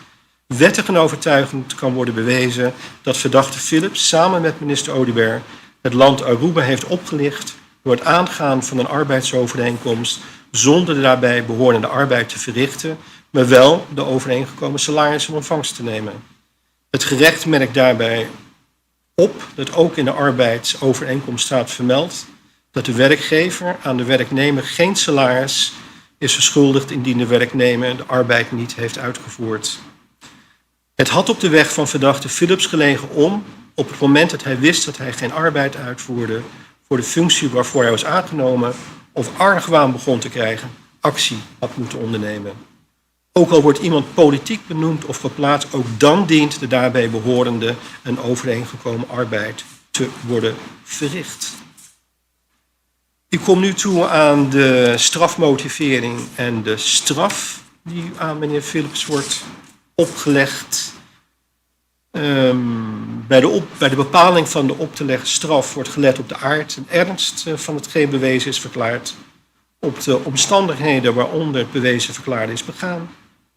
[SPEAKER 21] Wettig en overtuigend kan worden bewezen dat verdachte Philips samen met minister Oduber het land Aruba heeft opgelicht door het aangaan van een arbeidsovereenkomst zonder daarbij behorende arbeid te verrichten, maar wel de overeengekomen salaris in ontvangst te nemen. Het gerecht merkt daarbij op dat ook in de arbeidsovereenkomst staat vermeld dat de werkgever aan de werknemer geen salaris is verschuldigd indien de werknemer de arbeid niet heeft uitgevoerd. Het had op de weg van verdachte Philips gelegen om, op het moment dat hij wist dat hij geen arbeid uitvoerde voor de functie waarvoor hij was aangenomen of argwaan begon te krijgen, actie had moeten ondernemen. Ook al wordt iemand politiek benoemd of geplaatst, ook dan dient de daarbij behorende en overeengekomen arbeid te worden verricht. Ik kom nu toe aan de strafmotivering en de straf die aan meneer Philips wordt opgelegd. Um, bij, de op, bij de bepaling van de op te leggen straf wordt gelet op de aard en ernst eh, van hetgeen bewezen is verklaard, op de omstandigheden waaronder het bewezen verklaarde is begaan,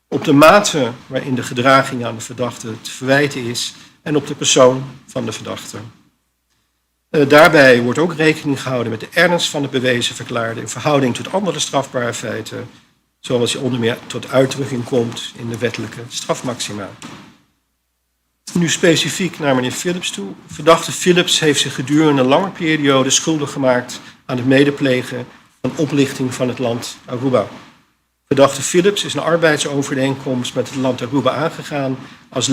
[SPEAKER 21] op de mate waarin de gedraging aan de verdachte te verwijten is en op de persoon van de verdachte. Uh, daarbij wordt ook rekening gehouden met de ernst van het bewezen verklaarde in verhouding tot andere strafbare feiten, zoals die onder meer tot uitdrukking komt in de wettelijke strafmaxima. Nu specifiek naar meneer Philips toe. Verdachte Philips heeft zich gedurende een lange periode schuldig gemaakt aan het medeplegen van oplichting van het land Aruba. Verdachte Philips is een arbeidsovereenkomst met het land Aruba aangegaan als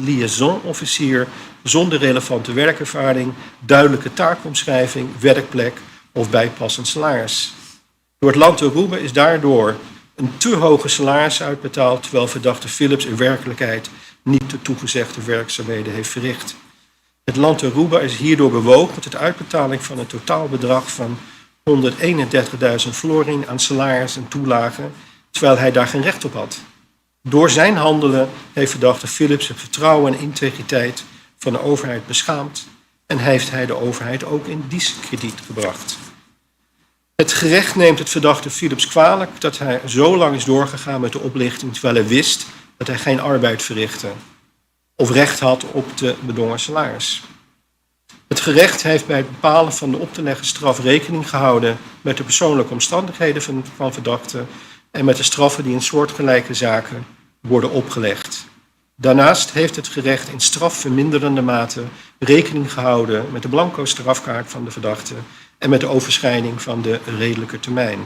[SPEAKER 21] liaison-officier zonder relevante werkervaring, duidelijke taakomschrijving, werkplek of bijpassend salaris. Door het land Aruba is daardoor een te hoge salaris uitbetaald, terwijl verdachte Philips in werkelijkheid niet de toegezegde werkzaamheden heeft verricht. Het land Aruba is hierdoor bewogen tot de uitbetaling van een totaalbedrag van 131.000 florin aan salaris en toelagen, terwijl hij daar geen recht op had. Door zijn handelen heeft verdachte Philips het vertrouwen en integriteit van de overheid beschaamd en heeft hij de overheid ook in diskrediet gebracht. Het gerecht neemt het verdachte Philips kwalijk dat hij zo lang is doorgegaan met de oplichting terwijl hij wist dat hij geen arbeid verrichtte of recht had op de bedongen salaris. Het gerecht heeft bij het bepalen van de op te leggen straf rekening gehouden met de persoonlijke omstandigheden van, van verdachte en met de straffen die in soortgelijke zaken worden opgelegd. Daarnaast heeft het gerecht in strafverminderende mate rekening gehouden met de blanco strafkaart van de verdachte en met de overschrijding van de redelijke termijn.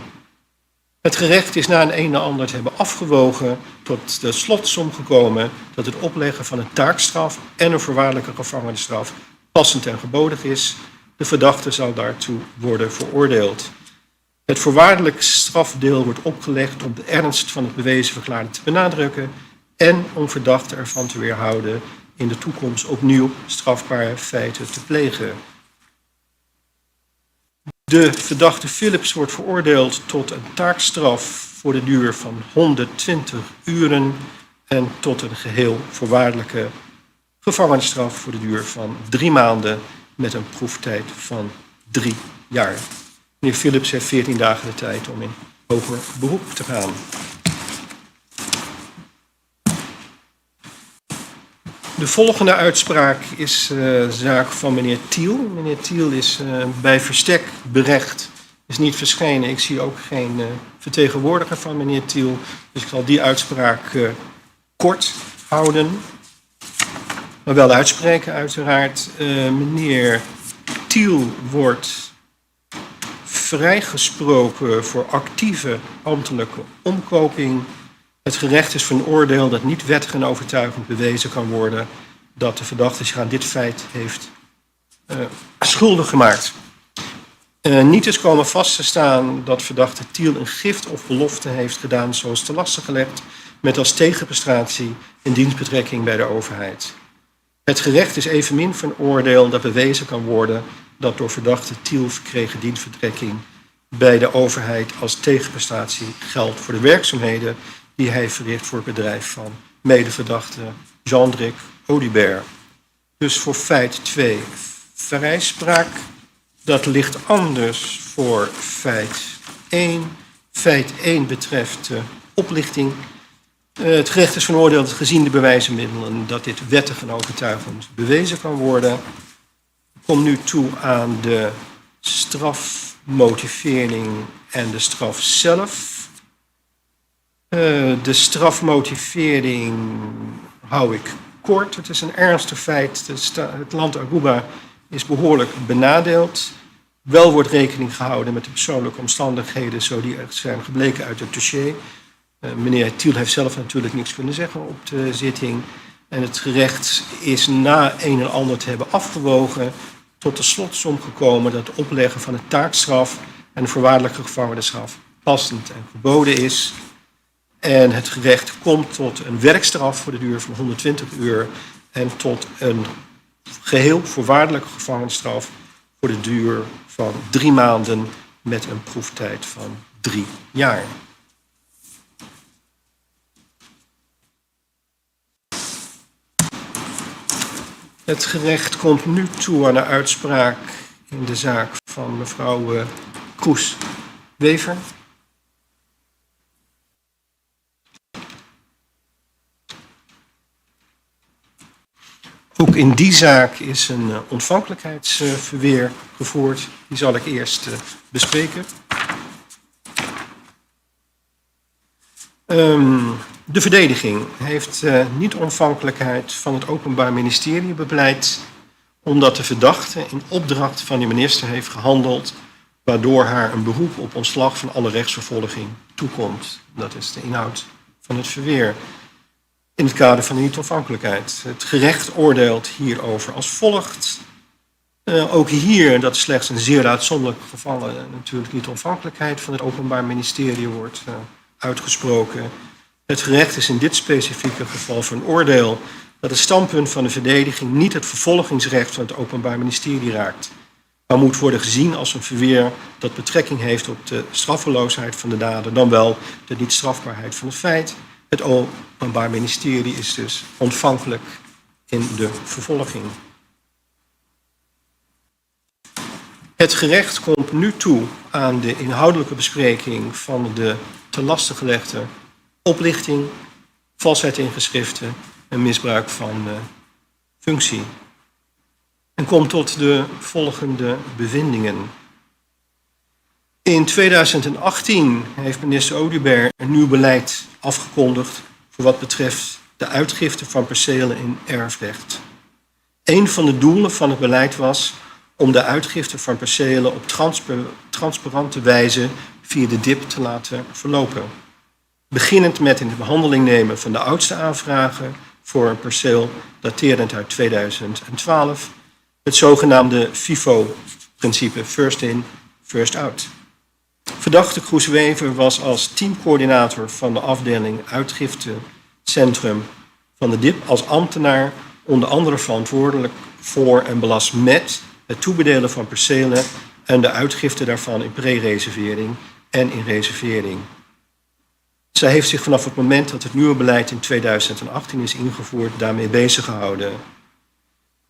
[SPEAKER 21] Het gerecht is na een een en ander te hebben afgewogen tot de slotsom gekomen dat het opleggen van een taakstraf en een voorwaardelijke gevangenisstraf passend en gebodig is. De verdachte zal daartoe worden veroordeeld. Het voorwaardelijk strafdeel wordt opgelegd om de ernst van het bewezen verklaring te benadrukken en om verdachten ervan te weerhouden in de toekomst opnieuw strafbare feiten te plegen. De verdachte Philips wordt veroordeeld tot een taakstraf voor de duur van 120 uren en tot een geheel voorwaardelijke gevangenisstraf voor de duur van drie maanden met een proeftijd van drie jaar. Meneer Philips heeft 14 dagen de tijd om in hoger beroep te gaan. De volgende uitspraak is de uh, zaak van meneer Thiel. Meneer Thiel is uh, bij verstek berecht, is niet verschenen. Ik zie ook geen uh, vertegenwoordiger van meneer Thiel. Dus ik zal die uitspraak kort houden. Maar wel uitspreken, uiteraard. Meneer Thiel wordt vrijgesproken voor actieve ambtelijke omkoping. Het gerecht is van oordeel dat niet wettig en overtuigend bewezen kan worden dat de verdachte zich aan dit feit heeft uh, schuldig gemaakt. Uh, niet is komen vast te staan dat verdachte Thiel een gift of belofte heeft gedaan zoals te lasten gelegd met als tegenprestatie in dienstbetrekking bij de overheid. Het gerecht is evenmin van oordeel dat bewezen kan worden dat door verdachte Thiel verkregen dienstvertrekking bij de overheid als tegenprestatie geldt voor de werkzaamheden die hij verricht voor het bedrijf van medeverdachte Jean-Dric Audibert. Dus voor feit 2 vrijspraak. Dat ligt anders voor feit 1. Feit 1 betreft de oplichting. Eh, het gerecht is van oordeel dat gezien de bewijzenmiddelen dat dit wettig en overtuigend bewezen kan worden. Ik kom nu toe aan de strafmotivering en de straf zelf. Uh, de strafmotivering hou ik kort. Het is een ernstig feit. Het land Aruba is behoorlijk benadeeld. Wel wordt rekening gehouden met de persoonlijke omstandigheden zo die zijn gebleken uit het dossier. Eh, meneer Thiel heeft zelf natuurlijk niks kunnen zeggen op de zitting. En het gerecht is na een en ander te hebben afgewogen tot de slotsom gekomen dat het opleggen van een taakstraf en een voorwaardelijke gevangenisstraf passend en geboden is. En het gerecht komt tot een werkstraf voor de duur van 120 uur en tot een geheel voorwaardelijke gevangenisstraf voor de duur van drie maanden met een proeftijd van drie jaar. Het gerecht komt nu toe aan de uitspraak in de zaak van mevrouw eh, Kroes Wever. Ook in die zaak is een eh, ontvankelijkheidsverweer gevoerd. Die zal ik eerst eh, bespreken. Um, de verdediging heeft uh, niet-ontvankelijkheid van het Openbaar Ministerie bepleit, omdat de verdachte in opdracht van de minister heeft gehandeld, waardoor haar een beroep op ontslag van alle rechtsvervolging toekomt. Dat is de inhoud van het verweer. In het kader van de niet-ontvankelijkheid. Het gerecht oordeelt hierover als volgt. Uh, ook hier, dat slechts een zeer uitzonderlijke gevallen natuurlijk niet-ontvankelijkheid van het Openbaar Ministerie wordt uh, uitgesproken. Het gerecht is in dit specifieke geval van oordeel dat het standpunt van de verdediging niet het vervolgingsrecht van het Openbaar Ministerie raakt, maar moet worden gezien als een verweer dat betrekking heeft op de straffeloosheid van de dader, dan wel de niet-strafbaarheid van het feit. Het Openbaar Ministerie is dus ontvankelijk in de vervolging. Het gerecht komt nu toe aan de inhoudelijke bespreking van de te laste gelegde oplichting, valsheid in geschriften en misbruik van uh, functie. En komt tot de volgende bevindingen. In 2018 heeft minister Oduber een nieuw beleid afgekondigd voor wat betreft de uitgifte van percelen in erfrecht. Een van de doelen van het beleid was om de uitgifte van percelen op transparante wijze via de DIP te laten verlopen. Beginnend met in de behandeling nemen van de oudste aanvragen voor een perceel daterend uit 2012, het zogenaamde FIFO-principe, first in, first out. Verdachte Kroes Wever was als teamcoördinator van de afdeling uitgiftecentrum van de DIP als ambtenaar onder andere verantwoordelijk voor en belast met het toebedelen van percelen en de uitgifte daarvan in pre-reservering en in reservering. Zij heeft zich vanaf het moment dat het nieuwe beleid in 2018 is ingevoerd daarmee bezig gehouden.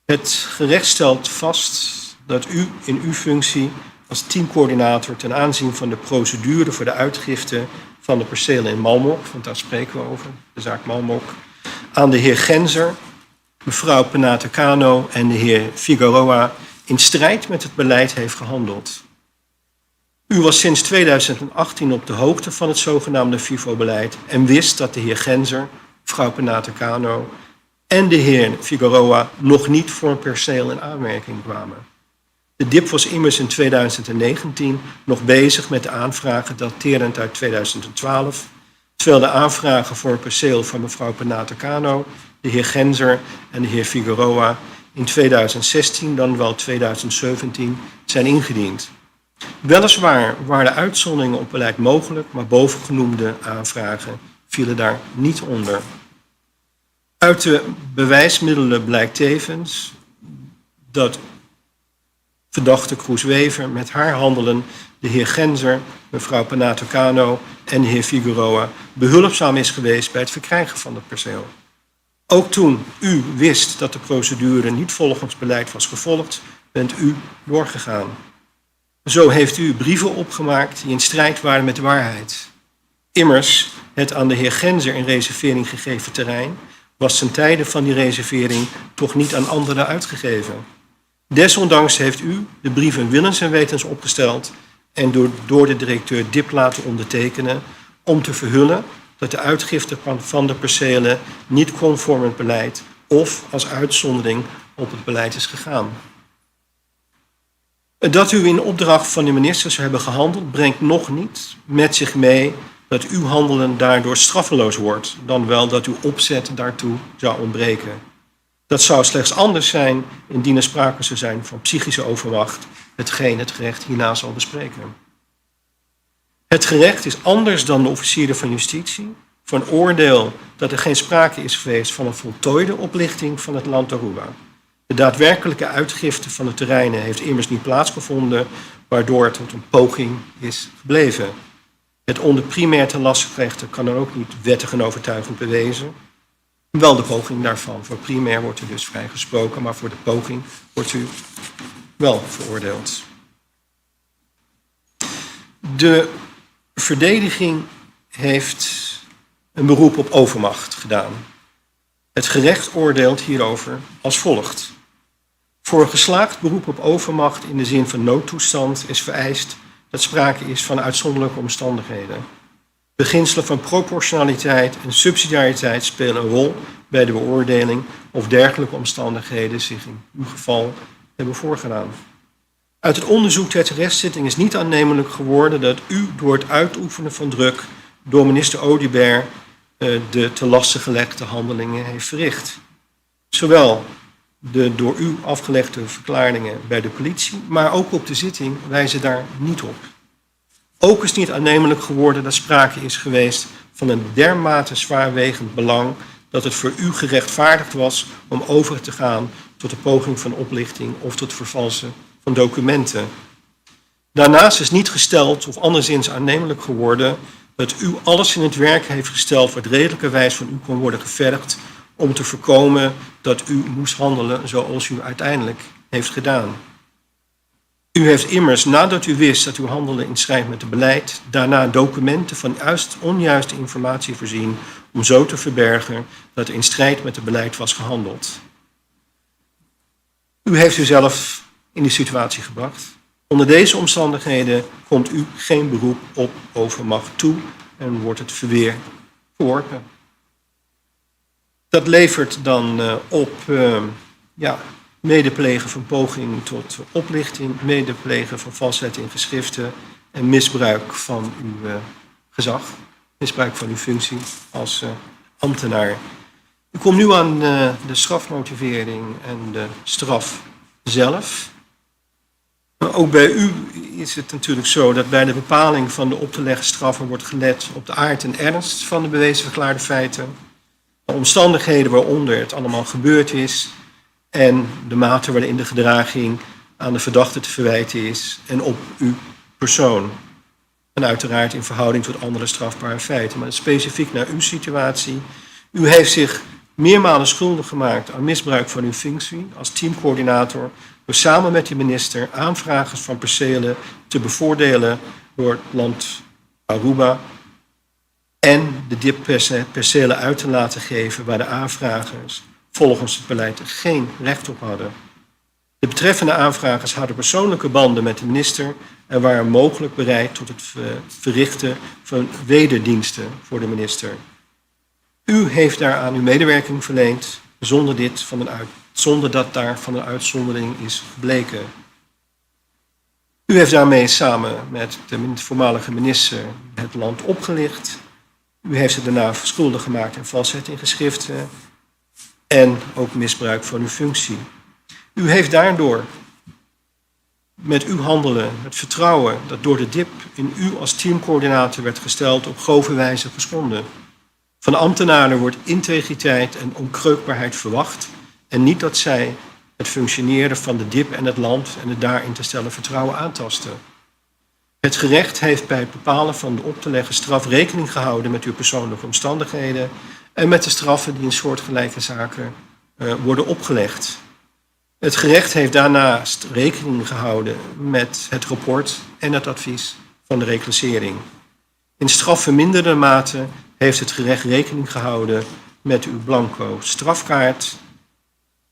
[SPEAKER 21] Het gerecht stelt vast dat u in uw functie als teamcoördinator ten aanzien van de procedure voor de uitgifte van de percelen in Malmok, want daar spreken we over, de zaak Malmok, aan de heer Genzer, mevrouw Penate Cano en de heer Figueroa in strijd met het beleid heeft gehandeld. U was sinds 2018 op de hoogte van het zogenaamde FIFO-beleid en wist dat de heer Genzer, mevrouw Penate Cano en de heer Figueroa nog niet voor een perceel in aanmerking kwamen. De DIP was immers in 2019 nog bezig met de aanvragen daterend uit 2012, terwijl de aanvragen voor een perceel van mevrouw Penate Cano, de heer Genzer en de heer Figueroa in 2016 dan wel 2017 zijn ingediend. Weliswaar waren uitzonderingen op beleid mogelijk, maar bovengenoemde aanvragen vielen daar niet onder. Uit de bewijsmiddelen blijkt tevens dat verdachte Kroes Wever met haar handelen de heer Genzer, mevrouw Panato Cano en de heer Figueroa behulpzaam is geweest bij het verkrijgen van het perceel. Ook toen u wist dat de procedure niet volgens beleid was gevolgd, bent u doorgegaan. Zo heeft u brieven opgemaakt die in strijd waren met de waarheid. Immers, het aan de heer Genzer in reservering gegeven terrein was ten tijde van die reservering toch niet aan anderen uitgegeven. Desondanks heeft u de brieven willens en wetens opgesteld en door, door de directeur DIP laten ondertekenen om te verhullen dat de uitgifte van de percelen niet conform het beleid of als uitzondering op het beleid is gegaan. Dat u in opdracht van de minister zou hebben gehandeld, brengt nog niet met zich mee dat uw handelen daardoor straffeloos wordt, dan wel dat uw opzet daartoe zou ontbreken. Dat zou slechts anders zijn indien er sprake zou zijn van psychische overmacht, hetgeen het gerecht hierna zal bespreken. Het gerecht is anders dan de officieren van justitie van oordeel dat er geen sprake is geweest van een voltooide oplichting van het land Aruba. De daadwerkelijke uitgifte van de terreinen heeft immers niet plaatsgevonden, waardoor het tot een poging is gebleven. Het onder primair ten laste kan dan ook niet wettig en overtuigend bewezen. Wel de poging daarvan. Voor primair wordt u dus vrijgesproken, maar voor de poging wordt u wel veroordeeld. De verdediging heeft een beroep op overmacht gedaan. Het gerecht oordeelt hierover als volgt. Voor een geslaagd beroep op overmacht in de zin van noodtoestand is vereist dat sprake is van uitzonderlijke omstandigheden. Beginselen van proportionaliteit en subsidiariteit spelen een rol bij de beoordeling of dergelijke omstandigheden zich in uw geval hebben voorgedaan. Uit het onderzoek ter terechtzitting is niet aannemelijk geworden dat u door het uitoefenen van druk door minister Oduber de te laste gelegde handelingen heeft verricht. Zowel de door u afgelegde verklaringen bij de politie, maar ook op de zitting wijzen daar niet op. Ook is niet aannemelijk geworden dat sprake is geweest van een dermate zwaarwegend belang dat het voor u gerechtvaardigd was om over te gaan tot de poging van oplichting of tot vervalsen van documenten. Daarnaast is niet gesteld of anderszins aannemelijk geworden dat u alles in het werk heeft gesteld wat redelijkerwijs van u kon worden gevergd om te voorkomen dat u moest handelen zoals u uiteindelijk heeft gedaan. U heeft immers, nadat u wist dat uw handelen in strijd met het beleid, daarna documenten van onjuiste informatie voorzien om zo te verbergen dat er in strijd met het beleid was gehandeld. U heeft uzelf in die situatie gebracht. Onder deze omstandigheden komt u geen beroep op overmacht toe en wordt het verweer verworpen. Dat levert dan op ja, medeplegen van poging tot oplichting, medeplegen van valsheid in geschriften en misbruik van uw gezag, misbruik van uw functie als ambtenaar. Ik kom nu aan de strafmotivering en de straf zelf. Maar ook bij u is het natuurlijk zo dat bij de bepaling van de op te leggen straffen wordt gelet op de aard en ernst van de bewezen verklaarde feiten, de omstandigheden waaronder het allemaal gebeurd is en de mate waarin de gedraging aan de verdachte te verwijten is en op uw persoon. En uiteraard in verhouding tot andere strafbare feiten. Maar specifiek naar uw situatie. U heeft zich meermalen schuldig gemaakt aan misbruik van uw functie als teamcoördinator door samen met de minister aanvragers van percelen te bevoordelen door het land Aruba en de DIP-percelen uit te laten geven waar de aanvragers volgens het beleid geen recht op hadden. De betreffende aanvragers hadden persoonlijke banden met de minister en waren mogelijk bereid tot het verrichten van wederdiensten voor de minister. U heeft daaraan uw medewerking verleend zonder, dit van een uit, zonder dat daar van een uitzondering is gebleken. U heeft daarmee samen met de voormalige minister het land opgelicht. U heeft het daarna schuldig gemaakt in valsheid in geschriften en ook misbruik van uw functie. U heeft daardoor met uw handelen het vertrouwen dat door de DIP in u als teamcoördinator werd gesteld op grove wijze geschonden. Van ambtenaren wordt integriteit en onkreukbaarheid verwacht en niet dat zij het functioneren van de DIP en het land en het daarin te stellen vertrouwen aantasten. Het gerecht heeft bij het bepalen van de op te leggen straf rekening gehouden met uw persoonlijke omstandigheden en met de straffen die in soortgelijke zaken worden opgelegd. Het gerecht heeft daarnaast rekening gehouden met het rapport en het advies van de reclassering. In strafverminderde mate heeft het gerecht rekening gehouden met uw blanco strafkaart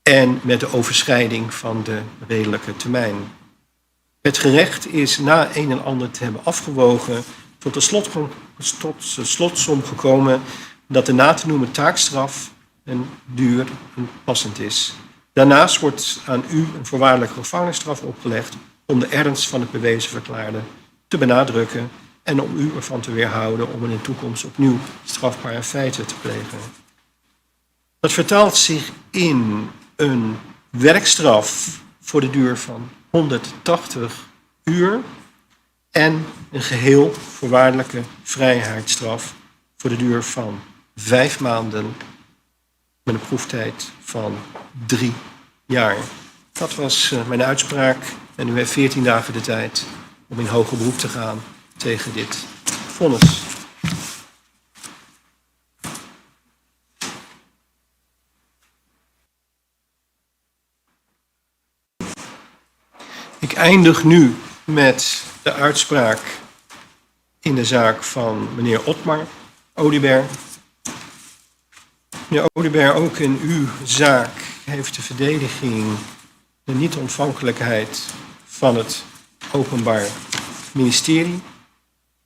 [SPEAKER 21] en met de overschrijding van de redelijke termijn. Het gerecht is na een en ander te hebben afgewogen tot de slotsom gekomen dat de na te noemen taakstraf en duur en passend is. Daarnaast wordt aan u een voorwaardelijke gevangenisstraf opgelegd Om de ernst van het bewezen verklaarde te benadrukken en om u ervan te weerhouden om in de toekomst opnieuw strafbare feiten te plegen. Dat vertaalt zich in een werkstraf voor de duur van 180 uur en een geheel voorwaardelijke vrijheidsstraf voor de duur van vijf maanden met een proeftijd van drie jaar. Dat was eh, mijn uitspraak en u heeft 14 dagen de tijd om in hoger beroep te gaan tegen dit vonnis. Ik eindig nu met de uitspraak in de zaak van meneer Otmar Oduber. Meneer Oduber, ook in uw zaak heeft de verdediging de niet-ontvankelijkheid van het Openbaar Ministerie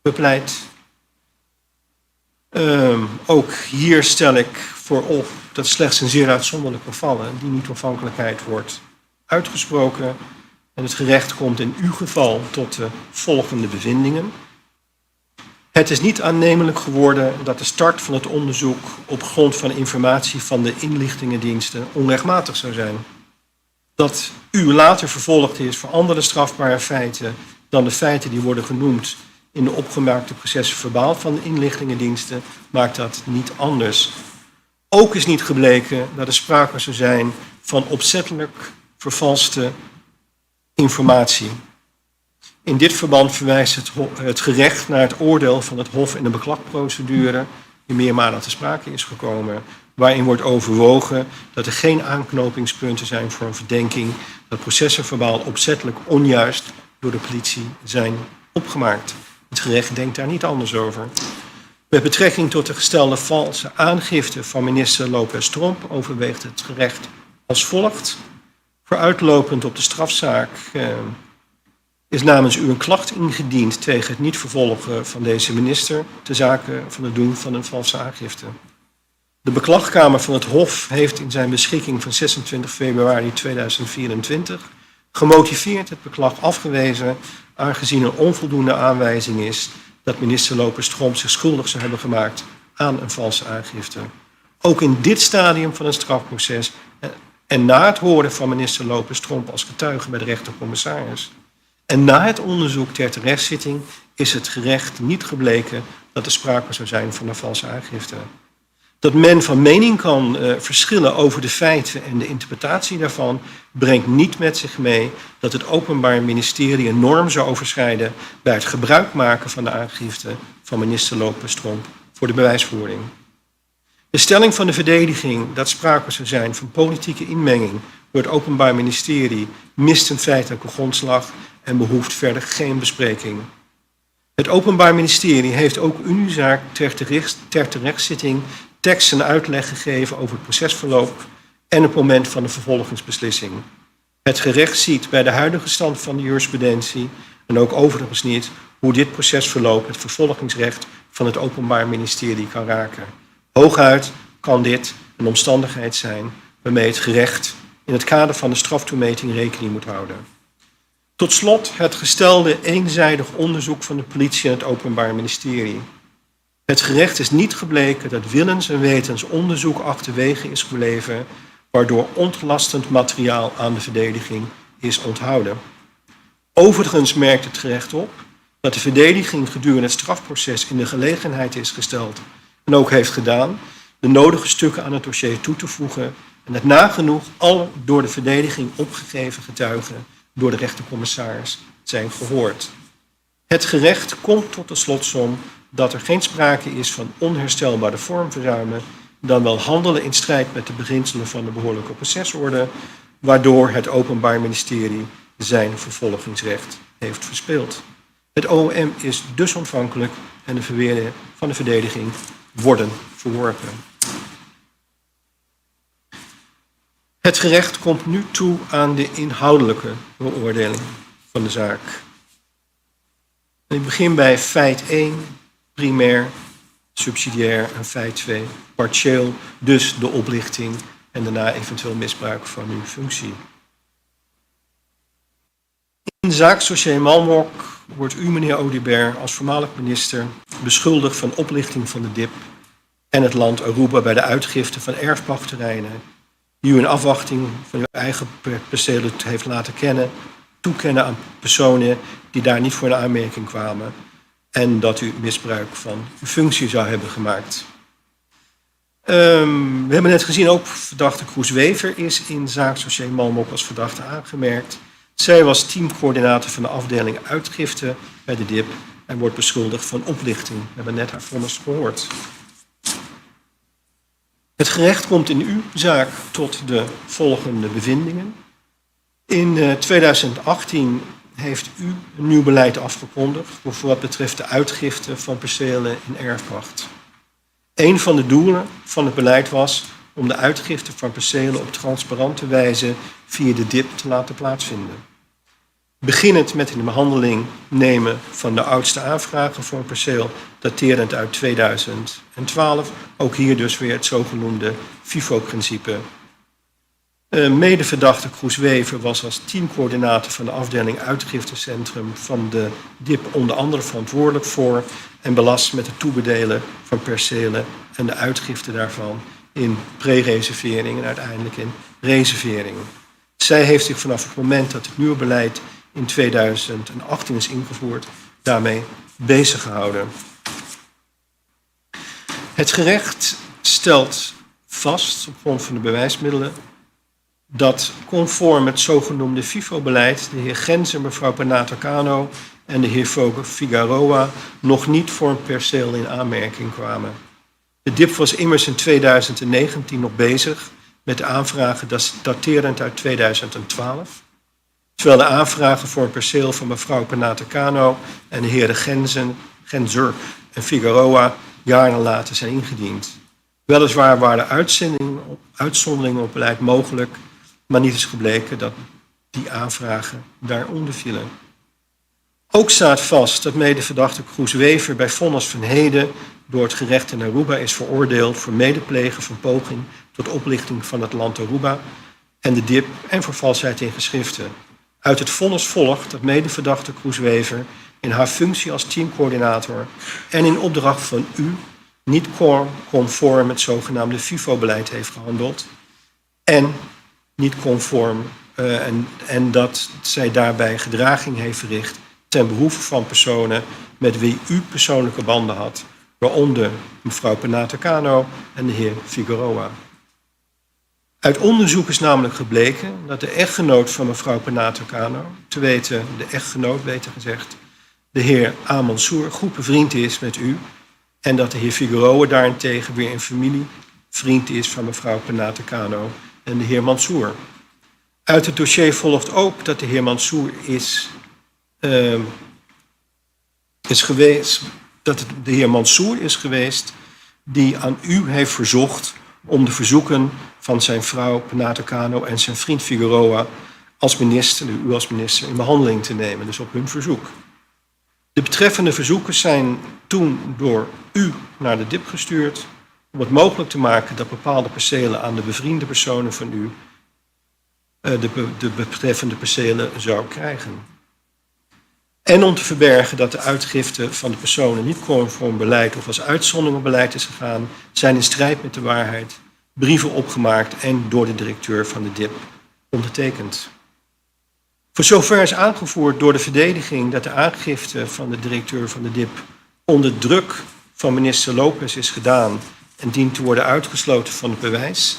[SPEAKER 21] bepleit. Um, ook hier stel ik voorop dat slechts in zeer uitzonderlijke gevallen die niet-ontvankelijkheid wordt uitgesproken. En het gerecht komt in uw geval tot de volgende bevindingen. Het is niet aannemelijk geworden dat de start van het onderzoek op grond van informatie van de inlichtingendiensten onrechtmatig zou zijn. Dat u later vervolgd is voor andere strafbare feiten dan de feiten die worden genoemd in de opgemaakte processen verbaal van de inlichtingendiensten, maakt dat niet anders. Ook is niet gebleken dat er sprake zou zijn van opzettelijk vervalste informatie. In dit verband verwijst het, het gerecht naar het oordeel van het Hof in de beklagprocedure, die meermalen te sprake is gekomen, waarin wordt overwogen dat er geen aanknopingspunten zijn voor een verdenking dat processen verbaal opzettelijk onjuist door de politie zijn opgemaakt. Het gerecht denkt daar niet anders over. Met betrekking tot de gestelde valse aangifte van minister Lopez Tromp overweegt het gerecht als volgt. Vooruitlopend op de strafzaak eh, is namens u een klacht ingediend tegen het niet vervolgen van deze minister te zaken van het doen van een valse aangifte. De beklagkamer van het Hof heeft in zijn beschikking van 26 februari 2024 gemotiveerd het beklag afgewezen, aangezien er onvoldoende aanwijzing is dat minister Lopez Tromp zich schuldig zou hebben gemaakt aan een valse aangifte. Ook in dit stadium van het strafproces en na het horen van minister Lopez Tromp als getuige bij de rechtercommissaris en na het onderzoek ter terechtzitting is het gerecht niet gebleken dat er sprake zou zijn van een valse aangifte. Dat men van mening kan uh, verschillen over de feiten en de interpretatie daarvan, brengt niet met zich mee dat het Openbaar Ministerie een norm zou overschrijden bij het gebruik maken van de aangifte van minister Lopez Tromp voor de bewijsvoering. De stelling van de verdediging dat sprake zou zijn van politieke inmenging door het Openbaar Ministerie mist een feitelijke grondslag en behoeft verder geen bespreking. Het Openbaar Ministerie heeft ook in uw zaak ter terechtzitting tekst en uitleg gegeven over het procesverloop en het moment van de vervolgingsbeslissing. Het gerecht ziet bij de huidige stand van de jurisprudentie en ook overigens niet hoe dit procesverloop het vervolgingsrecht van het Openbaar Ministerie kan raken. Hooguit kan dit een omstandigheid zijn waarmee het gerecht in het kader van de straftoemeting rekening moet houden. Tot slot het gestelde eenzijdig onderzoek van de politie en het Openbaar Ministerie. Het gerecht is niet gebleken dat willens en wetens onderzoek achterwege is gebleven, waardoor ontlastend materiaal aan de verdediging is onthouden. Overigens merkt het gerecht op dat de verdediging gedurende het strafproces in de gelegenheid is gesteld en ook heeft gedaan de nodige stukken aan het dossier toe te voegen en dat nagenoeg alle door de verdediging opgegeven getuigen door de rechtercommissaris zijn gehoord. Het gerecht komt tot de slotsom dat er geen sprake is van onherstelbare vormverzuimen, dan wel handelen in strijd met de beginselen van de behoorlijke procesorde, waardoor het Openbaar Ministerie zijn vervolgingsrecht heeft verspeeld. Het OM is dus ontvankelijk en de verweren van de verdediging worden verworpen. Het gerecht komt nu toe aan de inhoudelijke beoordeling van de zaak. Ik begin bij feit 1, primair, subsidiair en feit 2, partieel, dus de oplichting en daarna eventueel misbruik van uw functie. In zaakdossier Malmok wordt u, meneer Oduber, als voormalig minister beschuldigd van oplichting van de DIP en het land Aruba bij de uitgifte van erfpachtterreinen die u in afwachting van uw eigen percelen heeft laten kennen, toekennen aan personen die daar niet voor in aanmerking kwamen en dat u misbruik van uw functie zou hebben gemaakt. We hebben net gezien, ook verdachte Kroes Wever is in zaakdossier Malmok als verdachte aangemerkt. Zij was teamcoördinator van de afdeling uitgifte bij de DIP en wordt beschuldigd van oplichting. We hebben net haar vonnis gehoord. Het gerecht komt in uw zaak tot de volgende bevindingen. In 2018 heeft u een nieuw beleid afgekondigd voor wat betreft de uitgifte van percelen in erfpacht. Een van de doelen van het beleid was om de uitgifte van percelen op transparante wijze via de DIP te laten plaatsvinden. Beginnend met in de behandeling nemen van de oudste aanvragen voor een perceel, daterend uit 2012. Ook hier dus weer het zogenoemde FIFO-principe. Medeverdachte Kroes Wever was als teamcoördinator van de afdeling uitgiftecentrum van de DIP onder andere verantwoordelijk voor en belast met het toebedelen van percelen en de uitgifte daarvan in pre-reservering en uiteindelijk in reservering. Zij heeft zich vanaf het moment dat het nieuwe beleid in 2018 is ingevoerd, daarmee bezig gehouden. Het gerecht stelt vast, op grond van de bewijsmiddelen, dat conform het zogenoemde FIFO-beleid de heer Genser, mevrouw Penato Cano en de heer Figueroa nog niet voor een perceel in aanmerking kwamen. De DIP was immers in 2019 nog bezig met de aanvragen daterend uit 2012, terwijl de aanvragen voor een perceel van mevrouw Penato Cano en de heren Genser en Figueroa jaren later zijn ingediend. Weliswaar waren uitzonderingen op beleid mogelijk, maar niet is gebleken dat die aanvragen daaronder vielen. Ook staat vast dat medeverdachte Kroes Wever bij vonnis van heden door het gerecht in Aruba is veroordeeld voor medeplegen van poging tot oplichting van het land Aruba en de DIP en voor valsheid in geschriften. Uit het vonnis volgt dat medeverdachte Kroes Wever in haar functie als teamcoördinator en in opdracht van u niet conform het zogenaamde FIFO-beleid heeft gehandeld en niet conform en dat zij daarbij gedraging heeft verricht ten behoeve van personen met wie u persoonlijke banden had, waaronder mevrouw Penato Cano en de heer Figueroa. Uit onderzoek is namelijk gebleken dat de echtgenoot van mevrouw Penato Cano, te weten de echtgenoot beter gezegd, de heer A. Mansour, goed bevriend is met u en dat de heer Figueroa daarentegen weer een familievriend is van mevrouw Penato Cano en de heer Mansour. Uit het dossier volgt ook dat de heer Mansour is geweest, dat het de heer Mansour is geweest die aan u heeft verzocht om de verzoeken van zijn vrouw Penato Cano en zijn vriend Figueroa als minister, u als minister, in behandeling te nemen, dus op hun verzoek. De betreffende verzoeken zijn toen door u naar de DIP gestuurd om het mogelijk te maken dat bepaalde percelen aan de bevriende personen van u de betreffende percelen zou krijgen. En om te verbergen dat de uitgifte van de personen niet conform beleid of als uitzondering op beleid is gegaan, zijn in strijd met de waarheid brieven opgemaakt en door de directeur van de DIP ondertekend. Voor zover is aangevoerd door de verdediging dat de aangifte van de directeur van de DIP onder druk van minister Lopez is gedaan en dient te worden uitgesloten van het bewijs,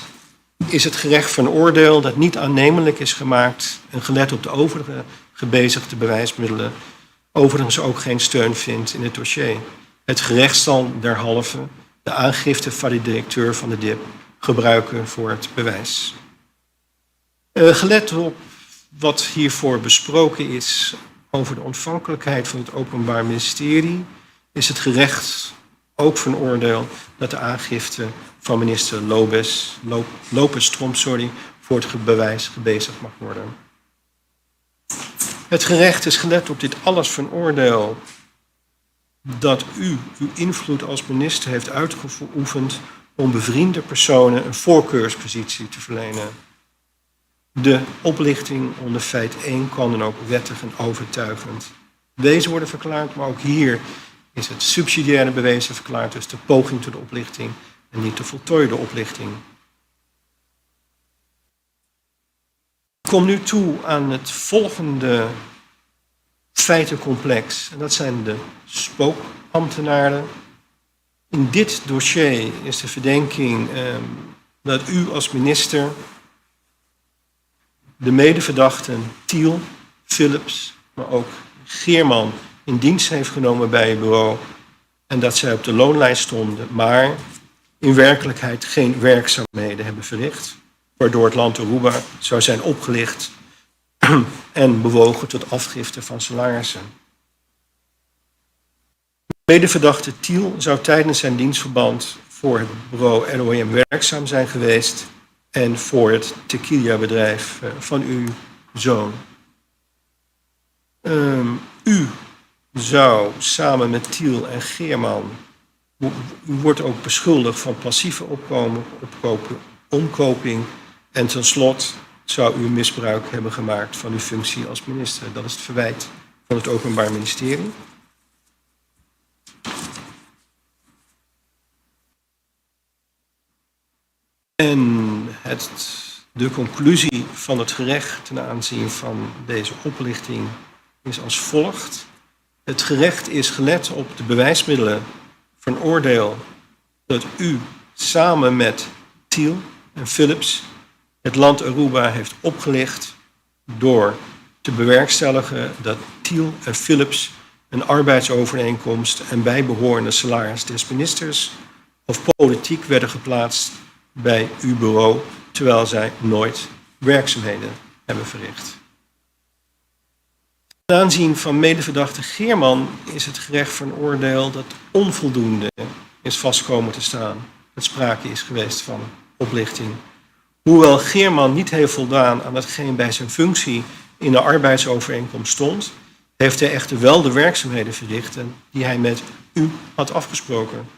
[SPEAKER 21] is het gerecht van oordeel dat niet aannemelijk is gemaakt en gelet op de overige gebezigde bewijsmiddelen overigens ook geen steun vindt in het dossier. Het gerecht zal derhalve de aangifte van de directeur van de DIP gebruiken voor het bewijs. Gelet op wat hiervoor besproken is over de ontvankelijkheid van het Openbaar Ministerie, is het gerecht ook van oordeel dat de aangifte van minister Lopez Tromp, sorry, voor het bewijs gebezigd mag worden. Het gerecht is gelet op dit alles van oordeel dat u uw invloed als minister heeft uitgeoefend om bevriende personen een voorkeurspositie te verlenen. De oplichting onder feit 1 kan dan ook wettig en overtuigend bewezen worden verklaard, maar ook hier is het subsidiaire bewezen verklaard, dus de poging tot de oplichting en niet de voltooide oplichting. Ik kom nu toe aan het volgende feitencomplex. En dat zijn de spookambtenaren. In dit dossier is de verdenking dat u als minister de medeverdachten Thiel, Philips, maar ook Geerman in dienst heeft genomen bij uw bureau en dat zij op de loonlijst stonden, maar in werkelijkheid geen werkzaamheden hebben verricht, waardoor het land Aruba zou zijn opgelicht en bewogen tot afgifte van salarissen. Medeverdachte Thiel zou tijdens zijn dienstverband voor het bureau ROM werkzaam zijn geweest en voor het tequila-bedrijf van uw zoon. U zou samen met Thiel en Geerman, u wordt ook beschuldigd van passieve omkoping en tenslotte zou u misbruik hebben gemaakt van uw functie als minister. Dat is het verwijt van het Openbaar Ministerie. En de conclusie van het gerecht ten aanzien van deze oplichting is als volgt. Het gerecht is gelet op de bewijsmiddelen van oordeel dat u samen met Thiel en Philips het land Aruba heeft opgelicht door te bewerkstelligen dat Thiel en Philips een arbeidsovereenkomst en bijbehorende salaris des ministers of politiek werden geplaatst bij uw bureau, terwijl zij nooit werkzaamheden hebben verricht. Ten aanzien van medeverdachte Geerman is het gerecht van oordeel dat onvoldoende is vastkomen te staan dat sprake is geweest van oplichting. Hoewel Geerman niet heeft voldaan aan hetgeen bij zijn functie in de arbeidsovereenkomst stond, heeft hij echter wel de werkzaamheden verricht die hij met u had afgesproken.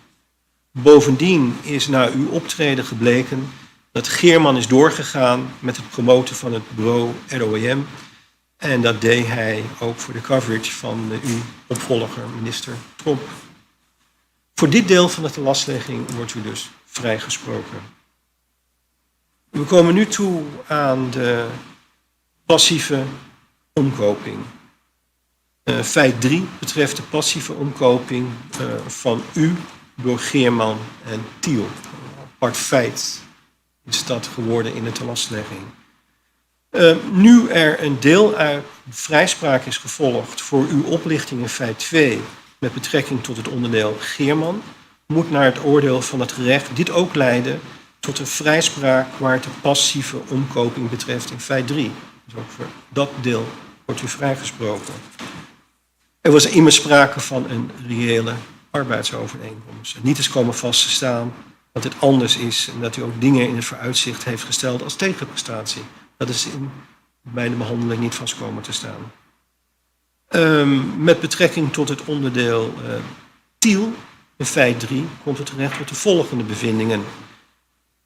[SPEAKER 21] Bovendien is na uw optreden gebleken dat Geerman is doorgegaan met het promoten van het bureau ROEM. En dat deed hij ook voor de coverage van uw opvolger, minister Tromp. Voor dit deel van de telastlegging wordt u dus vrijgesproken. We komen nu toe aan de passieve omkoping. Feit 3 betreft de passieve omkoping van u door Geerman en Thiel. Een apart feit is dat geworden in de telastlegging. Nu er een deel uit vrijspraak is gevolgd voor uw oplichting in feit 2 met betrekking tot het onderdeel Geerman, moet naar het oordeel van het gerecht dit ook leiden tot een vrijspraak waar het de passieve omkoping betreft in feit 3. Dus ook voor dat deel wordt u vrijgesproken. Er was immers sprake van een reële arbeidsovereenkomst. Het niet is komen vast te staan dat het anders is en dat u ook dingen in het vooruitzicht heeft gesteld als tegenprestatie. Dat is bij de behandeling niet vast komen te staan. Met betrekking tot het onderdeel Thiel, in feit 3, komt het terecht tot de volgende bevindingen.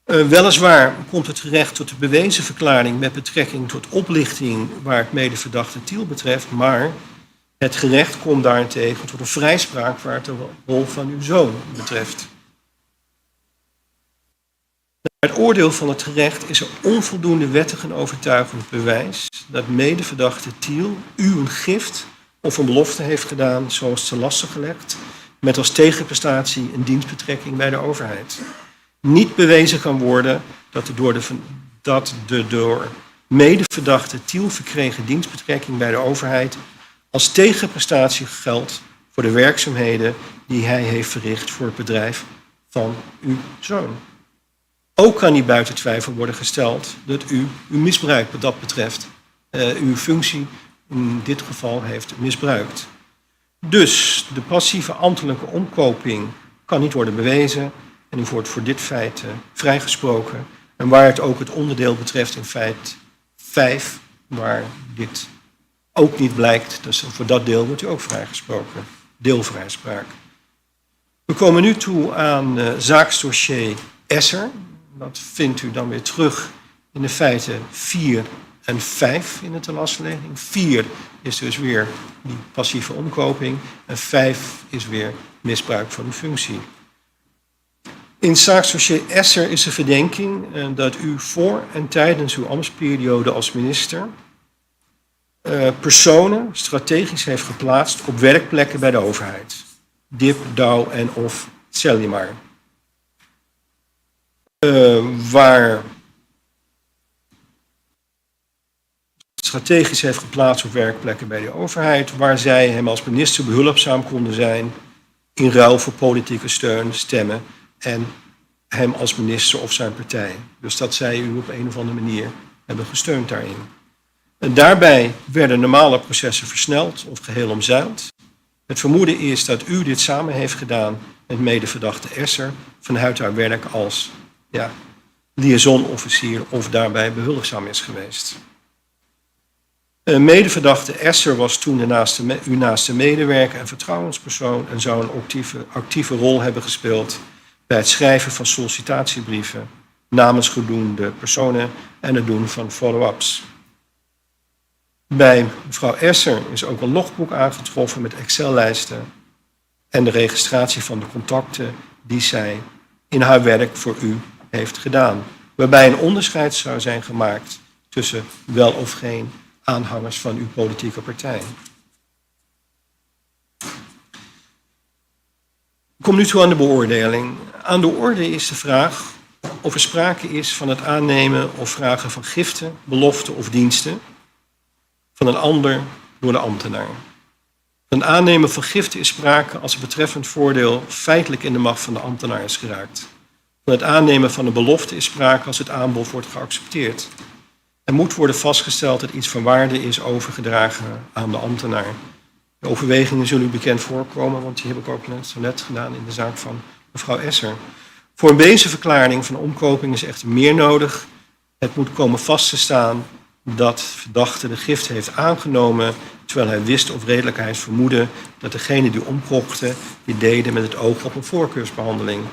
[SPEAKER 21] Weliswaar komt het terecht tot de bewezen verklaring met betrekking tot oplichting waar het medeverdachte Thiel betreft, maar het gerecht komt daarentegen tot een vrijspraak waar het de rol van uw zoon betreft. Naar het oordeel van het gerecht is er onvoldoende wettig en overtuigend bewijs dat medeverdachte Thiel u een gift of een belofte heeft gedaan zoals te lasten gelegd, met als tegenprestatie een dienstbetrekking bij de overheid. Niet bewezen kan worden dat de door, de, dat de door medeverdachte Thiel verkregen dienstbetrekking bij de overheid als tegenprestatie geldt voor de werkzaamheden die hij heeft verricht voor het bedrijf van uw zoon. Ook kan niet buiten twijfel worden gesteld dat u uw misbruik wat dat betreft, uw functie in dit geval heeft misbruikt. Dus de passieve ambtelijke omkoping kan niet worden bewezen en u wordt voor dit feit vrijgesproken. En waar het ook het onderdeel betreft in feit 5, waar dit ook niet blijkt, dus voor dat deel wordt u ook vrijgesproken. Deelvrijspraak. We komen nu toe aan zaaksdossier Esser. Dat vindt u dan weer terug In de feiten 4 en 5 in de telastlegging. 4 is dus weer die passieve omkoping en 5 is weer misbruik van uw functie. In zaaksdossier Esser is de verdenking eh, dat u voor en tijdens uw ambtsperiode als minister eh, personen strategisch heeft geplaatst op werkplekken bij de overheid. DIP, DAO en of Celimar. Uh, waar strategisch heeft geplaatst op werkplekken bij de overheid, waar zij hem als minister behulpzaam konden zijn in ruil voor politieke steun, stemmen en hem als minister of zijn partij. Dus dat zij u op een of andere manier hebben gesteund daarin. En daarbij werden normale processen versneld of geheel omzeild. Het vermoeden is dat u dit samen heeft gedaan met medeverdachte Esser vanuit haar werk als ja, liaisonofficier of daarbij behulpzaam is geweest. Een medeverdachte Esser was toen de naaste, uw naaste medewerker en vertrouwenspersoon en zou een actieve, actieve rol hebben gespeeld bij het schrijven van sollicitatiebrieven namens genoemde personen en het doen van follow-ups. Bij mevrouw Esser is ook een logboek aangetroffen met Excel-lijsten en de registratie van de contacten die zij in haar werk voor u heeft gedaan. Waarbij een onderscheid zou zijn gemaakt tussen wel of geen aanhangers van uw politieke partij. Ik kom nu toe aan de beoordeling. Aan de orde is de vraag of er sprake is van het aannemen of vragen van giften, beloften of diensten van een ander door de ambtenaar. Van aannemen van giften is sprake als het betreffend voordeel feitelijk in de macht van de ambtenaar is geraakt. Van het aannemen van een belofte is sprake als het aanbod wordt geaccepteerd. Er moet worden vastgesteld dat iets van waarde is overgedragen aan de ambtenaar. De overwegingen zullen u bekend voorkomen, want die heb ik ook net, zo net gedaan in de zaak van mevrouw Esser. Voor een wezenverklaring van omkoping is echter meer nodig. Het moet komen vast te staan dat verdachte de gift heeft aangenomen, terwijl hij wist of redelijkheid vermoedde dat degene die omkochten, die deden met het oog op een voorkeursbehandeling.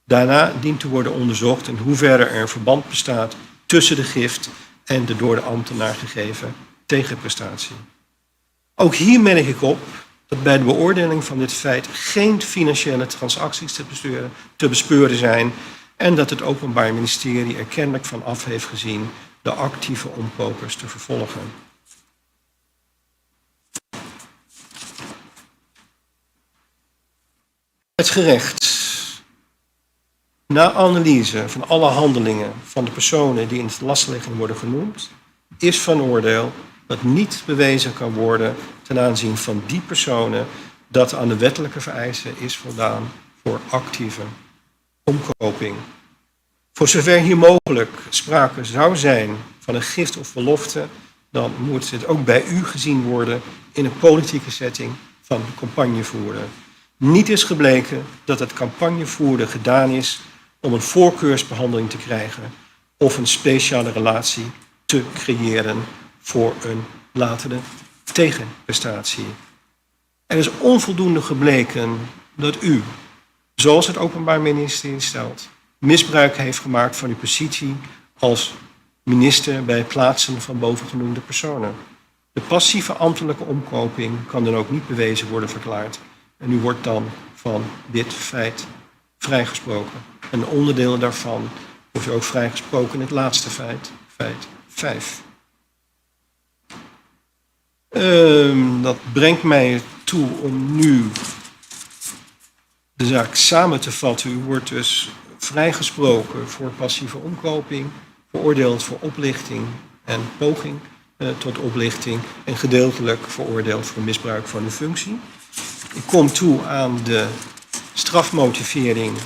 [SPEAKER 21] Daarna dient te worden onderzocht in hoeverre er een verband bestaat tussen de gift en de door de ambtenaar gegeven tegenprestatie. Ook hier merk ik op dat bij de beoordeling van dit feit geen financiële transacties te bespeuren, te bespeuren zijn en dat het Openbaar Ministerie er kennelijk van af heeft gezien de actieve omkopers te vervolgen. Het gerecht. Na analyse van alle handelingen van de personen die in de lastlegging worden genoemd, is van oordeel dat niet bewezen kan worden ten aanzien van die personen dat aan de wettelijke vereisten is voldaan voor actieve omkoping. Voor zover hier mogelijk sprake zou zijn van een gift of belofte, dan moet dit ook bij u gezien worden in een politieke setting van campagnevoeren. Niet is gebleken dat het campagnevoeren gedaan is om een voorkeursbehandeling te krijgen of een speciale relatie te creëren voor een latere tegenprestatie. Er is onvoldoende gebleken dat u, zoals het Openbaar Ministerie stelt, misbruik heeft gemaakt van uw positie als minister bij het plaatsen van bovengenoemde personen. De passieve ambtelijke omkoping kan dan ook niet bewezen worden verklaard en u wordt dan van dit feit vrijgesproken. En onderdeel daarvan wordt u ook vrijgesproken in het laatste feit, feit 5. Um, dat brengt mij toe om nu de zaak samen te vatten. U wordt dus vrijgesproken voor passieve omkoping, veroordeeld voor oplichting en poging eh, tot oplichting en gedeeltelijk veroordeeld voor misbruik van de functie. Ik kom toe aan de strafmotivering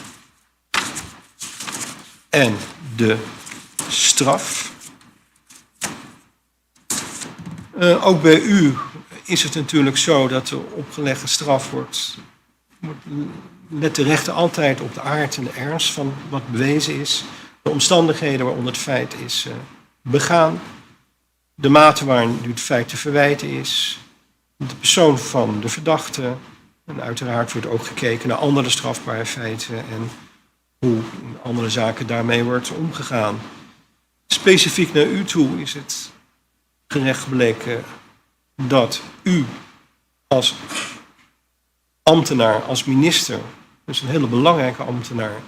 [SPEAKER 21] en de straf. Uh, ook bij u is het natuurlijk zo dat de opgelegde straf wordt, wordt let de rechter altijd op de aard en de ernst van wat bewezen is, de omstandigheden waaronder het feit is uh, begaan, de mate waarin het feit te verwijten is, de persoon van de verdachte. En uiteraard wordt ook gekeken naar andere strafbare feiten en hoe in andere zaken daarmee wordt omgegaan. Specifiek naar u toe is het gerecht gebleken dat u als ambtenaar, als minister, dus een hele belangrijke ambtenaar,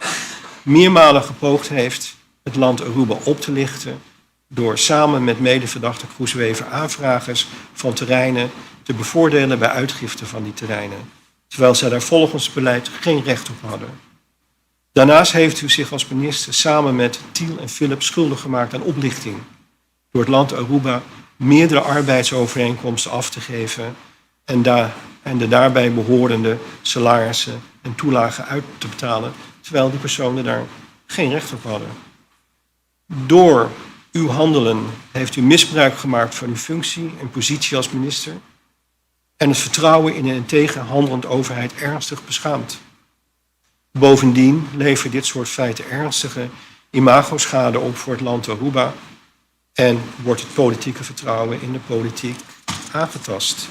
[SPEAKER 21] meermalen gepoogd heeft het land Aruba op te lichten door samen met medeverdachte Kroeswever aanvragers van terreinen te bevoordelen bij uitgifte van die terreinen, terwijl zij daar volgens beleid geen recht op hadden. Daarnaast heeft u zich als minister samen met Thiel en Philip schuldig gemaakt aan oplichting door het land Aruba meerdere arbeidsovereenkomsten af te geven en, daar, en de daarbij behorende salarissen en toelagen uit te betalen, terwijl die personen daar geen recht op hadden. Door uw handelen heeft u misbruik gemaakt van uw functie en positie als minister en het vertrouwen in een integer handelend overheid ernstig beschaamd. Bovendien levert dit soort feiten ernstige imagoschade op voor het land Aruba en wordt het politieke vertrouwen in de politiek aangetast.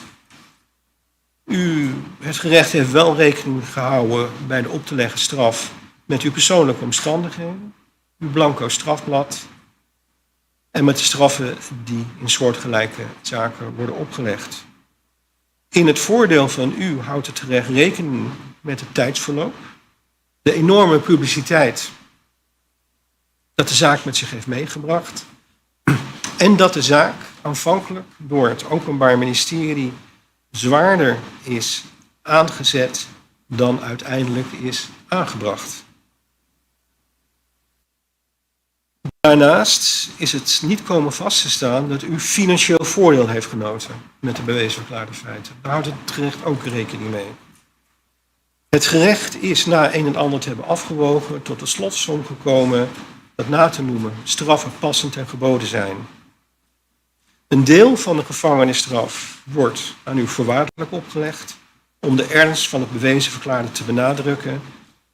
[SPEAKER 21] U, het gerecht heeft wel rekening gehouden bij de op te leggen straf met uw persoonlijke omstandigheden, uw blanco strafblad en met de straffen die in soortgelijke zaken worden opgelegd. In het voordeel van u houdt het gerecht rekening met het tijdsverloop, de enorme publiciteit dat de zaak met zich heeft meegebracht en dat de zaak aanvankelijk door het Openbaar Ministerie zwaarder is aangezet dan uiteindelijk is aangebracht. Daarnaast is het niet komen vast te staan dat u financieel voordeel heeft genoten met de bewezen verklaarde feiten. Daar houdt het gerecht ook rekening mee. Het gerecht is na een en ander te hebben afgewogen tot de slotsom gekomen dat na te noemen straffen passend en geboden zijn. Een deel van de gevangenisstraf wordt aan u voorwaardelijk opgelegd om de ernst van het bewezen verklaarde te benadrukken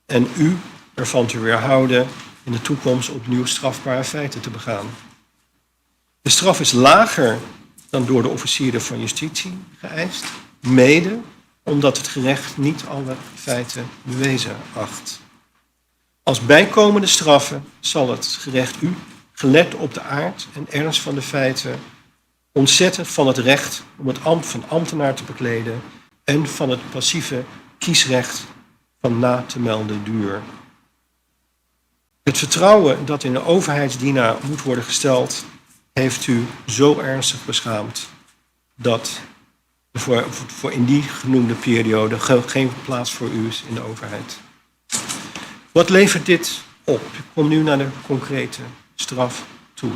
[SPEAKER 21] en u ervan te weerhouden in de toekomst opnieuw strafbare feiten te begaan. De straf is lager dan door de officieren van justitie geëist, mede omdat het gerecht niet alle feiten bewezen acht. Als bijkomende straffen zal het gerecht u, gelet op de aard en ernst van de feiten, ontzetten van het recht om het ambt van ambtenaar te bekleden en van het passieve kiesrecht van na te melden duur. Het vertrouwen dat in een overheidsdienaar moet worden gesteld, heeft u zo ernstig beschaamd dat voor, voor in die genoemde periode geen plaats voor u is in de overheid. Wat levert dit op? Ik kom nu naar de concrete straf toe.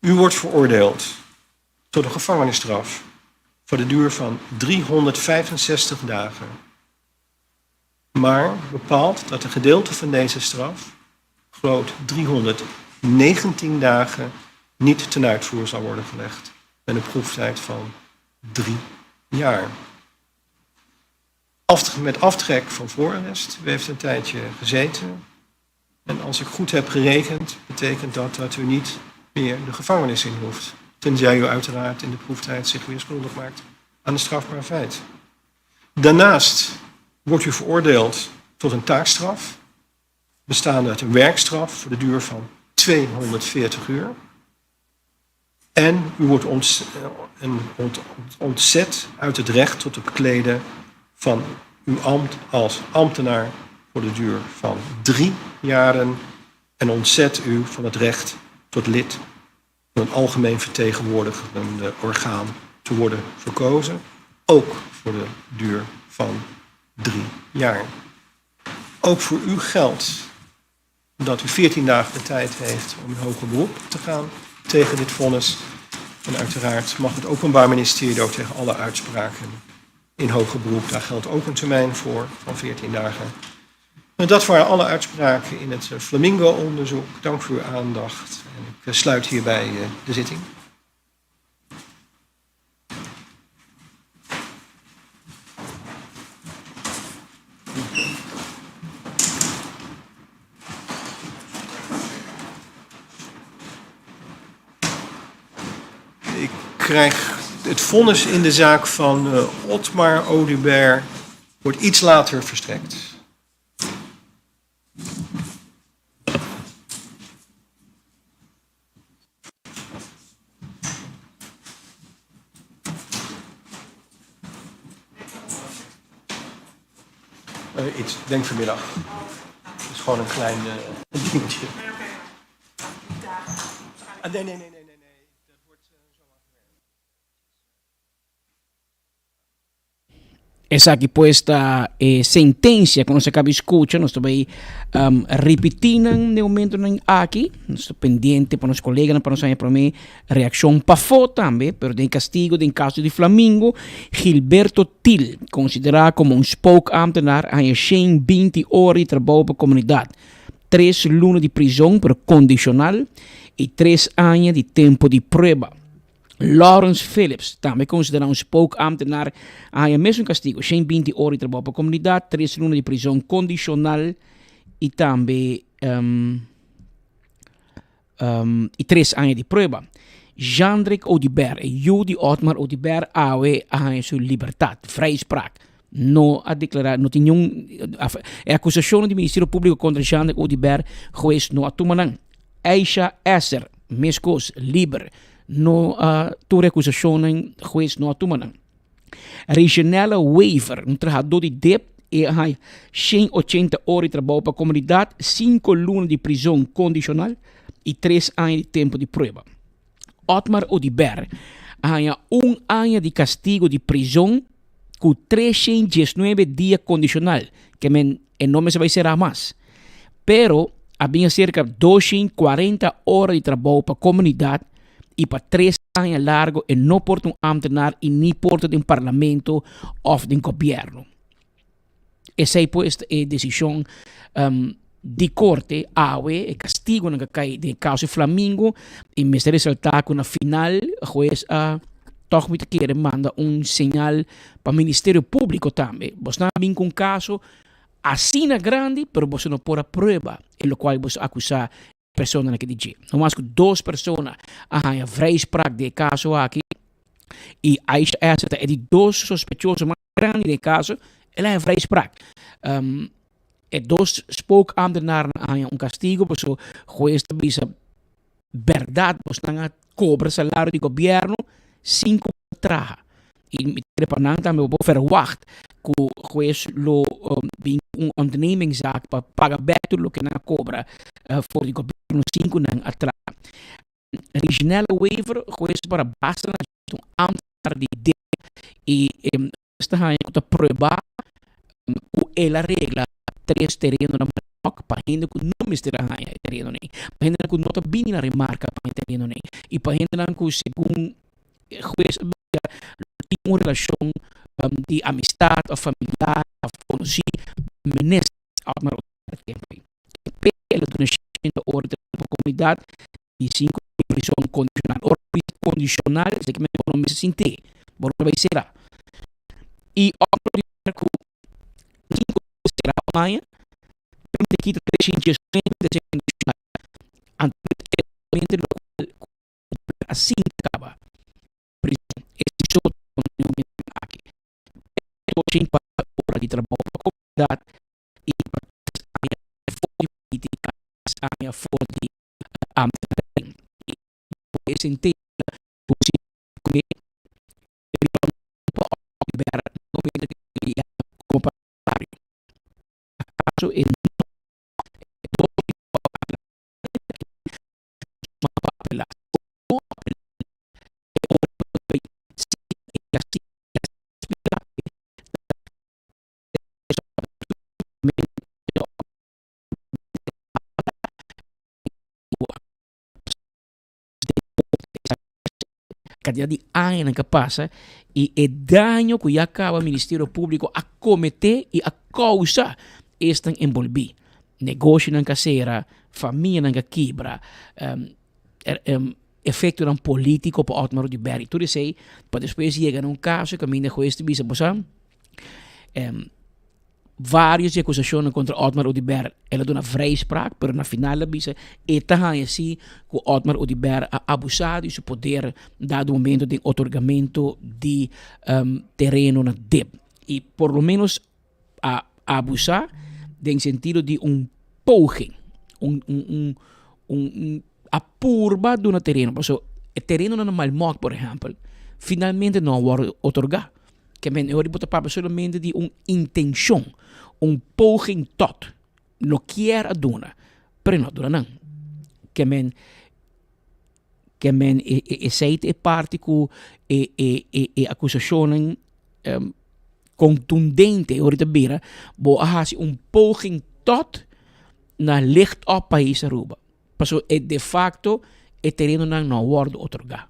[SPEAKER 21] U wordt veroordeeld tot een gevangenisstraf voor de duur van 365 dagen. Maar bepaalt dat een gedeelte van deze straf, groot 319 dagen, niet ten uitvoer zal worden gelegd. Met een proeftijd van drie jaar. Met aftrek van voorarrest. U heeft een tijdje gezeten. En als ik goed heb gerekend, betekent dat dat u niet meer de gevangenis in hoeft. Tenzij u uiteraard in de proeftijd zich weer schuldig maakt aan een strafbaar feit. Daarnaast wordt u veroordeeld tot een taakstraf, bestaande uit een werkstraf voor de duur van 240 uur. En u wordt ontzet uit het recht tot het bekleden van uw ambt als ambtenaar voor de duur van drie jaren en ontzet u van het recht tot lid van een algemeen vertegenwoordigende orgaan te worden verkozen, ook voor de duur van drie jaar. Ook voor u geldt dat u 14 dagen de tijd heeft om in hoger beroep te gaan tegen dit vonnis. En uiteraard mag het Openbaar Ministerie ook tegen alle uitspraken in hoger beroep. Daar geldt ook een termijn voor van 14 dagen. En dat waren alle uitspraken in het eh, Flamingo-onderzoek. Dank voor uw aandacht. En ik eh, sluit hierbij eh, de zitting. Ik krijg het vonnis in de zaak van uh, Otmar Oduber wordt iets later verstrekt. Iets, denk vanmiddag. Het is gewoon een klein dingetje. Ah, nee, nee, nee, nee, nee. Dat wordt zo
[SPEAKER 17] Esaki pues ta e sentencia cu nos a caba di scucha. Nos ta bay um, repeti nan den momentonan aki. Nos ta pendiente pa nos coleganan pa nos haña prome reaccion pafó tambe. Pero den castigo den caso di Flamingo, Gilberto Thiel, considera como un spookambtenaar, a haña 120 ora di trabou pa comunidad. Tres luna di prison, pero condicional, y tres aña di tempo di prueba. Lawrence Phillips, tambe konsiderá un spookambtenaar, a haña mesun kastigu, 120 ora di trabou pa komunidat, tres luna di prizon kondishonal i tambe i tres aña di prueba. Jeandrick Oduber, e yu di Otmar Oduber, awe a haña su libertat, vrijspraak. No a deklará, no tin niun, e akusashonnan di Ministerio Públiko kontra Jeandrick Oduber, hues no a tuma nan. Aisha Esser, meskos, liber. No a tur e akusashonnan hues no a tuma nan. Reginella Wever, un trahadó di dip, e a haña 180 ora di trabou pa komunidat, sinku luna di prizon kondishonal i tres aña di tempu di prueba. Otmar Oduber a haña un aña di kastigu di prizon ku 319 dia kondishonal, ke men e no mester bai será mas. Pero a bin aserka 240 ora di trabou pa komunidat i pa tres aña largo e no por ta un ámtenar i ni por ta den parlamento òf den gobièrnu. Esei pues ta e desishon di korte awe, e kastigonan ku a kai den e kaso di Flamingo i mester resaltá ku na final hues a tòg mi ta kere manda un señal pa Ministerio Públiko tambe. Bosnan a bin ku un kaso asina grandi pero boso no por a prueba e lokual boso a akusá e personanan aki di dje. No mas ku dos persona a haña vrijspraak den e kaso aki i Aisha Esser ta e di dos sospechoso mas grandi den e kaso, el a haña vrijspraak. E dos spookambtenaren a haña un kastigo pasobra hues ta bisa bèrdat bosnan a kobra salario di gobièrnu sin ku bo traha. I mi ta kere pa nan tambe bo por verwagt ku hues lo bin ku un ontnemingszaak pa paga bèk tur loke nan a kobra for di gobièrnu sin ku nan a traha. Reginella Wever hues para basta na dje un ambtenaar di debe i hues ta haña ku ta prueba ku el a regla tres tereno na Marok pa hende ku no mester a haña e terenonan, pa hendenan ku no ta bini na remarka pa e terenonan i pa hendenan ku segun hues a bisa lo tin un relashon di amistat òf familiar òf konosí minister Otmar Oduber tempu ei. P'e el a duna shenta ora di trabou pa komunidat i sinku di prison kondishonal. Ora bo bisa kondishonal esaki men bo no mester sinti, bo no bai sera. I otro di manera ku sinku sera maña, pero mi ta kita 319 ta ser kondishonal. Anto realmente lokual ku a sinti kaba prison e si so ta den momento aki. Pero ora di trabou pa komunidat i pa tres aña for di politika, tres aña for di ambtenaren. I e sentencia ku si kuné riba pa Oduber no mester kria komo parlamentario. Akaso e no e dos di pa apelá? No apelá e ora bai si e castigo Cantidad di añanan que pasa y e daño cu ya caba Ministerio Publico a comete y a causa esnan envolvi. Negoshonan ca cera, famianan ca kibra, efectonan politico pa Otmar Oduber y tur esey pa despues yega na un caso caminda huez ta bisa bo sa Varios di akusashonnan kontra Otmar Oduber el a duna vrijspraak, pero na final a bisa e ta haña si ku Otmar Oduber a abusá di su poder dado momento den otorgamento di tereno na dip. I por lo menos a abusá den sentido di un poging, un un un un a purba duna tereno, pasobra e terenonan na Malmok por ehèmpel finalmente no a wòrdu otorgá. Ke men e ora bo ta papia solamente di un intenshon, un poging tot. No kier a duna, pero e no a duna nan. Ke men ke men e e esei ta e parti ku e e e e akusashonnan kontundente e ora ta bira, bo a hasi un poging tot na licht op pais Aruba. Pasobra e de facto e terenonan no a wordo otorga.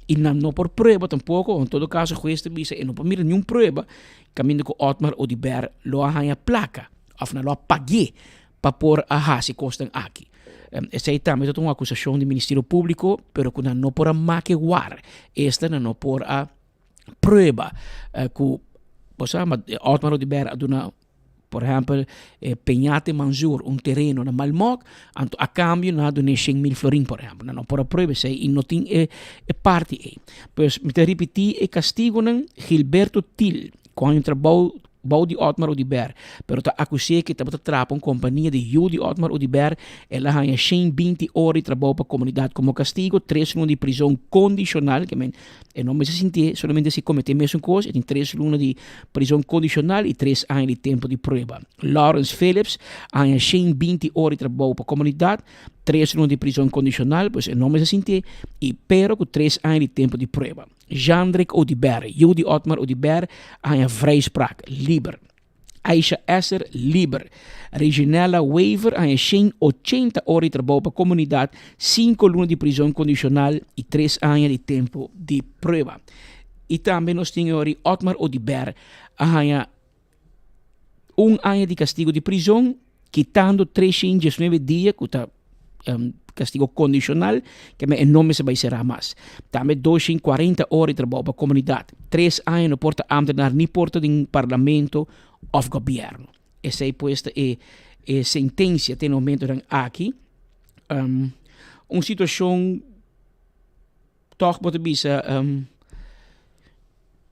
[SPEAKER 17] Y nan no por prueba tampoco, en todo caso huez ta bisa e no por mira niun prueba caminda cu Otmar Oduber lo a haña placa of nan lo a pagu'e pa por a haci cosnan aki. Esey tambe ta un acusacion di Ministerio Publico, pero cu nan no por a make war, esta nan no por a prueba cu bo sa Otmar Oduber a duna Por ehempel, e Peñate Manzur, un tereno na Malmok, anto a cambio nan a dun'é shen mil florin, por ehempel. Nan no por a prueba esei i no tin e e parti ei. Pues mi ta ripití e castigonan, Gilberto Thiel, cu haña un trabou bou di Otmar Oduber, pero ta acus'é cu e tabata traha pa un compania di yu di Otmar Oduber, el a haña shen binti ora di trabou pa comunidad como castigo, tres luna di prizon condicional, ke men E no mester sintié solamente si kometé mesun kos, e tin tres luna di prizon kondishonal i tres aña di tempu di prueba. Lawrence Phillips a haña 120 ora di trabou pa komunidat, tres luna di prizon kondishonal, pues e no mester sintié, i pero ku tres aña di tempu di prueba. Jeandrick Oduber, yu di Otmar Oduber, a haña vrijspraak, liber. Aisha Esser, liber. Reginella Wever haña 180 ora di trabou pa komunidat, sinku luna di prizon kondishonal i tres aña di tempu di prueba. I tambe nos tin e ora di Otmar Oduber a haña un aña di kastigu di prizon, kitando 319 dia ku ta kastigo kondishonal, ke men e no mester bai será mas. Tambe 240 ora di trabou pa komunidat. Tres aña no por ta ámtenar ni por ta den parlamento òf gobièrnu. Esei pues ta e e sentensia te e momentonan aki. Un situashon Tòg bo ta bisa,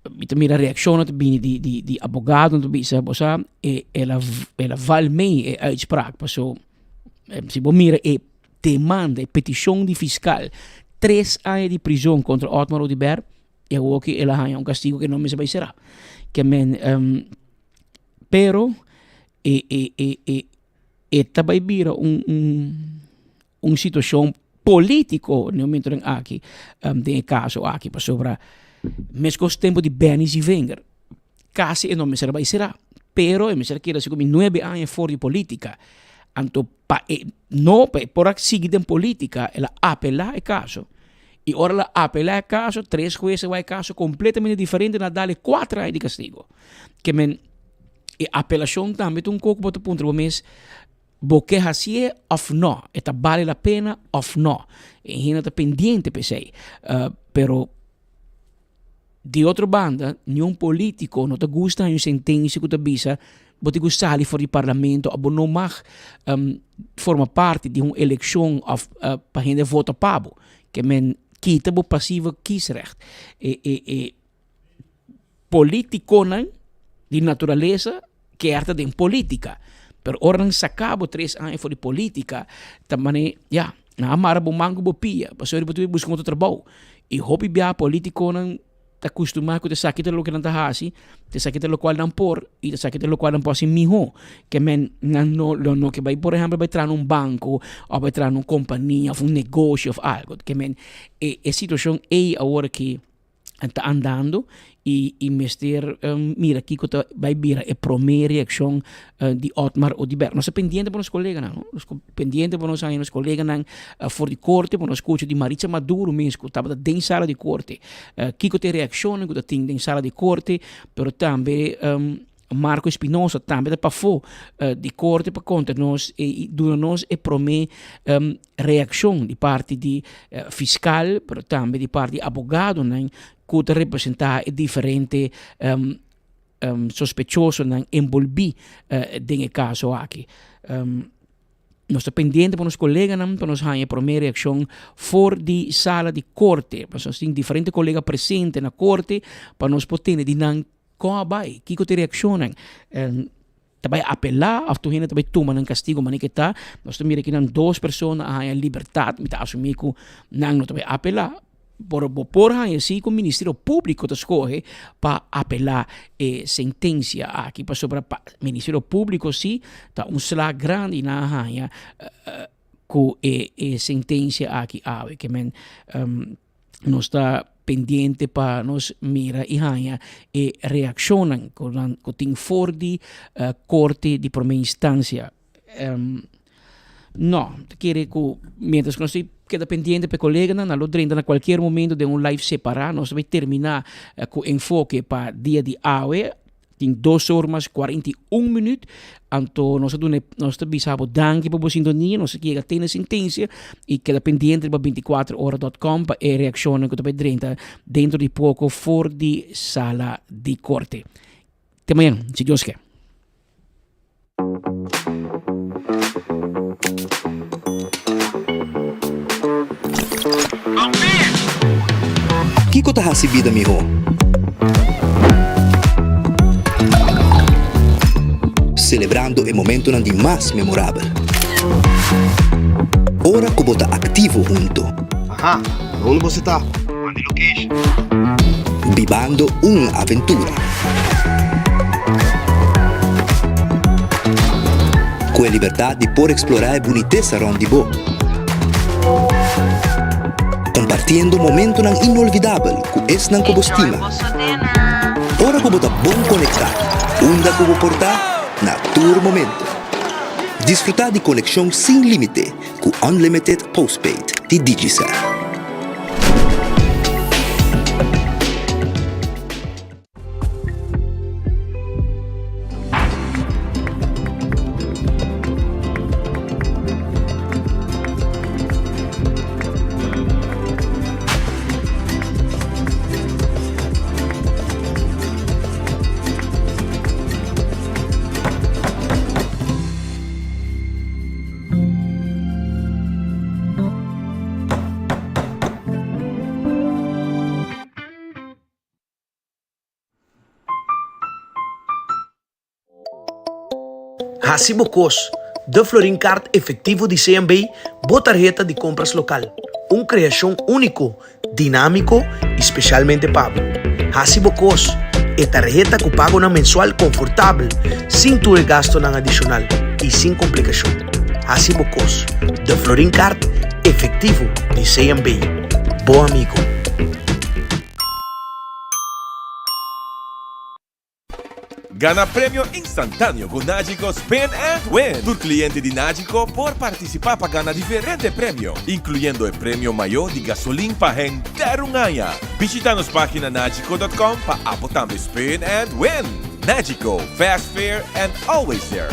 [SPEAKER 17] mi ta mira reakshonnan ta bini di di di abogadonan ta bisa bo sa e el a el a val mee e uitspraak paso si bo mira e demanda e petishon di fiskal tres aña di prizon kontra Otmar Oduber i awoki el a haña un kastigo ke no mester bai sera ke men pero e e e e e ta bai bira un un un situacion politico na e momentonan aki den e caso aki pasobra mescos tempo di Benny Zievinger casi e no mester a bay cera pero e mester a keda segun mi nuebe aña for di politica anto pa e no pa e por a sigui den politica el a apela e caso y ora el a apela e caso tres hues a wak e caso completamente diferente nan a dale cuatro aña di castigo ke men e apelacion tambe ta un koco bo ta puntra bo mes. Bo ke hasié òf nò? E ta bale la pena òf nò? E hende ta pendiente pa esei. Pero di otro banda, niun polítiko no ta gusta haña un sentensia ku ta bisa bo tin ku sali for di parlamento òf bo no mag forma parti di un elekshon òf pa hende vota pa bo. Ke men kita bo pasivo kiesrecht. E e e Politiconan di naturalesa kier ta den politica, pero ora nan saca bo tres aña for di politica ta mane ya, nan a mara bo man cu bo pia pasobra bo tin busca un otro trabou y hopi bia politiconan ta custuma cu ta esaki ta loke nan ta haci, ta esaki ta locual nan por y ta esaki ta locual nan por haci miho ke men nan no lo no ke bay por ehempel bay traha na un banco of bay traha na un compania of un negoshi of algo ke men e situacion ey awor aki. ta andando y y mester mira kico ta bay bira e prome reaccion di Otmar Oduber. Nos ta pendiente pa nos coleganan, no? Nos pendiente pa nos haña nos coleganan for di corte, pa nos scucha di Maritza Maduro mes cu tabata den sala di corte. Kico ta e reaccionnan cu ta tin den sala di corte, pero tambe Marco Espinosa tambe ta pafó di korte pa konta nos i duna nos e promé reakshon di parti di fiskal, pero tambe di parti di abogadonan ku ta representá e diferente sospechosonan enbolbí den e kaso aki. Nos ta pendiente pa nos koleganan pa nos haña e promé reakshon for di sala di korte. Pasobra nos tin diferente kolega presente na korte pa nos por tende di nan Kon a bai? Kiko ta e reakshonnan? Ta bai apelá òf tur hende ta bai tuma nan kastigu manera ke ta? Nos ta mira kinan dos persona a haña libertat, mi ta asumí ku nan no ta bai apelá. Por bo por haña si ku Ministerio Públiko ta skohe pa apelá e sentensia aki pasobra pa Ministerio Públiko si ta un sla grandi nan a haña ku e e sentensia aki awe. Ke men nos ta pendiente pa nos mira i haña e reakshonnan ku nan ku tin for di korte di promé instansia. No, ta kere ku mientras ku nos ta keda pendiente pa e koleganan, nan lo drenta na kualkier momento den un live separá. Nos ta bai terminá ku enfoke pa dia di awe. Tin dos or mas 41 minuut. Anto nos ta duna nos ta bisa bo danki pa bo sintonia. Nos a yega te na sentensia i keda pendiente riba 24ora.com pa e reakshonnan ku ta bai drenta dentro di poko for di sala di korte. Te mañana, si Dios ke.
[SPEAKER 4] Kiko ta hasi bida mihó? Selebrando e momentonan di mas memorabel. Ora ku bo ta aktivo hunto.
[SPEAKER 5] Aha, unda bo ta? Manda location.
[SPEAKER 4] Bibando un aventura. Ku e libertat di por eksplorá e bunitesa rònt di bo. Kompartiendo momentonan inolvidabel ku esnan ku bo stima. Ora ku bo ta bon konektá, unda ku bo por ta, na tur momento. Disfrutá di konekshon sin límite ku Unlimited Postpaid di Digicel.
[SPEAKER 3] Hasi bo kos, De Florin Card Efectivo di CMB, bo tarheta di kompras lokal. Un kreashon úniko, dinámiko i spesialmente pa bo. Hasi bo kos, e tarheta ku pagonan mensual konfortabel, sin tur e gastunan adishonal i sin komplikashon. Hasi bo kos, De Florin Card Efectivo di CMB. Bo amigo.
[SPEAKER 22] Gana premio instantáneo ku Nagico Spin and Win! Tur kliente di Nagico por partisipá pa gana diferente premio, inkluyendo e premio mayó di gasolin pa henter un aña. Bishita nos página nagico dot com pa abo tambe spin and win! Nagico, fast, fair and always there!